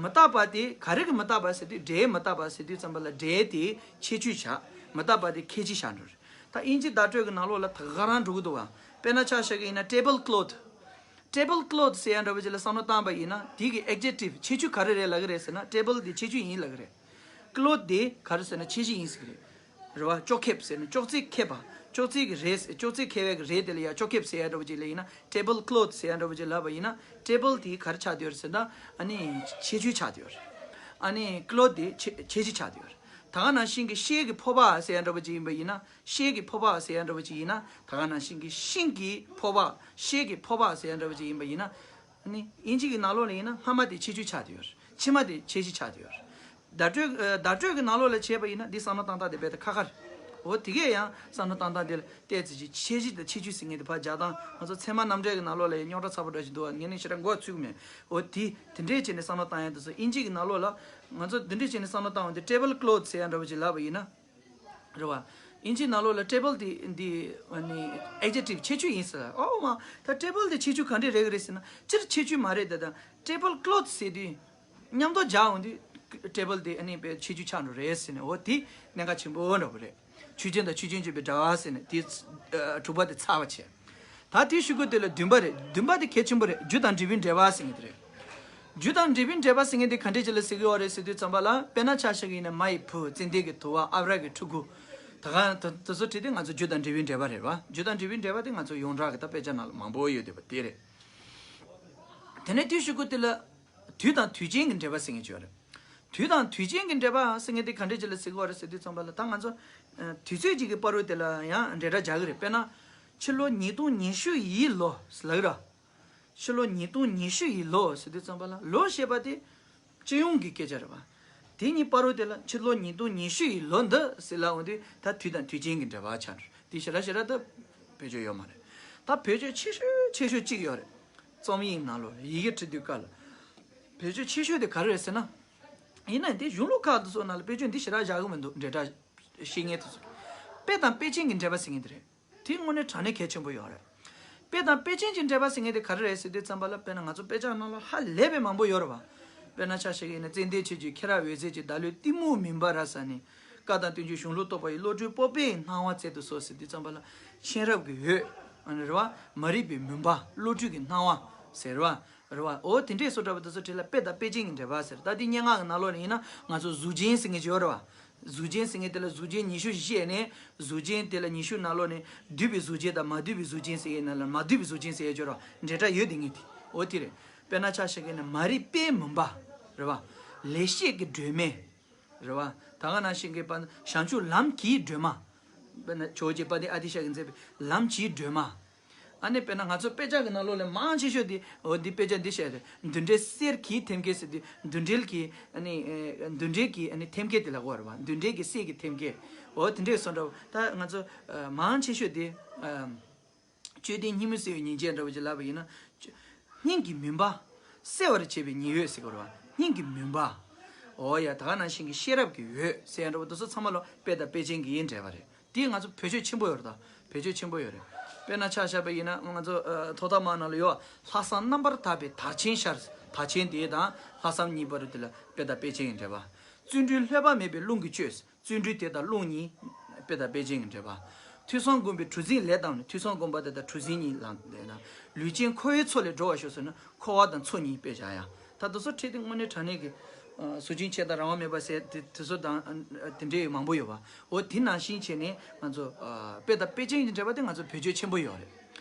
མི་རྟག་པ་དེ་ག་རེ་གི་མི་རྟག་པ་ཟེར་དུས། སྒྲའི་མི་རྟག་པ་ཟེར་དུས་ཙམ་པ་ལ་སྒྲའི་དེ་ཁྱད་ཆོས་ཆགས། མི་རྟག་པ་དེ་ཁྱད་ཆོས་ཆགས་འགྲོ་རེད། ད་དབྱིན་ཇི་བརྡ་སྤྲོད་ཀྱི་ནང་ལོགས་ལ་ད་ག་རང་འགྲོ་གི་འདུག་བ། དཔེར་ན་ཆ་བཞག་གི་ཡིན་ན་ཊེ་བལ་ཀི་ལོ་ཐི། ཊེ་བལ་ཀི་ལོ་ཐི་ཟེར་ཡ་འདྲ་བོ་ཅིག་ལ་བསམ་བློ་བཏང་པ་ཡིན་ན་དེ་གི་ཨེག་ཇེག་ཊིབ་ཁྱད་ཆོས་ག་རེ་རེད་ལབ་ཀྱི་རེད་ཟེར་ན། ཊེ་བལ་དེ་ཁྱད་ཆོས་ཡིན་ལབ་ཀྱི་རེད། ཀི་ལོ་ཐི་དེ་ག་རེ་ཟེར་ན་ཁྱད་ཆོས་ཡིན་ཟེར་གྱི་རེད། རེད་བ། ཅོག་ཁེབས་ཟེར་ན་ཅོག་ཙེ་ཁེབས་པ། ཅོག་ཙེ་གི་རས། ཅོག་ཙེ་ཁེབས་པའི་གི་རས་དེ་ལ་ཡ་ཅོག་ཁེབས་ཟེར་ཡ་འདྲ་བོ་ཅིག་ལབ་ཡིན་ན། ཊེ་བལ་ཀི་ལོ་ཐི་ཟེར་ཡ་འདྲ་བོ་ཅིག་ལབ་པ་ཡིན་ན། ཊེ་བལ་དེ་ག་རེ་ཆགས་བསྡད་ཡོད་རེད་ཟེར་ན། ཨ་ནི་ཁྱད་ཆོས་ཆགས་བསྡད་ཡོད་རེད། ཨ་ནི་ཀི་ལོ་ཐི་དེ་ཁྱད་ཁྱད་ཆོས་ཆགས་བསྡད་ཡོད་རེད། ད་ག་ནང་བཞིན་གྱི་ཤེལ་གྱི་ཕོར་པ་ཟེར་ཡ་འདྲ་བོ་ཅིག་ཡིན་པ་ཡིན་ན། ཤེལ་གྱི་ཕོར་པ་ཟེར་ཡ་འདྲ་བོ་ཅིག་ཡིན་ན། ད་ག་ནང་བཞིན་གྱི་ཤིང་གི་ཕོར་པ། ཤེལ་གྱི་ཕོར་པ་ཟེར་ཡ་འདྲ་བོ་ཅིག་ཡིན་པ་ཡིན་ན། ཨ་ནི་དབྱིན་ཇི་གི་ནང་ལོགས་ལ་ཡིན་ན་སྔ་མ་དེ་ཁྱད་ཆོས་ཆགས་བསྡད་ཡོད་རེད། ཕྱི་མ་དེ་ཁྱད་ཆོས་ཆགས་བསྡད་ཡོད་རེད། བརྡ་སྤྲོད་ཨ་བརྡ་སྤྲོད་ཀྱི་ནང་ལོགས་ལ་བྱས་པ་ཡིན་ན་འདི་བསམ་བློ་བཏང་སྟངས་དེ་རྦད་དེ་ཁག་ཁག་རེད། འོ་དེ་གས་ཡང་བསམ་བློ་བཏང་སྟངས་དེ་ལ་བལྟས་ཚེ་ཅིག་ཁྱད་གཞི་དང་ཁྱད་ཆོས་ཟེར་མཁན་དེ་ཕར་རྒྱག་སྟངས། ང་ཚོ་ཚད་མ་རྣམ་འགྲེལ་གྱི་ནང་ལོགས་ལ་ཡང་རྙོག་དྲ་ཚ་པོ་འདྲ་ཞིག་འདུག་བ། ངས་ནི་ཞེ་དྲག་མགོ་ཚོས་ཀྱི་མེད། འོ་དེ་དེ་འདྲས་བྱས་ནས་བསམ་བློ་བཏང་ཡ་དེ་ཚོ་དབྱིན་ཇི་གི་ནང་ལོགས་ལ། ང་ཚོ་འདི་འདྲས་བྱས་ནས་བསམ་བློ་བཏང་བ་འདི་ཊེ་བལ་ཀི་ལོ་ཐི་ཟེར་ཡ་འདྲ་བོ་ཅིག་ལབ་པ་ཡིན་ན། རེད་བ། དབྱིན་ཇིའི་ནང་ལོགས་ལ་ཊེ་བལ་དེ་འདི་ཨ་ནི་ཨེག་ཇེག་ཊིབ་ཁྱད་ཆོས་ཡིན་ཟེར། ཨོ་མ། ད་ཊེ་བལ་དེ་ཁྱད་ཆོས་ག་འདྲས་རེད་གི་རེད་ཟེར་ན། སྤྱིར་ཁྱད་ཆོས་མ་རེད། ད་ད་ཊེ་བལ་ཀི་ལོ་ཐི་ཟེར་དུས་མཉམ་དུ་སྦྱར་འོང་དུས་ཊེ་བལ་དེ་ཨ་ནི་དཔེ་ཁྱད་ཆོས་ཆགས་འགྲོ་རེད་ཟེར་ནས། འོ་དེ་གནད་འགག་ཆེན་པོ་འདྲ་པོ་རེད། ཆོས་ཅན་དང་ཆོས་ཅན་བརྗོད་པའི་སྒྲ་ཟེར་ནས་དེ་ཨ་དྲུག་པ་དེ་ཚར་བ་བྱས། ད་དེའི་གཞུག་གུ་དེ་ལ་བདུན་པ་རེད། བདུན་པ་དེ་གལ་ཆེན་པོ་རེད། རྒྱུ་དང་འབྲས་བུའི་འབྲེལ་བ་ཟེར་མཁན་དེ་རེད། རྒྱུ་དང་འབྲས་བུའི་འབྲེལ་བ་ཟེར་མཁན་དེ་ག་འདྲས་ཅིག་ལ་ཟེར་གི་ཡོད་རེད་ཟེར་དུས་ཙམ་པ་ལ། དཔེར་ན་ཆ་བཞག་གི་ཡིན་ན་མ་ཡི་བུ། ཙན་དན་གྱི་དུ་བ། ཨ་བྲ་གི་ཕྲུ་གུ། ད་ག་དེ་དེ་ཚོ་བྲིས་ཏེ་ང་ཚོ་རྒྱུ་དང་འབྲས་བུའི་འབྲེལ་བ་རེད་བ། རྒྱུ་དང་འབྲས་བུའི་འབྲེལ་བ་དེ་ང་ཚོ་ཡོངས་གྲགས་ཀྱི་ད་དཔེ་ཆ་ནང་ལ་མང་པོ་ཡོད་བསྡད་པ་དེ་རེད། དེ་ནས་དེའི་གཞུག་གུ་དེ་ལ་དུས་དང་དུས་ཅན་གྱི་འབྲེལ་བ་ཟེར་མཁན་ཅིག་ཡོད་རེད། དུས་དང་དུས་ཅན་གྱི་འབྲེལ་བ་ཟེར་མཁན་དེ་ག་འདྲས་ཅིག་ལ་ཟེར་གི་ཡོད་རེད་ཟེར་དུས་ཙམ་པ་ལ། ད་ང་ཚོ་ཨ་དུས་ཚོད་ཅིག་གི་བར་དུ་དེ་ལ་ཡང་འབྲེལ་སྒྲ་རྒྱག་གི་རེད། དཔེར་ན། ཕྱི་ལོ་ཉིས་སྟོང་ཉི་ཤུ་ཡི་ལོ་ཟེར་ལབ་ཀྱི་རེད། ཕྱི་ལོ་ཉིས་སྟོང་ཉི་ཤུ་ཡི་ལོ་ཟེར་དུས་ཙམ་པ་ལ། ལོ་ཞེས་པ་དེ་སྤྱི་ཡོངས་ཀྱི་སྐད་ཆ་རེད་བ། དེ་གཉིས་བར་དུ་དེ་ལ་ཕྱི་ལོ་ཉིས་སྟོང་ཉི་ཤུ་ཡི་ལོ་འདི་ཟེར་ལབ་འོང་དུས་ད་དུས་དང་དུས་ཅན་གྱི་འབྲེལ་བ་ཆགས་འགྲོ། དེ་ཞེ་དྲག་ཞེ་དྲག་ད་བེད་སྤྱོད་ཡོད་མ་རེད། ད་བེད་སྤྱོད་ཆེ་ཤོས་ཆེ་ཤོས་གཅིག་ཡོད་རེད། རྩོམ་ཡིག་ནང་ལོགས་ལ་ཡི་གེ་བྲིས་དུས་སྐབས་ལ་བེད་སྤྱོད་ཆེ་ཤོས་དེ་ག་རེ་རེད་ཟེར་ན། ཡིན་ན་དེ་གཞུང་ལུགས་ཁག་དེ་ཚོ་ནང་ལ་དཔེ་བརྗོད་འདི་ཞེ་དྲག་བཞག་གི་མི་འདུག་འབྲེལ་སྒྲ་བཤད་མཁན་དེ་ཚོ། དཔེ་དང་དཔེ་ཅན་གྱི་འགྲེལ་པ་ཟེར་མཁན་དེ་རེད། དེ་དངོས་གནས་དྲང་གནས་གལ་ཆེན་པོ་ཡོད་རེད། དཔེ་དང་དཔེ་ཅན་གྱི་འགྲེལ་པ་ཟེར་མཁན་དེ་ག་རེ་རེད་ཟེར་དུས་ཙམ་པ་ལ། དཔེར་ན་ང་ཚོ་དཔེ་ཆ་ནང་ལ་ཧ་ལས་པའི་མང་པོ་ཡོད་རེད་བ། དཔེར་ན་ཆ་བཞག་གི་ཡིན་ན། ཙན་དན་ཆོས་ཀྱི་ཁྱེད་རང་འོད་ཟེར་གྱི། བདག་བློའི་གཏི་མུག་མུན་པ་ར་ས་ནི། བཀའ་དང་བསྟན་བཅོས་གཞུང་ལུགས་རྟོགས་པ་ཡི། བློ་གྲོས་སྤོབས་པའི་སྣང་བ་བཙལ་དུ་གསོལ་ཟེར་དུས་ཙམ་པ་ལ། མཁྱེན་རབ་ཀྱི་འོད། ཨ་ནི་རེད་བ། མ་རིག་པའི་མུན་པ། བློ་གྲོས་ཀྱི་སྣང་བ་ཟེར་བ། རེད་བ། འོ་དེ་འདྲས་སོ་འདྲ་བ་དེ་ཚོ་གྲས་ལ་དཔེ་དང་དཔེ་ཅན་གྱི་འགྲེལ་པ་ཟེར། ད་དེ་སྙན་ངག་གི་ནང་ལོགས་ནས་ཡིན་ན་ང་ཚོ་གཟུགས་ཅན་ཟེར་མཁན་ཅིག་ཡོད་རེད་བ། གཟུགས་ཅན་ཟེར་མཁན་དེ་ལ་གཟུགས་ཅན་ཉི་ཤུ་བཤད་ནས། གཟུགས་ཅན་དེ་ལ་ཉི་ཤུ་ནང་ལོགས་ནས་འདུས་པའི་གཟུགས་ཅན་དང་མ་འདུས་པའི་གཟུགས་ཅན་ཟེར་ཡས་ནང་ལ། མ་འདུས་པའི་གཟུགས་ཅན་ཟེར་ཡས་ཅིག་ཡོད་རེད་བ། འབྲེལ་སྒྲ་ཡོད་དེ་ངེས་ཏེ། འོ་དེ་རེད། དཔེར་ན་ཆ་བཞག་གི་ན། མ་རིག་པའི་མུན་པ། རེད་བ། ལེགས་བཤད་ཀྱི་སྒྲོན་མེ། རེད་བ། ད་ག་ནང་བཞིན་གྱི་པ། བྱང་ཆུབ་ལམ་གྱི་སྒྲོན་མ། དཔེར་ན་ཇོ་བོ་རྗེ་དཔལ་ལྡན་ཨ་ཏི་ཤ་གིས་མཛད་པའི་ལམ་གྱི་སྒྲོན་མ། ཨ་ནི་དཔེར་ན་ང་ཚོ་དཔེ་ཆ་གི་ནང་ལོགས་ལ་མང་ཆེ་ཤོས་དེ། འོ་འདི་དཔེ་ཆ་འདི་བཤད་རེད། འདུ་འབྲལ་སེལ་གྱི་ཐེམ་སྐས་ཟེར་དུས། འདུ་འབྲལ་གྱི། ཨ་ནི་ཨེ། འདུ་འབྲལ་གྱི། ཨ་ནི་ཐེམ་སྐས་དེ་ལ་གོ་རེད་བ། འདུ་འབྲལ་གྱི་སེལ་གྱི་ཐེམ་སྐས། འོ་དེ་འདྲས་སོ་འདྲ་བ། ད་ང་ཚོ་ཨ། མང་ཆེ་ཤོས་དེ་ཨ། དཔྱོད་ལྡན་སྙིང་མི་སེལ་བའི་ཉེས་བྱས་འདྲ་བོ་ཅིག་ལབ་པ་ཡིན་ན། སྙིང་གི་མུན་པ་སེལ་བར་བྱེད་པའི་ཉེས་འོད་ཟེར་གོ་རེད་བ། སྙིང་གི་མུན་པ། འོ་ཡ། ད་ག་ནང་བཞིན་གྱི་ཤེས་རབ་ཀྱི་འོད་ཟེར་ཡ་འདྲ་བོ་དེ་ཚོ་ཚང་མ་ལ་དཔེ་དང་དཔེ་ཅན་གྱི་འགྲེལ་པ་རེད། དེ་ང་ཚོ་བེད་སྤྱོད་ཆེན་པོ་ཡོད་རེད། ད་བེད་སྤྱོད་ཆེན་པོ་ཡོད་རེད། དཔེར་ན་ཆ་བཞག་པ་ཡིན་ན། ང་ཚོ་ཨ། ཐོག་མཐའ་མ་ནང་ལ་ཡོད། ལྷག་བསམ་རྣམ་པར་དག་པའི་དར་ཆེན་ཤར། དར་ཆེན་དེ་དང་ལྷག་བསམ་གཉིས་པོ་རེད། དེ་ལ་དཔེ་དང་དཔེ་ཅན་གྱི་འགྲེལ་པ། བརྩོན་འགྲུས་ལྷོད་པ་མེད་པའི་རླུང་གིས་བསྐྱོད། བརྩོན་འགྲུས་དེ་དང་རླུང་གཉིས་དཔེ་དང་དཔེ་ཅན་གྱི་འགྲེལ་པ། ཐོས་བསམ་སྒོམ་པའི་གྲུ་གཟིངས་ལས་བཏང་ནས། ཐོས་བསམ་སྒོམ་པ་དེ་དང་གྲུ་གཟིངས་གཉིས་ལ་བསྟན་ན། ལུས་ཅན་འཁོར་བའི་མཚོ་ལས་སྒྲོལ་བར་ཤོག་ཟེར་ན། འཁོར་བ་དང་མཚོ་གཉིས་དཔེ་བཞག་ཡ། ད་དེ་ཚོ་ཁྲིད་དེ་དངོས་གནས་དྲང་གནས་ཀྱི་ཨ། གཟུགས་ཅན་མཆེད་དང་རང་དབང་མེད་པ་ཟེར་དེ། དེ་ཚོ་དང་ཨ། དེ་འདྲའི་མང་པོ་ཡོད་པ། འོ་དེ་ནང་བཞིན་བྱས་ནས་ང་ཚོ་ཨ། དཔེ་དང་དཔེ་ཅན་གྱི་འགྲེལ་པ་དེ་ང་ཚོ་བེད་སྤྱོད་ཆེན་པོ་ཡོད་རེད།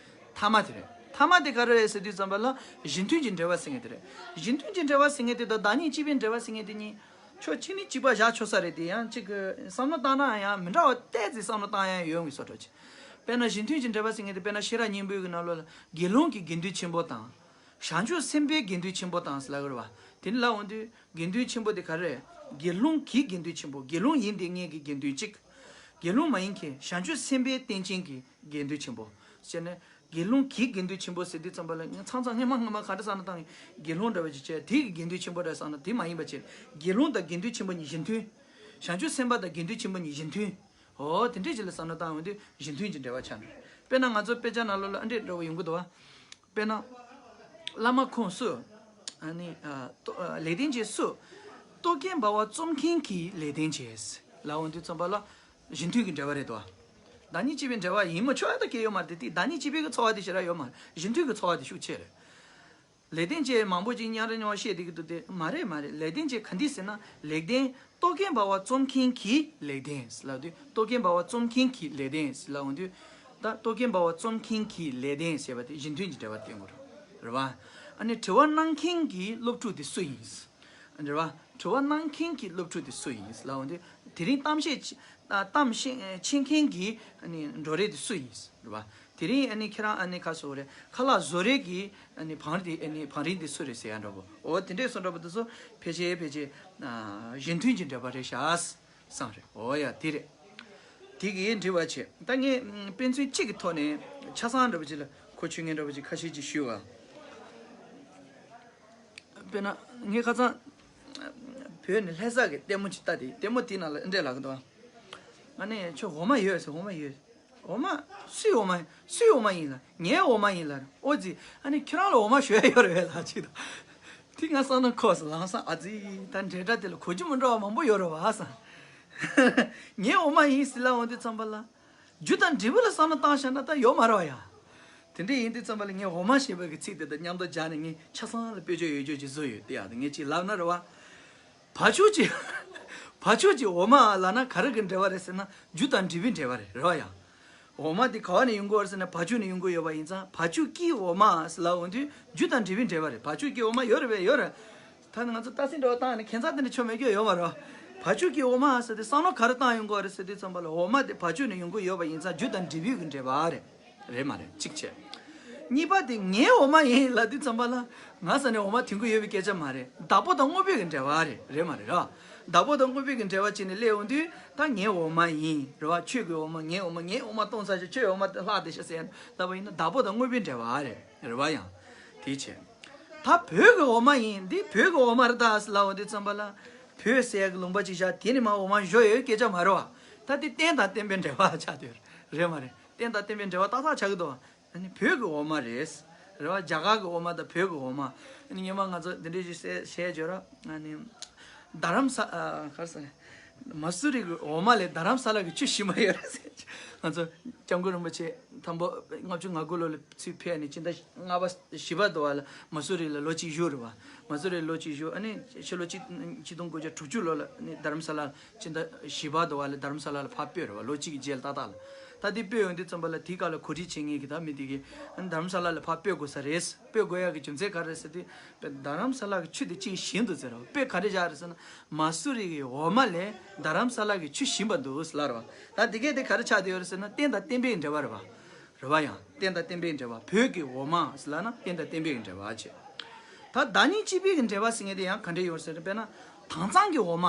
ཐ་མ་དེ་རེད། ཐ་མ་དེ་ག་རེ་རེད་ཟེར་དུས་ཙམ་པ་ལ། གཞི་མཐུན་གྱི་འགྲེལ་པ་ཟེར་མཁན་དེ་རེད། གཞི་མཐུན་གྱི་འགྲེལ་པ་ཟེར་མཁན་དེ་དང་བདག་ཉིད་གཅིག་པའི་འགྲེལ་པ་ཟེར་མཁན་དེ་གཉིས་ཕྱོགས་གཅིག་ནས་གཅིག་པ་བཞག་ཆོག་ས་རེད། དེ་ཡང་གཅིག་གི་བསམ་བློ་བཏང་ན་ཡང་མི་འདྲ་བ་ཏོག་ཙམ་བསམ་བློ་བཏང་ཡ་ཡོད་ངེས་སོ་འདྲ་ཅིག་དཔེར་ན་གཞི་མཐུན་གྱི་འགྲེལ་པ་ཟེར་མཁན་དེ། དཔེར་ན་ཤེས་རབ་སྙིང་པོའི་གི་ནང་ལོགས་ལ། དགེ་སློང་གི་དགེ་འདུན་ཆེན་པོ་དང་། བྱང་ཆུབ་སེམས་དཔའི་དགེ་འདུན་ཆེན་པོ་དང་ཟེར་ལབ་ཀྱི་རེད་བ། དེ་ནི་ལབ་འོང་དུས་དགེ་འདུན་ཆེན་པོ་དེ་ག་རེ་རེད། དགེ་སློང་གི་དགེ་འདུན་ཆེན་པོ། དགེ་སློང་ཡིན་དེ་ངེས་ཀྱི་དགེ་འདུན་གཅིག་དགེ་སློང་མ་ཡིན་མཁན་བྱང་ཆུབ་སེམས་དཔའི་རྟེན་ཅན་གྱི་དགེ་འདུན་ཆེན་པོ་ཟེར་ནས། དགེ་སློང་གི་དགེ་འདུན་ཆེན་པོ་ཟེར་དུས་ཙམ་པ་ལ། ངས་མཚམས་མཚམས་སྔས་མ་སྔས་མ་ག་འདྲ་བསམ་བློ་བཏང་། དགེ་སློང་འདྲ་བ་ཅིག་བྱས། དེ་གི་དགེ་འདུན་ཆེན་པོ་འདྲ་བསམ་ན་དེ་མ་ཡིན་པ་བྱས། དགེ་སློང་དང་དགེ་འདུན་ཆེན་པོ་གཉིས་གཞི་མཐུན། བྱང་ཆུབ་སེམས་དཔའ་དང་དགེ་འདུན་ཆེན་པོ་གཉིས་གཞི་མཐུན། འོ་དེ་འདྲས་ཅིག་ལ་བསམ་བློ་བཏང་འོང་དུས་གཞི་མཐུན་གྱི་འགྲེལ་པ་ཆགས་འགྲོ། དཔེར་ན་ང་ཚོ་དཔེ་ཆ་ནང་ལོགས་ལ་ཨ་འདྲས་འདྲ་བོ་ཡོང་གི་འདུག་བ། དཔེར་ན། བླ་མ་ཁོང་སུ། ཨ་ནི་ཨ། ལེགས་ལྡན་འབྱེད་སུ། རྟོག་གེ་འབར་བ་རྩོམ་མཁན་གྱི་ལེགས་ལྡན་འབྱེད་ལབ་འོང་དུས་ཙམ་པ་ལ། གཞི་མཐུན་གྱི་འགྲེལ་པ་རེད་དོ། བདག་ཉིད་གཅིག་པའི་འགྲེལ་པ་ཡིན་མི་ཆོག་ཡ་ད་གལ་ཡོད་མ་རེད་དེ། བདག་ཉིད་གཅིག་པའི་གི་ཚོར་བ་དེ་ཞེ་དྲག་ཡོད་མ་རེད། གཞི་མཐུན་གྱི་ཚོར་བ་དེ་ཤུགས་ཆེ་རེད། ལེགས་ལྡན་འབྱེད་མང་པོ་ཅིག་རྙོག་དྲ་རྙོག་པ་བཤད་བསྡད་ཀྱི་འདུག་སྟེ། མ་རེད་མ་རེད། ལེགས་ལྡན་འབྱེད་ག་འདི་ཟེར་ན། ལེགས་ལྡན། རྟོག་གེ་འབར་བ་རྩོམ་མཁན་གྱི་ལེགས་ལྡན་ལབ་དུས། རྟོག་གེ་འབར་བ་རྩོམ་མཁན་གྱི་ལེགས་ལྡན་ལབ་འོང་དུས། ད་རྟོག་གེ་འབར་བ་རྩོམ་མཁན་གྱི་ལེགས་ལྡན་ཟེར་བ་དེ་གཞི་མཐུན་གྱི་འགྲེལ་པ་བསྟན་དགོས་རེད། རེད་བ། ཨ་ནི་དྲི་བ་གནང་མཁན་གྱི་སློབ་ཕྲུག་དེ་སུ་ཡིན། རེད་བ། དྲི་བ་གནང་མཁན་གྱི་སློབ་ཕྲུག་དེ་སུ་ཡིན་ལབ་འོང་དུས། དེ་རིང་གཏམ་བཤད་ཨ། གཏམ་བཤད་བྱེད་མཁན་གྱི་ཨ་ནི་འགྲོ་རེས་དེ་སུ་ཡིན། རེད་བ། དེ་རིང་ཨ་ནི་ཁྱེད་རང་ཨ་ནི་ག་རེ་ཟེར་དགོས་རེད། ཁ་ལག་བཟོ་རེས་ཀྱི་ཨ་ནི་བང་རིམ་དེ། ཨ་ནི་བང་རིམ་དེ་སུ་རེད་ཟེར་ཡ་འདྲ་བོ། འོ་དེ་འདྲས་སོ་འདྲ་བོ་དེ་ཚོ་ཕལ་ཆེར་ཕལ་ཆེར་ཨ། གཞི་མཐུན་གྱི་འགྲེལ་པ་རེད་ཤག་བསམ་རེད། འོ་ཡ་དེ་རེད། དེ་གི་འགྲེལ་པ་བྱེད། ད་ངས་དཔེ་མཚོན་གཅིག་གི་ཐོག་ནས་ཆ་ཚང་འདྲ་བོ་ཅིག་ལ་གོ་ཆོད་མཁན་འདྲ་བོ་ཅིག་ཁ་ཤས་ཅིག་ཞུས་པ། དཔེར་ན་ངས་ཁ་སང་བོད་ནས་ལྷ་ས་གི་ལྟད་མོ་ཅིག་ལྟ་དེ། ལྟད་མོ་དེའི་ནང་ལ་འདི་འདྲས་ལབ་ཀྱི་འདུག་ཨ་ནི་ཁྱོད་འོ་མ་ཡོད་ཟེར། འོ་མ་ཡོད། འོ་མ། སུའི་འོ་མ། སུའི་འོ་མ་ཡིན་ལབ། ངའི་འོ་མ་ཡིན་ལབ། ཨོ་ཙི། ཨ་ནི་ཁྱོད་རང་ལ་འོ་མ་ཞོ་ཡ་ཡོད་རེད་པས་ལབ་ཅིག་དང་། དེ་ང་བསམ་ན་ཁོ་ཟེར་ལངས་སོང་། ཨ་ཙི། ད་འབྲེལ་སྒྲ་དེ་ལ་གོ་རྒྱུ་མི་འདྲ་བ་མང་པོ་ཡོད་རེད་པ་བསམ། ངའི་འོ་མ་ཡིན་ཟེར་ལབ་འོང་དུས་ཙམ་པ་ལ། རྒྱུ་དང་འབྲས་བུ་ལ་བསམ་བློ་བཏང་བཞག་ན་ད་ཡོད་མ་རེད་པ་ཡ། དེ་འདྲ་ཡིན་དུས་ཙམ་པ་ལ་ངས་འོ་མ་ཞེས་པའི་གི་ཚིག་དེ་དང་མཉམ་དུ་སྦྱར་ནས་ངས་ཆ་ཚང་ལ་དཔེ་བརྗོད་ཡོད་རྒྱུ་ཅིག་བཟོས་ཡོད་དེ་ཡ། ད་ངས་ཅིག་ལབ་ན་རེད་པ། བ་ཕྱུགས་ཀྱི། བ་ཕྱུགས་ཀྱི་འོ་མ་ལབ་ན་ག་རེ་གི་འབྲེལ་བ་རེད་ཟེར་ན། རྒྱུ་དང་འབྲས་བུའི་འབྲེལ་བ་རེད། རེད་པ་ཡ། འོ་མ་དེ་ག་བ་ནས་ཡོང་གི་ཡོད་རེད་ཟེར་ན། བ་ཕྱུགས་ནས་ཡོང་གི་ཡོད་པ་ཡིན་ཙང་། བ་ཕྱུགས་ཀྱི་འོ་མ་ཟེར་ལབ་འོང་དུས་རྒྱུ་དང་འབྲས་བུའི་འབྲེལ་བ་རེད། བ་ཕྱུགས་ཀྱི་འོ་མ་ཡོད་རེད་པས། ཡོད་རེད། ད་ནི་ང་ཚོ་སྟག་སེང་འདྲ་བོ་བཏང་ནས་ཁྱད་མཚར་དེ་འདྲ་ཆོ་མེད་རྒྱུ་ཡོད་མ་རེད། བ་ཕྱུགས་ཀྱི་འོ་མ་ཟེར་དེ་བསམ་བློ་ག་རེ་བཏང་ཡོང་གི་ཡོད་རེད་ཟེར་དུས་ཙམ་པ་ལ། འོ་མ་དེ་བ་ཕྱུགས་ནས་ཡོང་གི་ཡོད་པ་ཡིན་ཙང་རྒྱུ་དང་འབྲས་བུའི་གི་འབྲེལ་བ་རེད། རེད་མ་རེད། གཅིག་བྱས། གཉིས་པ་དེ་ངའི་འོ་མ་ཡིན་ལབ་དུས་ཙམ་པ་ལ། ང་ས་ནས་འོ་མ་འཐེན་གི་ཡོད་པའི་སྐད་ཆ་མ་རེད། བདག་པོ་དང་དངོས་པོའི་གི་འབྲེལ་བ་རེད། རེད་མ་རེད་ར། བདག་པོ་དང་དངོས་པོའི་གི་འབྲེལ་བ་བྱས་ནས་སླེབས་འོང་དུས། ད་ངའི་འོ་མ་ཡིན། རེད་བ། ཁྱོད་ཀྱི་འོ་མ། ངའི་འོ་མ། ངའི་འོ་མ་གཏོང་ཚར་ཤག་ཁྱོད་འོ་མ་ལྷག་བསྡད་ཤག་ཟེར་ལབ་པ་ཡིན་ན། བདག་པོ་དང་དངོས་པོའི་འབྲེལ་བ་རེད། རེད་བ། ཡང་དེ་བྱས། ད་བོད་ཀྱི་འོ་མ་ཡིན། འདི་བོད་ཀྱི་འོ་མ་རེད་ད་ཟེར་ལབ་འོང་དུས་ཙམ་པ་ལ། བོད་ཟེར་ཡག་གི་ལུང་པ་ཅིག་བཞག་དེ་ནས་མར་འོ་མ་བཞོ་ཡོད་སྐད་ཆ་མ་རེད་བ། ད་དེ་རྟེན་དང་བརྟེན་པའི་འབྲེལ་བ་ཆགས་བསྡད་ཡོད་རེད་མ་རེད། རྟེན་དང་བརྟེན་པའི་འབྲེལ་བ་ཏག་ཏག་ཆགས་ཀྱི་འདུག་ཨ་ནི་བོད་ཀྱི་འོ་མ་རེད། རེད་བ། རྒྱ་གར་གྱི་འོ་མ་དང་བོད་ཀྱི་འོ་མ། ཨ་ནི་སྔོན་མ་ང་ཚོ་འདི་འདྲའི་ཞིག་བཤད་བཤད་བརྗོད་ར། ཨ་ནི་རྡ་རམ་ས་ཨ་ག་རེ་ཟེར། མ་སུ་རི་གི་འོ་མ་ལས་རྡ་རམ་ས་ལ་གི་ཆུ་ཞིམ་པ་ཡོད་རེད་ཟེར། ང་ཚོ་སྐྱབས་མགོན་རིན་པོ་ཆེ་དང་པོ་ལྔ་བཅུ་ང་དགུ་ལོ་ལ་ཚུར་ཕེབས་ནས་སྤྱི་ཟླ་ལྔ་པ་བཞི་པ་དུ་བ་ལ་མ་སུ་རི་ལ་ལོ་གཅིག་བཞུགས་རེད་བ། མ་སུ་རི་ལ་ལོ་གཅིག་བཞུགས། ཨ་ནི་ཕྱི་ལོ་གཅིག་ཆིག་སྟོང་དགུ་བརྒྱ་དྲུག་ཅུ་ལོ་ལ་ནི་རྡ་རམ་ས་ལ་སྤྱི་ཟླ་བཞི་པ་དུ་བ་ལ་རྡ་རམ་ས་ལ་ལ་ཕར་སྤོས་རེད་བ། ལོ་གཅིག་གི་རྗེས་ལ་ཏག་ཏག་ལ། ད་དེ་སྤོས་ཡོང་དུས་ཙམ་པ་ལ་དེའི་སྐབས་ལ་གོ་སྒྲིག་བྱེད་མཁན་གྱི་ད་མི་དེ་གིས་ཨ་ནི་རྡ་རམ་ས་ལ་ལ་ཕར་སྤོས་དགོས་ས་རེད། སྤོས་དགོས་ཡག་གི་རྒྱུ་མཚན་ག་རེ་ཟེར་དུས། རྡ་རམ་ས་ལ་གི་ཆུ་དེ་གཅིག་ཞིམ་འདུག་ཟེར་བ། དཔེ་ག་རེ་བཞག་རེད་ཟེར་ན། མ་སུ་རི་གི་འོ་མ་ལས་རྡ་རམ་ས་ལ་གི་ཆུ་ཞིམ་པ་འདུག་ཟེར་ལབ་རེད་བ། ད་དེ་གས་དེ་ག་རེ་ཆགས་བསྡད་ཡོད་རེད་ཟེར་ན། རྟེན་དང་བརྟེན་པའི་འབྲེལ་བ་རེད་བ། རེད་བ། ཡང་རྟེན་དང་བརྟེན་པའི་འབྲེལ་བ། བོད་ཀྱི་འོ་མ་ཟེར་ལབ་ན་རྟེན་དང་བརྟེན་པའི་འབྲེལ་བ་བྱས། ད་བདག་ཉིད་གཅིག་པུའི་འབྲེལ་བ་ཟེར་མཁན་དེ་ཡང་ག་འདྲ་ཡོད་རེད་ཟེར་ན། དཔེར་ན་དྭངས་གཙང་གི་འོ་མ།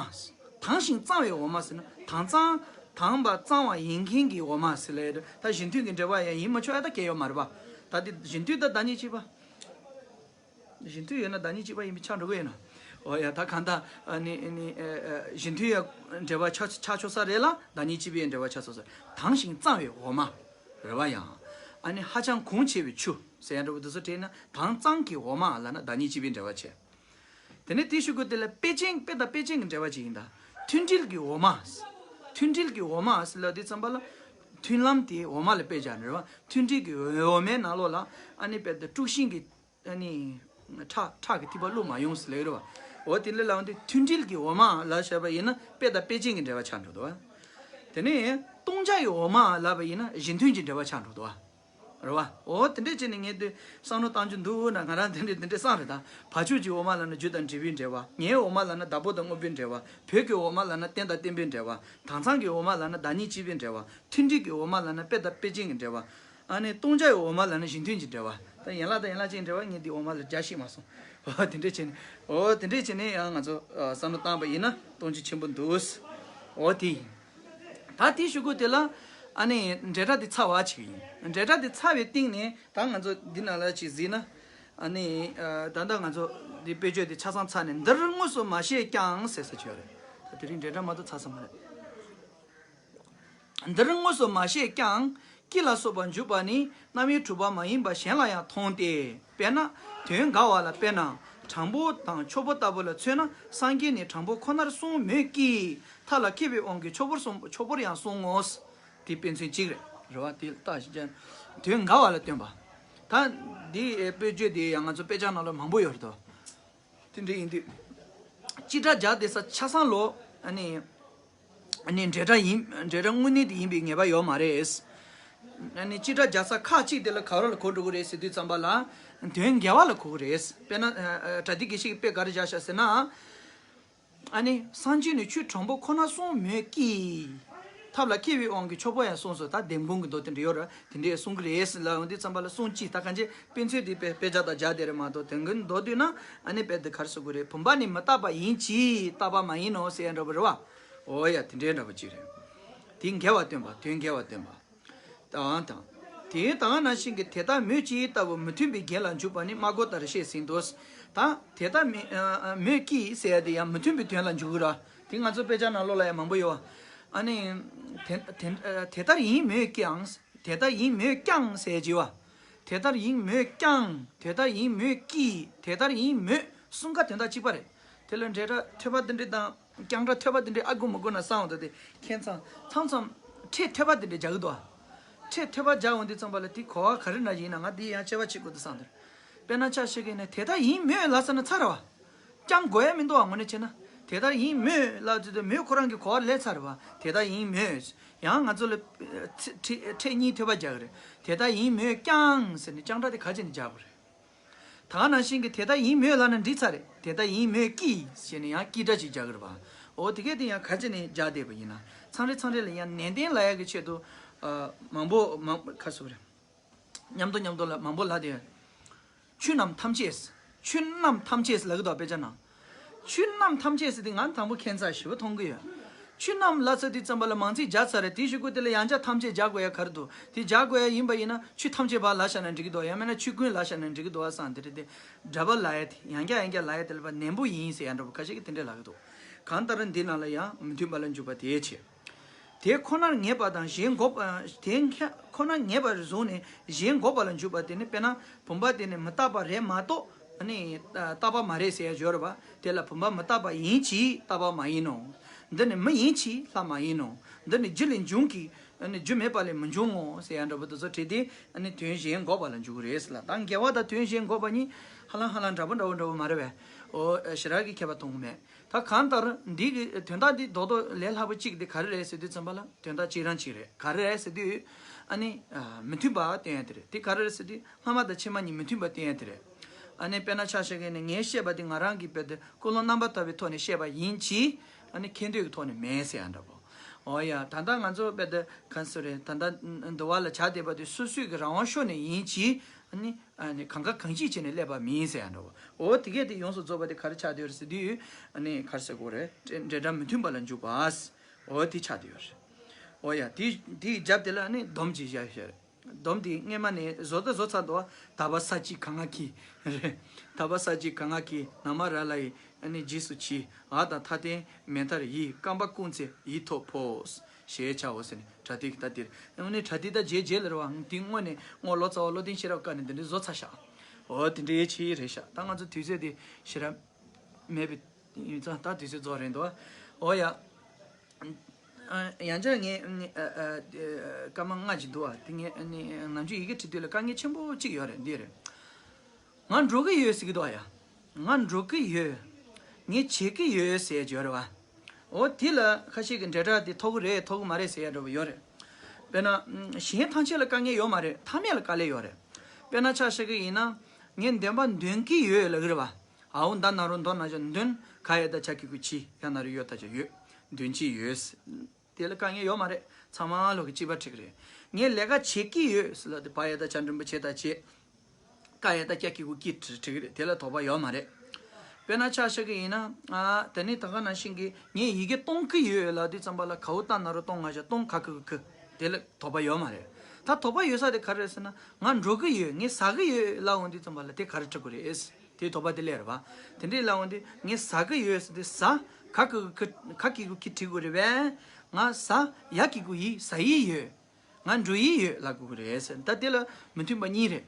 དྭངས་ཤིང་གཙང་བའི་འོ་མ་ཟེར་ན། དྭངས་གཙང་། དྭངས་པ་གཙང་བ་ཡིན་མཁན་གྱི་འོ་མ་ཟེར་ལབ་ཡོད། ད་གཞི་མཐུན་གྱི་འབྲེལ་བ་ཡང་ཡིན་མ་ཆོག་ཡ་ད་གལ་ཡོད་མ་རེད་པ། ད་དེ་གཞི་མཐུན་དང་བདག་ཉིད་གཅིག་པ། གཞི་མཐུན་ཡོད་ན་བདག་ཉིད་གཅིག་པ་ཡིན་པས་ཆགས་འགྲོ་གི་ཡོད་ན། འོ་ཡ། ད་གང་ལྟར་ཨ་ནི་ཨ་ནི་ཨ་ཨ་གཞི་མཐུན་ཡ་འབྲེལ་བ་ཆགས་ཆགས་ཆོག་ས་རེད་ལ། བདག་ཉིད་གཅིག་པའི་འབྲེལ་བ་ཆགས་ཆོག་ས་རེད། དྭངས་ཤིང་གཙང་བའི་འོ་མ་རེད་བ། ཡང་ཨ་ནི་ཧ་ཅང་གོང་ཆེ་བའི་ཆུ་ཟེར་ཡ་འདྲ་པོ་དེ་ཚོ་བྲིས་ན། དྭངས་གཙང་གི་འོ་མ་ལབ་ན་བདག་ཉིད་གཅིག་པའི་འབྲེལ་བ་བྱས། དེ་ནས་དེའི་གཞུག་གུ་དེ་ལ་དཔེ་ཅན། དཔེ་དང་དཔེ་ཅན་གྱི་འབྲེལ་བ་ཅིག་ཡིན་ད། མཐུན་སྒྲིལ་གྱི་འོ་མ། མཐུན་སྒྲིལ་གྱི་འོ་མ་ཟེར་ལབ་དུས་ཙམ་པ་ལ། མཐུན་ལམ་དེ་འོ་མ་ལ་དཔེ་བཞག་ནས་རེད་བ། མཐུན་སྒྲིལ་གྱི་འོ་མའི་ནང་ལོགས་ལ་ཨ་ནི་དཔེ་དེ་དཀྲུག་ཤིང་གི་ཨ་ནི་ཁྲག་ཁྲག་གི་ཐིགས་པ་བླུགས་མ་ཡོང་ཟེར་ལབ་ཡོད་རེད་བ། འོ་དེ་ལ་ལབ་དུས་མཐུན་སྒྲིལ་གྱི་འོ་མ་ལབ་བྱས་པ་ཡིན་ན་དཔེ་དང་དཔེ་ཅན་གྱི་འབྲེལ་བ་ཆགས་འགྲོ་འདུག་བ། དེ་ནས་སྟོང་ཆ་ཡི་འོ་མ་ལབ་པ་ཡིན་ན་གཞི་མཐུན་གྱི་འབྲེལ་བ་ཆགས་འགྲོ་འདུག་བ། རེད་བ། འོ་དེ་འདྲས་བྱས་ནས་ངས་དེ་བསམ་བློ་བཏང་རྒྱུ་འདུག་ན། ང་རང་དེ་འདྲས་དེ་འདྲས་བསམ་རེད་ད། བ་ཕྱུགས་ཀྱི་འོ་མ་ལབ་ན་རྒྱུ་དང་འབྲས་བུའི་འབྲེལ་བ། ངའི་འོ་མ་ལབ་ན་བདག་པོ་དང་དངོས་པོའི་འབྲེལ་བ། བོད་ཀྱི་འོ་མ་ལབ་ན་རྟེན་དང་བརྟེན་པའི་འབྲེལ་བ། དྭངས་གཙང་གི་འོ་མ་ལབ་ན་བདག་ཉིད་གཅིག་པའི་འབྲེལ་བ། མཐུན་སྒྲིལ་གྱི་འོ་མ་ལབ་ན་དཔེ་དང་དཔེ་ཅན་གྱི་འབྲེལ་བ། ཨ་ནི་སྟོང་ཆ་ཡི་འོ་མ་ལབ་ན་གཞི་མཐུན་གྱི་འབྲེལ་བ། ད་ཡན་ལག་དང་ཡན་ལག་ཅན་འབྲེལ་བ་ངས་འདི་འོ་མ་ལ་སྦྱར་ཤེས་མ་སོང་། འོ་དེ་འདྲས་བྱས་ནས། འོ་དེ་འདྲས་བྱས་ནས་ཡང་ང་ཚོ་ཨ་བསམ་བློ་བཏང་པ་ཡིན་ན་སྟོང་ཆ་ཆེན་པོ་འདུག་འོ་དེ་ཡིན། ད་དེའི་གཞུག་གུ་དེ་ལ་ཨ་ནི་འབྲེལ་སྒྲ་དེ་ཚར་བ་ཅིག་ཡིན། འབྲེལ་སྒྲ་དེ་ཚར་བའི་སྟེང་ནས་ད་ང་ཚོ་འདི་ནང་ལ་ཅིག་གཟིགས་ན། ཨ་ནི་ཨ་ད་ལྟ་ང་ཚོ་འདི་དཔེ་བརྗོད་དེ་ཆ་ཚང་ཚར་ནས། འདིར་དངོས་སུ་མ་བཤད་ཀྱང་ཟེར་ས་ཅིག་ཡོད་རེད། ད་དེ་རིང་འབྲེལ་སྒྲ་མ་གཏོགས་ཚར་ས་མ་རེད། འདིར་དངོས་སུ་མ་བཤད་ཀྱང་། སྐྱེ་ལ་སོགས་པ་འཇུག་པ་ནི། རྣམ་དབྱེ་དྲུག་པ་མ་ཡིན་པ་གཞན་ལ་ཡང་མཐོང་སྟེ། དཔེར་ན། དོན་འགལ་བ་ལ། དཔེར་ན། དྲང་པོ་དང་འཁྱོག་པོ་ལྟ་བུ་ལ་མཚོན་ན། སངས་རྒྱས་ནི་དྲང་པོ་ཁོ་ནར་གསུངས་མོད་ཀྱི། ཐབས་ལ་མཁས་པའི་དབང་གིས་འཁྱོག་པོར་གསུངས། འཁྱོག་པོར་ཡང་གསུངས་ངོ་། དེ་དཔེ་མཚོན་གཅིག་རེད། རེད་བ། དེ་ལྟ་ཞིག་ཀྱང་དོན་འགལ་བ་ལ་སྟོན་པ། ད་འདི་དཔེ་བརྗོད་དེ་ཡང་ང་ཚོ་དཔེ་ཆ་ནང་ལ་མང་པོ་ཡོད་རེད་དོ། དེ་འདྲ་ཡིན་དུས། སྤྱི་སྒྲ་སྦྱར་བསྡད་ས་ཆ་ཚང་ལོ། ཨ་ནི། ཨ་ནི་འབྲེལ་སྒྲ་ཡིན། འབྲེལ་སྒྲ་དངོས་གནས་དེ་ཡིན་པའི་ངེས་པ་ཡོད་མ་རེད། ཨ་ནི་སྤྱི་སྒྲ་སྦྱར་ས་ཁག་ཅིག་དེ་ལ་ག་རེ་ལ་གོ་འགྲོ་གི་རེད་ཟེར་དུས་ཙམ་པ་ལ། དོན་འགལ་བ་ལ་གོ་གི་རེད། དཔེར་ན་ཨ་ཨ་པྲ་ཏི་དགེ་བཤེས་ཀྱིས་དཔེ་ག་རེ་བཞག་ཤག་ཟེར་ན། ཨ་ནི་སངས་རྒྱས་ནི་ཆོས་དྲང་པོ་ཁོ་ན་གསུངས་མོད་ཀྱི། ཐབས་ལ་མཁས་པའི་དབང་གིས་འཁྱོག་པོ་ཡང་གསུངས་སོ། ད་ལྡེམ་དགོང་གི་མདོ་དེ་འདྲ་ཡོད་རེད། དེ་འདྲས་གསུང་གི་རེད་ཟེར་ལབ་ཡོང་དུས་ཙམ་པ་ལ་གསུང་ཅི། ད་གང་ཅི་དཔེ་མཚོན་དེ་དཔེ་དཔེ་ཆ་དང་སྦྱར་བསྡད་རེད་མ་གཏོགས། དོན་གྱི་མདོ་བསྡུས་ན་ཨ་ནི་དཔེ་དེ་ག་རེ་ཟེར་དགོས་རེད། བུམ་པ་ནི་མི་རྟག་པ་ཡིན་གྱི་རྟག་པ་མ་ཡིན་ནོ་ཟེར་ཡ་འདྲ་པོ་རེད་བ། འོ་ཡ། དེ་འདྲའི་འདྲ་པོ་ཅིག་རེད། དེ་འགལ་བ་སྟོན་པ། དོན་འགལ་བ་སྟོན་པ། དང་དང་། དེ་དང་ནང་བཞིན་གྱི་དེ་ལྟར་མོད་ཀྱི་ལྟ་བུ་མི་མཐུན་པའི་རྒྱན་ལ་འཇུག་པ་ནི་སྨྲ་སྒོ་ལྟར་བཤད་ཟིན་ཏོ། ད་དེ་ལྟར་མི་ཨ་ཨ་མོད་ཀྱི་ཟེར་ཡ་དེ་ཡང་མི་མཐུན་པའི་དོན་ལ་འཇུག་གི་ར། དེ་ང་ཚོ་དཔེ་ཆ་ནང་ལོགས་ལ་ཡང་མང་པོ་ཡོད་བ། ཨ་ནི། དེ་དེ་དེ་ལྟར་ཡིན་མོད་ཀྱང་། དེ་ལྟར་ཡིན་མོད་ཀྱང་ཟེར་གྱི་བ། དེ་ལྟར་ཡིན་མོད་ཀྱང་། དེ་ལྟར་ཡིན་མོད་ཀྱི། དེ་ལྟར་ཡིན་མོད། གསུམ་ཀ་དོན་དག་གཅིག་པ་རེད། དེ་ལ་འབྲེལ་སྒྲ་ཐོད་པ་འདི་འདྲ་དང་། རྐྱང་སྒྲ་ཐོད་པ་འདི་འདྲའི་ཨ་དགོས་མི་དགོས་ན་བསམ་འོང་། ད་དེ་ཁྱད་མཚར། མཚམས་མཚམས་ཕྲད་ཐོད་པ་འདི་འདྲ་རྒྱག་གི་འདུག་ཨ། ཕྲད་ཐོད་པ་རྒྱག་འོང་དུས་ཙམ་པ་ལ་དེ་གོ་བ་ག་རེ་འདྲ་ཡིན་ན། ང་འདི་ཡང་དཔྱད་པ་བྱེད་དགོས་འདུག་བསམ་འདུག་དཔེར་ན་ཆ་བཞག་གི་ན། དེ་ལྟར་ཡིན་མོད་ལབ་ས་ན་ཚར་བ། རྐྱང་དགོས་ཡ་མི་འདུག་ཨ། དངོས་གནས་བྱས་ན། དེ་ལྟར་ཡིན་མོད་ལབ་དུས་དེ་མོད་ཁོ་རང་གི་གོ་བ་ལེན་ཚར་བ། དེ་ལྟར་ཡིན་མོད། ཡང་ང་ཚོ་ལ་ཕྲད་ཕྲད་གཉིས་ཐོད་པ་རྒྱག་གི་རེད། དེ་ལྟར་ཡིན་མོད་ཀྱང་ཟེར་ནས་རྐྱང་སྒྲ་དེ་ག་ཅི་ནས་རྒྱག་དགོས་རེད། ད་ག་ནང་བཞིན་གྱི་དེ་ལྟར་ཡིན་མོད་ལབ་ན་འགྲིག་ཚར་རེད། དེ་ལྟར་ཡིན་མོད་ཀྱི་ཟེར་ནས་ཡང་ཀྱི་སྒྲ་ཅིག་རྒྱག་གི་རེད་པ། འོ་དེ་གས་དེ་ཡང་ག་ཅི་ནས་རྒྱག་བསྡད་པ་ཡིན་ན། མཚམས་རེ་མཚམས་རེ་ལ་ཡང་ནན་ཏན་ལབ་ཡག་གི་ཆེད་དུ། ཨ། མང་པོ་མང་ག་ཟེར་དགོས་རེད། མཉམ་དུ་མཉམ་དུ་ལ་མང་པོ་ལབ་དེ། ཆོས་རྣམས་ཐམས་ཅད། ཆོས་རྣམས་ཐམས་ཅད་ལབ་གི་འདུག་དཔེ་ཆ་ནང་། ཆོས་རྣམས་ཐམས་ཅད་ཟེར་དེ་ང་དང་པོ་ཁྱད་མཚར་ཞེ་པོ་མཐོང་གི་ཡོད། ཆོས་རྣམས་ལབ་ཚར་དུས་ཙམ་པ་ལ་མང་ཚིག་སྦྱར་ཚར་རེད། དེའི་གཞུག་གུ་དེ་ལ་ཡང་བསྐྱར་ཐམས་ཅད་སྦྱར་དགོས་ཡ་ག་རེ་འདུག་དེ་སྦྱར་དགོས་ཡ་ཡིན་པ་ཡིན་ན་ཆོས་ཐམས་ཅད་པ་ལབ་བཞག་ན་འགྲིག་གི་འདུག་ཡང་མིན་ན་ཆོས་ཀུན་ལབ་བཞག་ན་འགྲིག་གི་འདུག་བསམ། དེ་རེད་དེ། འདྲ་པར་ལབ་ཡ་དེ་ཡང་བསྐྱར་ཡང་བསྐྱར་ལབ་ཡ་དེ་ལ་ཕར་ནན་པོ་ཡིན་ཟེར་ཡ་འདྲ་པོ་ཁ་ཤས་ཀྱིས་དེ་འདྲས་ལབ་གི་འདུག་གང་ལྟར་འདི་ནང་ལ་ཡང་མི་མཐུན་པ་ལ་འཇུག་པ་དེའི་ཕྱིར། དེ་ཁོ་ནར་ངེས་པ་དང་གཞན་འགོག་པ། དེ་ཁོ་ནར་ངེས་པར་བཟུང་ནས་གཞན་འགོག་པ་ལ་འཇུག་པ་དེ་ནི། དཔེར་ན་བུམ་པ་དེ་ནི་མི་རྟག་པ་རེད་མ་གཏོགས་ནི་རྟག་པ་མ་རེད་ཟེར་ཡ་སྦྱོར་བ་དེ་ལ། བུམ་པ་མི་རྟག་པ་ཡིན་གྱི་རྟག་པ་མ་ཡིན་ནོ། འདི་ནི་མི་ཡིན་གྱི་ལྷ་མ་ཡིན་ནོ། འདི་ནི་རྒྱུ་ལས་འབྱུང་གི་ནི་རྒྱུ་མེད་པ་ལས་མི་འབྱུང་ངོ་ཟེར་ཡ་འདྲ་པོ་དེ་ཚོ་བྲིས་ཏེ། ནི་དོན་གཞན་འགོག་པ་ལ་འཇུག་གི་རེད་ཟེར་ལ། ད་འགལ་བ་དང་དོན་གཞན་འགོག་པ་གཉིས་ཧ་ལམ་ཧ་ལམ་འདྲ་པོ་འདྲ་པོ་འདྲ་པོ་མ་རེད་པས། འོ་ཞེ་དྲག་གི་ཁྱད་པར་གཏོང་གི་མེད། ད་གང་ལྟར་འདི་གི་དོན་དག་འདི་རྡོག་རྡོག་ལས་སླ་པོ་གཅིག་འདི་ག་རེ་རེད་ཟེར་དུས་ཙམ་པ་ལ། དོན་དག་གཅིག་རང་གཅིག་རེད། ག་རེ་རེད་ཟེར་དུས། ཨ་ནི་མི་མཐུན་པ་སྟོན་ཡ་དེ་རེད། དེ་ག་རེ་རེད་ཟེར་དུས་སྔ་མ་དང་ཕྱི་མ་གཉིས་མི་མཐུན་པ་སྟོན་ཡ་དེ་རེད། ཨ་ནི་དཔེར་ན་ཆ་བཞག་གི་ནི་ངས་བཤད་པ་དེ་ང་རང་གི་དཔེ་དེ་ཀུན་སློང་རྣམ་པར་དག་པའི་ཐོག་ནས་བཤད་པ་ཡིན་གྱི། ཨ་ནི་ཁེ་འདོད་ཀྱི་ཐོག་ནས་མེད་ཟེར་ཡ་འདྲ་པོ། འོ་ཡ། ད་ལྟ་ང་ཚོ་དཔེ་དེ་གང་སུ་རེད། ད་ལྟ་འདུལ་བ་ལ་བྱ་དེ་པ་དེ་སོ་སོའི་གི་རང་དབང་ཤོར་ནས་ཡིན་གྱི། ཨ་ནི་ཨ་ནི་གང་ག་གང་ཞིག་བྱས་ནས་སླེབས་པ་མིན་ཟེར་ཡ་འདྲ་བོ། འོ་དེ་གས་དེ་ཡོངས་སུ་རྫོགས་པ་དེ་ག་རེ་ཆགས་བསྡད་ཡོད་རེད་ཟེར་དུས། ཨ་ནི་ག་རེ་ཟེར་དགོས་རེད། འབྲེལ་སྒྲ་མི་མཐུན་པ་ལ་འཇུག་པ། འོ་དེ་ཆགས་བསྡད་ཡོད་རེད། འོ་ཡ། དེ་དེའི་རྒྱབ་དེ་ལ་ཨ་ནི་སྡོམ་ཅིག་བཞག་བཞག་རེད། སྡོམ་དེ་སྔས་མ་ནས་བཟོ་ད་བཟོ་ཚར་འདུག་བ། དག་པ་ས་བཅད་གང་ང་གི་རེད། དག་པ་ས་བཅད་གང་ང་གི་ན་མ་ར་ལ་ཡི། ཨ་ནི་རྗེས་སུ་བྱི། འ་དང་མཐའ་རྟེན་མེ་མཐར་ཡི། རྐང་པ་བསྐུམ་ཚེ་ཡིད་ཐོབ་བོ། ཞེས་བྱའོ་ཟེར་ནས་པྲ་ཏི་གི་ད་དེར། དངོས་གནས་པྲ་ཏི་ད་རྗེས་རྗེས་ལ་རེད་བ། དེ་དངོས་གནས་དངོས་ལོ་ཙཱ་བ་བློ་ལྡན་ཤེས་རབ་ཀ་ནས་འདི་འདྲའི་བཟོ་ཚར་ཤག་འོ་དེ་འདྲའི་ཆེ་རེད་ཤག་ད་ང་ཚོ་དུས་ཚོད་དེ་ཞེ་དྲག་མེད་པའི་ཡིན་ཙང་ད་དུས་ཚོད་རྫོགས་རན་འདུག་འོ་ཡ། ཡང་བསྐྱར་ངས་སྐར་མ་ལྔ་ཅིག་འདུག་བ། དེ་ངས་ནམ་རྒྱུན་ཡི་གེ་བྲིས་དུས་ལ་དཀའ་ངལ་ཆེན་པོ་གཅིག་ཡོད་རེད། འདི་རེད། ང་འགྲོ་གི་ཡོད་ཟེར་གི་འདུག་ཨ་ཡ། ང་འགྲོ་གི་ཡོད། ངས་བྱེད་ཀྱི་ཡོད་ཟེར་གྱི་ཡོད་རེད་བ། འོ་དེ་ལ་ཁ་ཤས་ཀྱི་འབྲེལ་སྒྲ་དེ་ཐོབ་གི་རེད་ཐོབ་གི་མ་རེད་ཟེར་ཡ་འདྲ་པོ་ཡོད་རེད། དཔེར་ན། གཞན་ཐམས་ཅད་ལ་དཀའ་ངལ་ཡོད་མ་རེད། ཐ་མལ་ལ་དཀའ་ལས་ཡོད་རེད། དཔེར་ན་ཆ་བཞག་གི་ཡིན་ན། ངས་འདོན་པ་འདོན་གྱི་ཡོད་ལབ་གི་རེད་བ། འའོ་མདའ་ན་རོ་མདོ་ན་བཞག་འདོན། ག་ཡ་བཏགས་གྱ་གི་གུ་གྱི། ཡ་ན་རོ་ཡོ་ད་ཆ་ཡོད། འདོན་གྱི་ཡོད། དེ་ལ་དཀའ་ངལ་ཡོད་མ་རེད། ཚང་མ་ལོག་གི་གཅིག་པ་འགྲིག་གི་རེད། ངས་ལས་ཀ་བྱེད་ཀྱི་ཡོད་ཟེར་ལ་དེ་བ་ཡ་བཏགས་བྱ་འགྲེང་བུ་བྱེད་ད་བྱེད། ཀ་ཡ་བཏགས་ཀྱ་གི་གུ་ཀྱི་འགྲིག་གི་རེད། དེ་ལ་དོགས་པ་ཡོད་མ་རེད། དཔེར་ན་ཆ་བཞག་གི་ཡིན་ན། ཨ་དེ་ནི་ད་ག་ནང་བཞིན་གྱི་ངས་ཡི་གེ་གཏོང་གི་ཡོད་ལབ་དུས་ཙམ་པ་ལ་གའོ་ཏ་ན་རོ་གཏོང་ང་བཞག་གཏོང་ག་གི་གུ་གུ། དེ་ལ་དོགས་པ་ཡོད་མ་རེད། ད་དོགས་པ་ཡོད་ས་དེ་ག་རེ་རེད་ཟེར་ན། ང་འགྲོ་གི་ཡོད། ངས་ཟ་གི་ཡོད་ལབ་འོང་དུས་ཙམ་པ་ལ་དེ་ག་རེ་འགྲིག་གི་རེད། དེའི་དོགས་པ་དེ་སླེབས་རེད་བ། དེ་འདྲའི་ལབ་འོང་དུས་ངས་ཟ་གི་ཡོད་ཟེར་དུས་ཟ། ག་གི་གུ་གུ་ག་གི་གུ་གི་བྲིས་དགོས་རེད་བས། ང་ཟ། ཡ་གི་གུ་ཡི། ཟ་ཡི་ཡོད། ང་འགྲོ་ཡི་ཡོད་ལབ་དགོས་ཀྱི་རེད་ཟེར། ད་དེ་ལ་མི་མཐུན་པ་གཉིས་རེད།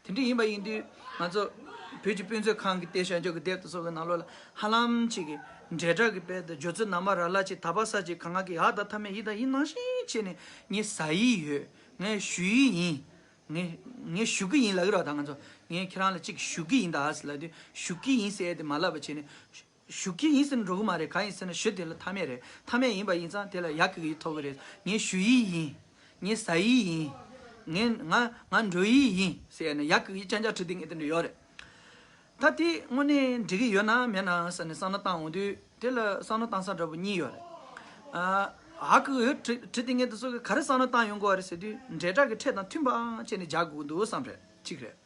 དེ་འདྲ་ཡིན་པ་ཡིན་དུས་ང་ཚོ་བོད་ཀྱི་དཔེ་མཛོད་ཁང་གི་དེབ་བྱང་ཆུབ་ཀྱི་དེབ་དེ་ཚོ་གི་ནང་ལོགས་ལ་ཧ་ལམ་ཅིག་གི་འབྲེལ་སྒྲ་གི་དཔེ་དང་སྦྱོར་ཚུལ་ན་མ་ར་ལ་ཅིག་ད་བ་ས་ཅིག་ག་ང་གི་ཡ་ད་ཐ་མའི་ཡི་ད་ཡི་ནང་བཞིན་བྱས་ནས་ངས་ཟ་ཡི་ཡོད། ངས་ཞུ་ཡི་ཡིན། ངས་ངས་ཞུ་གི་ཡིན་ལབ་ཀྱི་རེད་བ། ད་ང་ཚོ་ངས་ཁྱེད་རང་ལ་ཅིག་ཞུ་གི་ཡིན་ད་ཟེར་ལབ་དུས་ཞུ་གི་ཡིན་ཟེར་ཡ་དེ་མ་ལབ་པ་བྱས་ནས། ཞུ་གི་ཡིན་ཟེར་ན་འགྲོ་གི་མ་རེད། གང་ཡིན་ཟེར་ན་ཞུ་དེ་ལ་ཐ་མལ་རེད། ཐ་མལ་ཡིན་པ་ཡིན་ཙང་དེ་ལ་ཡ་གི་གུ་ཡི་ཐོབ་གི་རེད། ངས་ཞུ་ཡི་ཡིན། ངས་ཟ་ཡི་ཡིན། ངས་ང་ང་འགྲོ་ཡི་ཡིན་ཟེར་ནས་ཡ་གི་གུ་ཡི་རྐྱང་རྐྱང་བྲིས་དེ་ངས་དེ་འདྲ་ཡོད་རེད། ད་དེ་དངོས་གནས་འགྲིག་གི་ཡོད་ན་མེད་ན་ཟེར་ནས་བསམ་བློ་བཏང་འོང་དུས་དེ་ལ་བསམ་བློ་བཏང་ས་འདྲ་པོ་གཉིས་ཡོད་རེད། ཨ་ཧ་གི་གུ་ཡི་བྲིས་བྲིས་དེ་ངས་དེ་ཚོ་གི་ག་རེ་བསམ་བློ་བཏང་ཡོང་དགོས་རེད་ཟེར་དུས་འབྲེལ་སྒྲ་གི་ཕྲད་དང་མཐུན་པ་བྱས་ནས་སྦྱར་དགོས་འདུག་བསམ་རེད། གཅིག་རེད།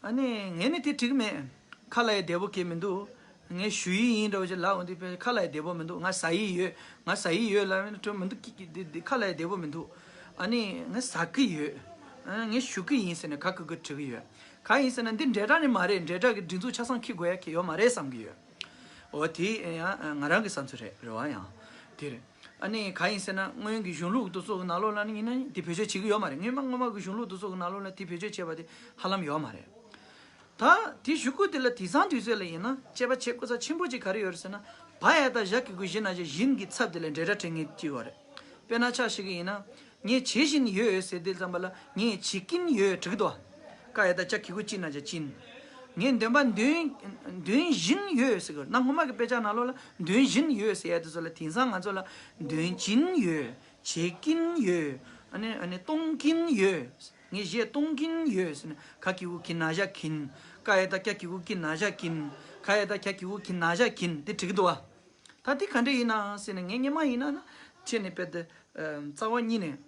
ཨ་ནི་ངས་ནི་དེ་འགྲིག་མེད། ཁ་ལ་ཡ་བདེ་པོ་གང་མི་འདུག་ངས་ཞུ་ཡི་ཡིན་འདྲ་བོ་ཅིག་ལབ་འོང་དུས་ཁ་ལ་ཡ་བདེ་པོ་མི་འདུག་ང་ཟ་ཡི་ཡོད། ང་ཟ་ཡི་ཡོད་ལབ་ན་འགྲིག་མི་འདུག་ཁ་ལ་ཡ་བདེ་པོ་མི་འདུག་ཨ་ནི་ང་ཟ་གི་ཡོད། ཨ་ངས་ཞུ་གི་ཡིན་ཟེར་ནས་ག་གི་གུ་བྲིས་གི་ཡོད། གང་ཡིན་ཟེར་ན་འདི་འབྲེལ་སྒྲ་ནི་མ་རེད། འབྲེལ་སྒྲ་གི་སྒྲིག་འཛུགས་ཆ་ཚང་འཁྱེར་དགོས་ཡ་གི་ཡོད་མ་རེད་བསམ་གི་ཡོད། འོ་དེ་ཡང་ང་རང་གི་བསམ་ཚུལ་རེད། རེད་བ། ཡང་དེ་རེད། ཨ་ནི་གང་ཡིན་ཟེར་ན་སྔོན་གྱི་གཞུང་ལུགས་དེ་ཚོ་གི་ནང་ལོགས་ལ་ནི་ཡིན་ན་དེ་བེད་སྤྱོད་བྱེད་ཀྱི་ཡོད་མ་རེད། སྔོན་མ་སྔོན་མ་གི་གཞུང་ལུགས་དེ་ཚོ་གི་ནང་ལོགས་ལ་དེ་བེད་སྤྱོད་བྱས་པ་དེ་ཧ་ལམ་ཡོད་མ་རེད། ད་དེ་གཞུག་གུ་དེ་ལ་དེང་སང་དུས་ཚོད་ལ་ཡིན་ན་དཔྱད་པ་བྱེད་དགོས་ས་ཆེན་པོ་ཅིག་ག་རེ་ཡོད་རེད་ཟེར་ན། བ་ཡ་བཏགས་བཞག་གི་གུ་བཞི་ན་བཞག་བཞིན་གྱི་ཚབ་དེ་ལ་འབྲེལ་སྒྲ་འཕྲད་མཁན་ཅིག་ཡོད་རེད། དཔེར་ན་ཆ་བཞག་གི་ཡིན་ན། ངས་བྱེད་བཞིན་ཡོད་ཟེར་དུས་ཙམ་པ་ལ་ངས་བྱེད་ཀྱིན་ཡོད་བྲིས་ཀྱི་འདུག་ཀ་ཡ་བཏགས་ཀྱ་གི་གུ་ཀྱི་ན་བཞག་ཀྱིན། ངས་འདོན་པ་འདོན་འདོན་བཞིན་ཡོད་ཟེར་གི་རེད། གནའ་སྔོན་མ་གི་དཔེ་ཆ་ནང་ལོགས་ལ་འདོན་བཞིན་ཡོད་ཟེར་ཡ་དེ་ཚོ་ལ་དེང་སང་ང་ཚོ་ལ་འདོན་གྱིན་ཡོད། བྱེད་ཀྱིན་ཡོད། ཨ་ནི་ཨ་ནི་གཏོང་གིན་ཡོད། ངས་གཞས་གཏོང་གིན་ཡོད་ཟེར་ནས་ག་གི་གུ་གི་ན་བཞག་གིན། ཀ་ཡ་བཏགས་ཀྱ་གི་གུ་གི་ན་བཞག་གིན། ག་ཡ་བཏགས་ཀྱ་གི་གུ་གི་ན་བཞག་གིན་དེ་བྲིས་ཀྱི་འདུག་བ། ད་དེ་ག་འདྲ་ཡིན་ན་ཟེར་ནས་ངས་སྔོན་མ་ཡིན་ན་ན་ཁྱེད་ནི་དཔེ་དེ་རྩ་བ་ཉིད་ནས་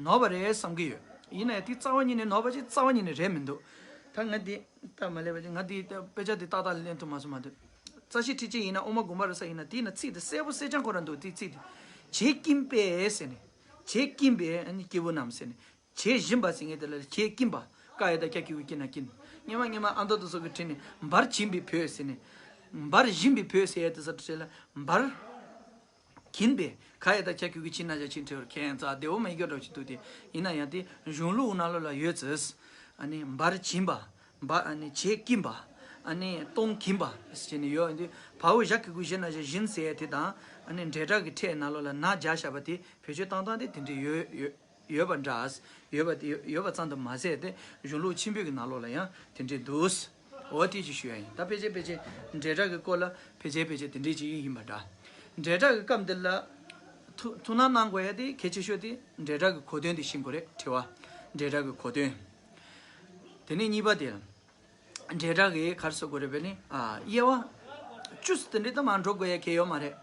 ནོར་བ་རེད་བསམ་གྱི་ཡོད། ཡིན་ན་ཡང་དེ་རྩ་བ་ཉིད་ནས་ནོར་བ་ཅིག་རྩ་བ་ཉིད་ནས་རེད་མི་འདུག་ད་ང་འདི་སྟབས་མ་ལེགས་པ་ཅིག་ང་འདི་དཔེ་ཆ་འདི་ཏག་ཏག་ལེན་ཐུབ་མ་སོང་མ་འདུག་རྩ་ཤེ་ཁྲིད་ཅིག་ཡིན་ན་དབུ་མ་དགོངས་པ་རེད་ས་ཡིན་ན་དེ་ན་ཚིག་དེ་གསལ་པོ་གསལ་རྐྱང་ཁོ་རང་འདུག་དེ་ཚིག་དེ་བྱེད་ཀྱིན་པས་ཟེར་ནས་བྱེད་ཀྱིན་པས་ཨ་ནི་སྐྱེས་བུ་རྣམས་ཟེར་ནས། བྱེད་བཞིན་པ་ཟེར་མཁན་དེ་ལ་བྱེད་ཀྱིན་པ། ཀ་ཡ་བཏགས་ཀྱ་གི་གུ་ཀྱི་ན་ཀྱིན། སྔོན་མ་སྔོན་མ་ཨ་མདོ་དེ་ཚོ་གི་བྲིས་ནས་འབར་བྱིན་པའི་བུས་ཟེར་ནས། འབར་བཞིན་པའི་བུས་ཟེར་ཡ་དེ་ཚོ་བྲིས་ལ་འབར། གིན་པས་ག་ཡ་ད་ཁྱ་ཁུ་གུ་ཆི་ན་ཞག་ཆི་འཕྲི་བར་ཁྱད་ཡང་རྩ་བདེ་བོ་མ་ཡི་ག་འགྲོ་ཆི་འདུག་སྟེ། ཡིན་ན་ཡང་དེ་གཞུང་ལུགས་ནང་ལོགས་ལ་ཡོད་ཙིས། ཨ་ནི་འབར་གྱིན་པ། འབར་ཨ་ནི་བྱེད་ཀྱིན་པ། ཨ་ནི་གཏོང་གིན་པ་ཟེར་ནས་ཡོད་འདི། བའོ་ཞབས་ཀྱུ་གུ་ཞི་ན་ཞག་བཞིན་ཟེར་ཡ་དེ་དང་། ཨ་ནི་འབྲེལ་སྒྲ་གི་ཕྲད་ནང་ལོགས་ལ་ན་རྒྱག་བཞག་པ་དེ་བེད་སྤྱོད་བཏང་སྟངས་དེ་དེ་འདྲས་ཡོད་ཡོད་ཡོད་པ་འདྲ། ཡོད་པ་དེ་ཡོད་ཡོད་པ་ཙམ་དུ་མ་ཟད་དེ་གཞུང་ལུགས་ཆེན་པོའི་གི་ནང་ལོགས་ལ་ཡང་དེ་འདྲས་འདུག་འོ་དེ་ཅིག་ཞུ་ཡ་ཡིན། ད་ཕལ་ཆེར་ཕལ་ཆེར་འབྲེལ་སྒྲ་གི་སྐོར་ལ་ཕལ་ཆེར་ཕལ་ཆེར་དེ་འདྲས་ཅིག་ཡིན་པ་འདྲ། འབྲེལ་སྒྲ་གི་སྐབས་འདི་ལ་ཐུགས་ཐུགས་སྣང་གནང་དགོས་ཡ་དེ་གལ་ཆེ་ཤོས་དེ་འབྲེལ་སྒྲ་གི་གོ་དོན་དེ་ཤེས་དགོས་རེད། དྲི་བ། འབྲེལ་སྒྲ་གི་གོ་དོན། དེ་ནས་གཉིས་པ་དེ། འབྲེལ་སྒྲ་གི་ག་རེ་ཟེར་དགོས་རེད་པས་ནི། ཨ་དབྱེ་བ། བཅུ་ཙམ་དེ་འདྲའི་ད་མར་འགྲོ་དགོས་ཡ་གལ་ཡོད་མ་རེད།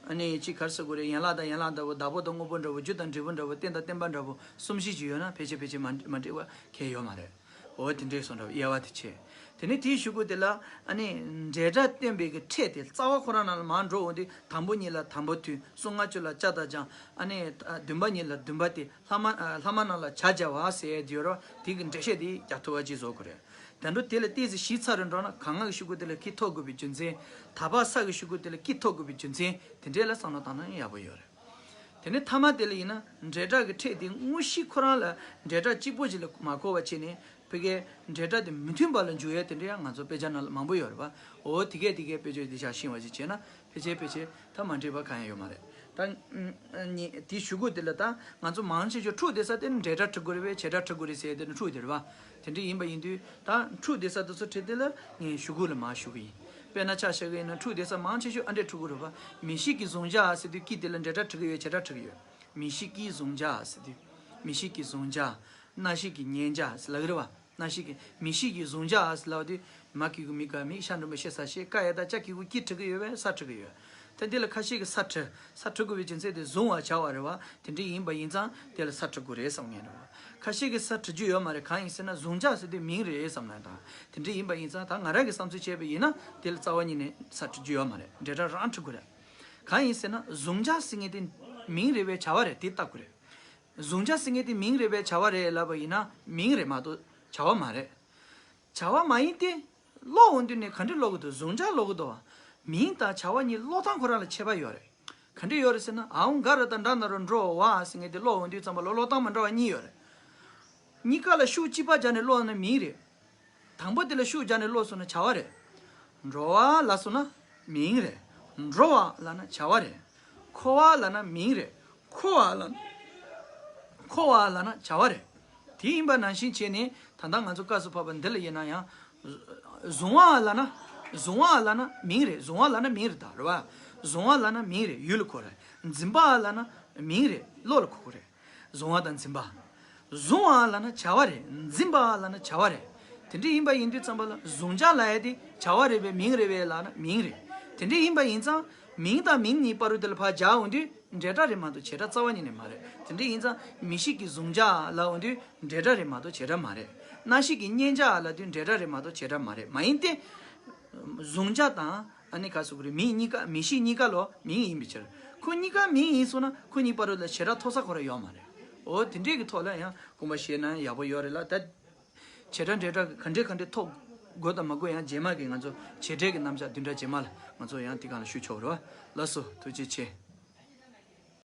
ཨ་ནི་གཅིག་ག་རེ་ཟེར་དགོས་རེད། ཡན་ལག་དང་ཡན་ལག་འདྲ་བོ། བདག་པོ་དང་དངོས་པོ་འདྲ་བོ། རྒྱུ་དང་འབྲས་བུ་འདྲ་བོ། རྟེན་དང་བརྟེན་པ་འདྲ་བོ། གསུམ་བཞི་ཅིག་ཡོད་ན་ཕལ་ཆེར་ཕལ་ཆེར་མ་མ་འགྲིག་པ་གལ་ཡོད་མ་རེད། འོ་དེ་འདྲའི་སོང་འདྲ་བོ་དབྱེ་བ་དེ་ཕྱེ། དེ་ནས་དེའི་གཞུག་གུ་དེ་ལ་ཨ་ནི་འབྲེལ་སྒྲ་བསྟན་པའི་གི་ཕྲད་དེ་རྩ་བ་ཁོ་རང་ནང་ལ་མར་འགྲོ་འོང་དུས། དང་པོ་གཉིས་ལ་དང་པོ་མཐུན། གསུམ་ལྔ་བཅུ་ལ་ཅ་དང་ཅང་། ཨ་ནི་བདུན་པ་གཉིས་ལ་བདུན་པ་སྟེ། ལྷག་མ་ལྷག་མ་རྣམས་ལ་བྱ་བྱ་བ་ཟེར་ཡ་དེ་ཡོད་རེད་བ། དེ་གི་འགྲེལ་བཤད་དེ་རྒྱག་ཐུབ་པ་ཅིག་བཟོ་དགོས་རེད། དོན་དུ་དེ་ལ་ཏོག་ཙམ་ཞིབ་ཚགས་རུ་འགྲོ་ན། གང་ང་གི་གཞུག་གུ་དེ་ལ་ཀྱི་ཐོབ་དགོས་པའི་རྒྱུ་མཚན། ད་བ་ས་གི་གཞུག་གུ་དེ་ལ་ཀྱི་ཐོབ་དགོས་པའི་རྒྱུ་མཚན་དེ་འདྲས་ལ་བསམ་བློ་བཏང་ན་ཡག་པོ་ཡོད་རེད། དེ་ནས་ཐ་མ་དེ་ལ་ཡིན་ན། འབྲེལ་སྒྲ་གི་ཕྲད་དེ་དངོས་གཞི་ཁོ་རང་ལ་འབྲེལ་སྒྲ་གཅིག་པོ་ཅིག་ལ་མ་གོ་བ་བྱས་ནས། ཕ་གིའི་འབྲེལ་སྒྲ་དེ་མི་མཐུན་པ་ལ་འཇུག་ཡས་དེ་འདྲ་ཡང་ང་ཚོ་དཔེ་ཆ་ནང་ལ་མང་པོ་ཡོད་རེད་པ། འོ་དེ་གས་དེ་གས་དཔེ་ཆ་དེ་ཆ་ཤེས་པ་ཅིག་བྱས་ན་ཕལ་ཆེར་ཕལ་ཆེར་ད་མ་འགྲིག་པ་གང་ཡང་ཡོད་མ་རེད། ད་ཨ་ནི་དེའི་གཞུག་གུ་དེ་ལ་ད་ང་ཚོ་མང་ཆེ་ཤོས་འཁྲུག་བསྡད་ས་དེ་ནི་འབྲེལ་སྒྲ་འཁྲུག་གི་རེད་པས། བྱེད་སྒྲ་འཁྲུག་གི་རེད་ཟེར་ཡས་དེ་ནི་འཁྲུག་བསྡད་རེད་པ། དེ་འདྲ་ཡིན་པ་ཡིན་དུས་ད་འཁྲུག་བསྡད་ས་དེ་ཚོ་ཁྲིད་དེ་ལ་ངས་གཞུག་གུ་ལ་མར་ཞུ་གི་ཡིན། དཔེར་ན་ཆ་བཞག་གི་ཡིན་ན། འཁྲུག་བསྡད་ས་མང་ཆེ་ཤོས་ཨ་འདྲས་འཁྲུག་གི་རེད་པ། མི་ཤིགས་ཀྱིས་བཟུང་བྱ་ཟེར་དུས་ཀྱིས་དེ་ལ་འབྲེལ་སྒྲ་འཁྲུག་གི་ཡོད། བྱེད་སྒྲ་འཁྲུག་གི་ཡོད། མི་ཤིགས་ཀྱིས་བཟུང་བྱ་ཟེར་དུས། མི་ཤིགས་ཀྱིས་བཟུང་བྱ། སྣ་ཞིག་གིས་ཉན་བྱ་ཟེར་ལབ་ཀྱི་རེད་བ། སྣ་ཞིག་གིས། མི་ཤིགས་ཀྱིས་བཟུང་བྱ་ཟེར་ལབ་དུས། མ་གི་གུ་མི་ག་མི། ཤ་འགྲེང་བུ་ཤེ་ས་ཤེས། ཀ་ཡ་བཏགས་ཀྱ་གི་གུ་ཀྱི་འབྲི་གི་ཡོད་པས་ས་འབྲི་གི་ཡོད། ད་འདི་ལ་ཁ་ཤས་ཀྱིས་ས་འབྲི། ས་འབྲི་དགོས་པའི་རྒྱུ་མཚན་དེ་བཟུང་བར་བྱ་བ་རེད་བ། དེ་འདྲ་ཡིན་པ་ཡིན་ཙང་དེ་ལ་ས་འབྲི་དགོས་རེད་བསམ་མཁན་རེད་བ། ཁ་ཤས་ཀྱིས་ས་འབྲི་རྒྱུ་ཡོད་མ་རེད། གང་ཡིན་ཟེར་ན་བཟུང་བྱ་ཟེར་དུས་མིང་རེད་བསམ་ན་དང་། དེ་འདྲ་ཡིན་པ་ཡིན་ཙང་ད་ང་རང་གིས་བསམ་ཚུལ་བྱས་པ་ཡིན་ན་དེ་ལ་རྩ་བ་ཉིད་ནས་ས་འབྲི་རྒྱུ་ཡོད་མ་རེད། འབྲེལ་སྒྲ་རང་འབྲི་དགོས་རེད། གང་ཡིན་ཟེར་ན་བཟུང་བྱ་ཟེར་མཁན་དེ་མིང་རེད་པས་བྱ་བ་རེད། དེ་བལྟ་དགོས་རེད། བཟུང་བྱ་ཟེར་མཁན་དེ་མིང་རེད་པས་བྱ་བ་རེད་ལབ་པ་ཡིན་ན་མིང་རེད་མ་གཏོགས་བྱ་བ་མ་རེད། བྱ་བ་མ་ཡིན་ཏེ། ཀློག་འོང་དུས་ནས་ག་འདྲས་ཀློག་གི་འདུག་བཟུང་བྱ་ཀློག་གི་འདུག་བ། མིང་དང་བྱ་བ་གཉིས་ཀློག་སྟངས་ཁོ་རང་ལ་ཁྱད་པར་ཡོད་རེད། ག་འདྲས་ཡོད་རེད་ཟེར་ན། འ་འོ་ག་ར་བཏགས་འགྲ་ན་རོ་འགྲོ་བ་ཟེར་མཁན་དེ་ཀློག་འོང་དུས་ཙམ་པ་ལ་ཀློག་སྟངས་མི་འདྲ་བ་གཉིས་ཡོད་རེད། གཉིས་ཀ་ལ་ཤུགས་གཅིག་པ་སྦྱར་ནས་ཀློག་ན་མིང་རེད། དང་པོ་དེ་ལ་ཤུགས་སྦྱར་ནས་ཀློག་སོང་ན་བྱ་བ་རེད། འགྲོ་བ་ལབ་སོང་ན་མིང་རེད། འགྲོ་བ་ལབ་ན་བྱ་བ་རེད། འཁོར་བ་ལབ་ན་མིང་རེད། འཁོར་བ་ལབ་ན། འཁོར་བ་ལབ་ན་བྱ་བ་རེད། དེ་ཡིན་པ་ནང་བཞིན་བྱས་ནས་ད་ལྟ་ང་ཚོ་སྐབས་སུ་བབ་པ་འདི་ལ་ཡིན་ན་ཡང་། བཟུང་བ་ལབ་ན། བཟུང་བ་ལབ་ན་མིང་རེད། བཟུང་བ་ལབ་ན་མིང་རེད་ད་རེད་བ། བཟུང་བ་ལབ་ན་མིང་རེད། ཡུལ་ལ་གོ་རེད། འཛིན་པ་ལབ་ན་མིང་རེད། བློ་ལ་གོ་གི་རེད། བཟུང་བ་དང་འཛིན་པ། བཟུང་བ་ལབ་ན་བྱ་བ་རེད། འཛིན་པ་ལབ་ན་བྱ་བ་རེད། དེ་འདྲ་ཡིན་པ་ཡིན་དུས་ཙམ་པ་ལ་བཟུང་བྱ་ལབ་ཡ་དེ་བྱ་བ་རེད་པས་མིང་རེད་པས་ལབ་ན་མིང་རེད། དེ་འདྲ་ཡིན་པ་ཡིན་ཙང་མིང་དང་མིང་གཉིས་བར་དུ་དེ་ལ་ཕར་སྦྱར་འོང་དུས་འབྲེལ་སྒྲ་རེད་མ་གཏོགས་བྱེད་སྒྲ་རྩ་བ་ཉིད་ནས་མ་རེད། དེ་འདྲ་ཡིན་ཙང་མི་ཤིགས་ཀྱིས་བཟུང་བྱ་ལབ་འོང་དུས་འབྲེལ་སྒྲ་རེད་མ་གཏོགས་བྱེད་སྒྲ་མ་རེད། སྣ་ཞིག་གིས་མཉེན་བྱ་ལབ་དུས་འབྲེལ་སྒྲ་རེད་མ་གཏོགས་བྱེད་སྒྲ་མ་རེད། མ་ཡིན་ཏེ། བཟུང་བྱ་དང་། ཨ་ནི་ག་ཟེར་དགོས་རེད། མིང་གཉིས་ཀ་མི་ཤིགས་གཉིས་ཀ་ལོ་མིང་ཡིན་པའི་ཕྱིར། ཁོ་གཉིས་ཀ་མིང་ཡིན་སོང་ན་ཁོ་གཉིས་བར་དུ་ལ་བྱེད་སྒྲ་ཐོགས་ས་ཁོ་རང་ཡོད་མ་རེད། འོ་དེ་འདྲས་ཀྱི་ཐོག་ལ་ཡང་དགོངས་པ་བཞེས་ན་ཡག་པོ་ཡོད་རེད་ལ། ད་བྱེད་སྒྲ་འབྲེལ་སྒྲ་གི་ག་འདྲས་ག་འདྲས་ཐོགས་དགོས་དང་མ་དགོས་ཡང་རྗེས་མ་གི་ང་ཚོ་བྱེད་སྒྲའི་གི་རྣམ་གཞག་བདུན་ཕྲག་རྗེས་མ་ལ་ང་ཚོ་ཡང་དེ་སྒང་ལ་ཞུ་ཆོག་རེད་བ། ལགས་སོ། ཐུགས་རྗེ་ཆེ།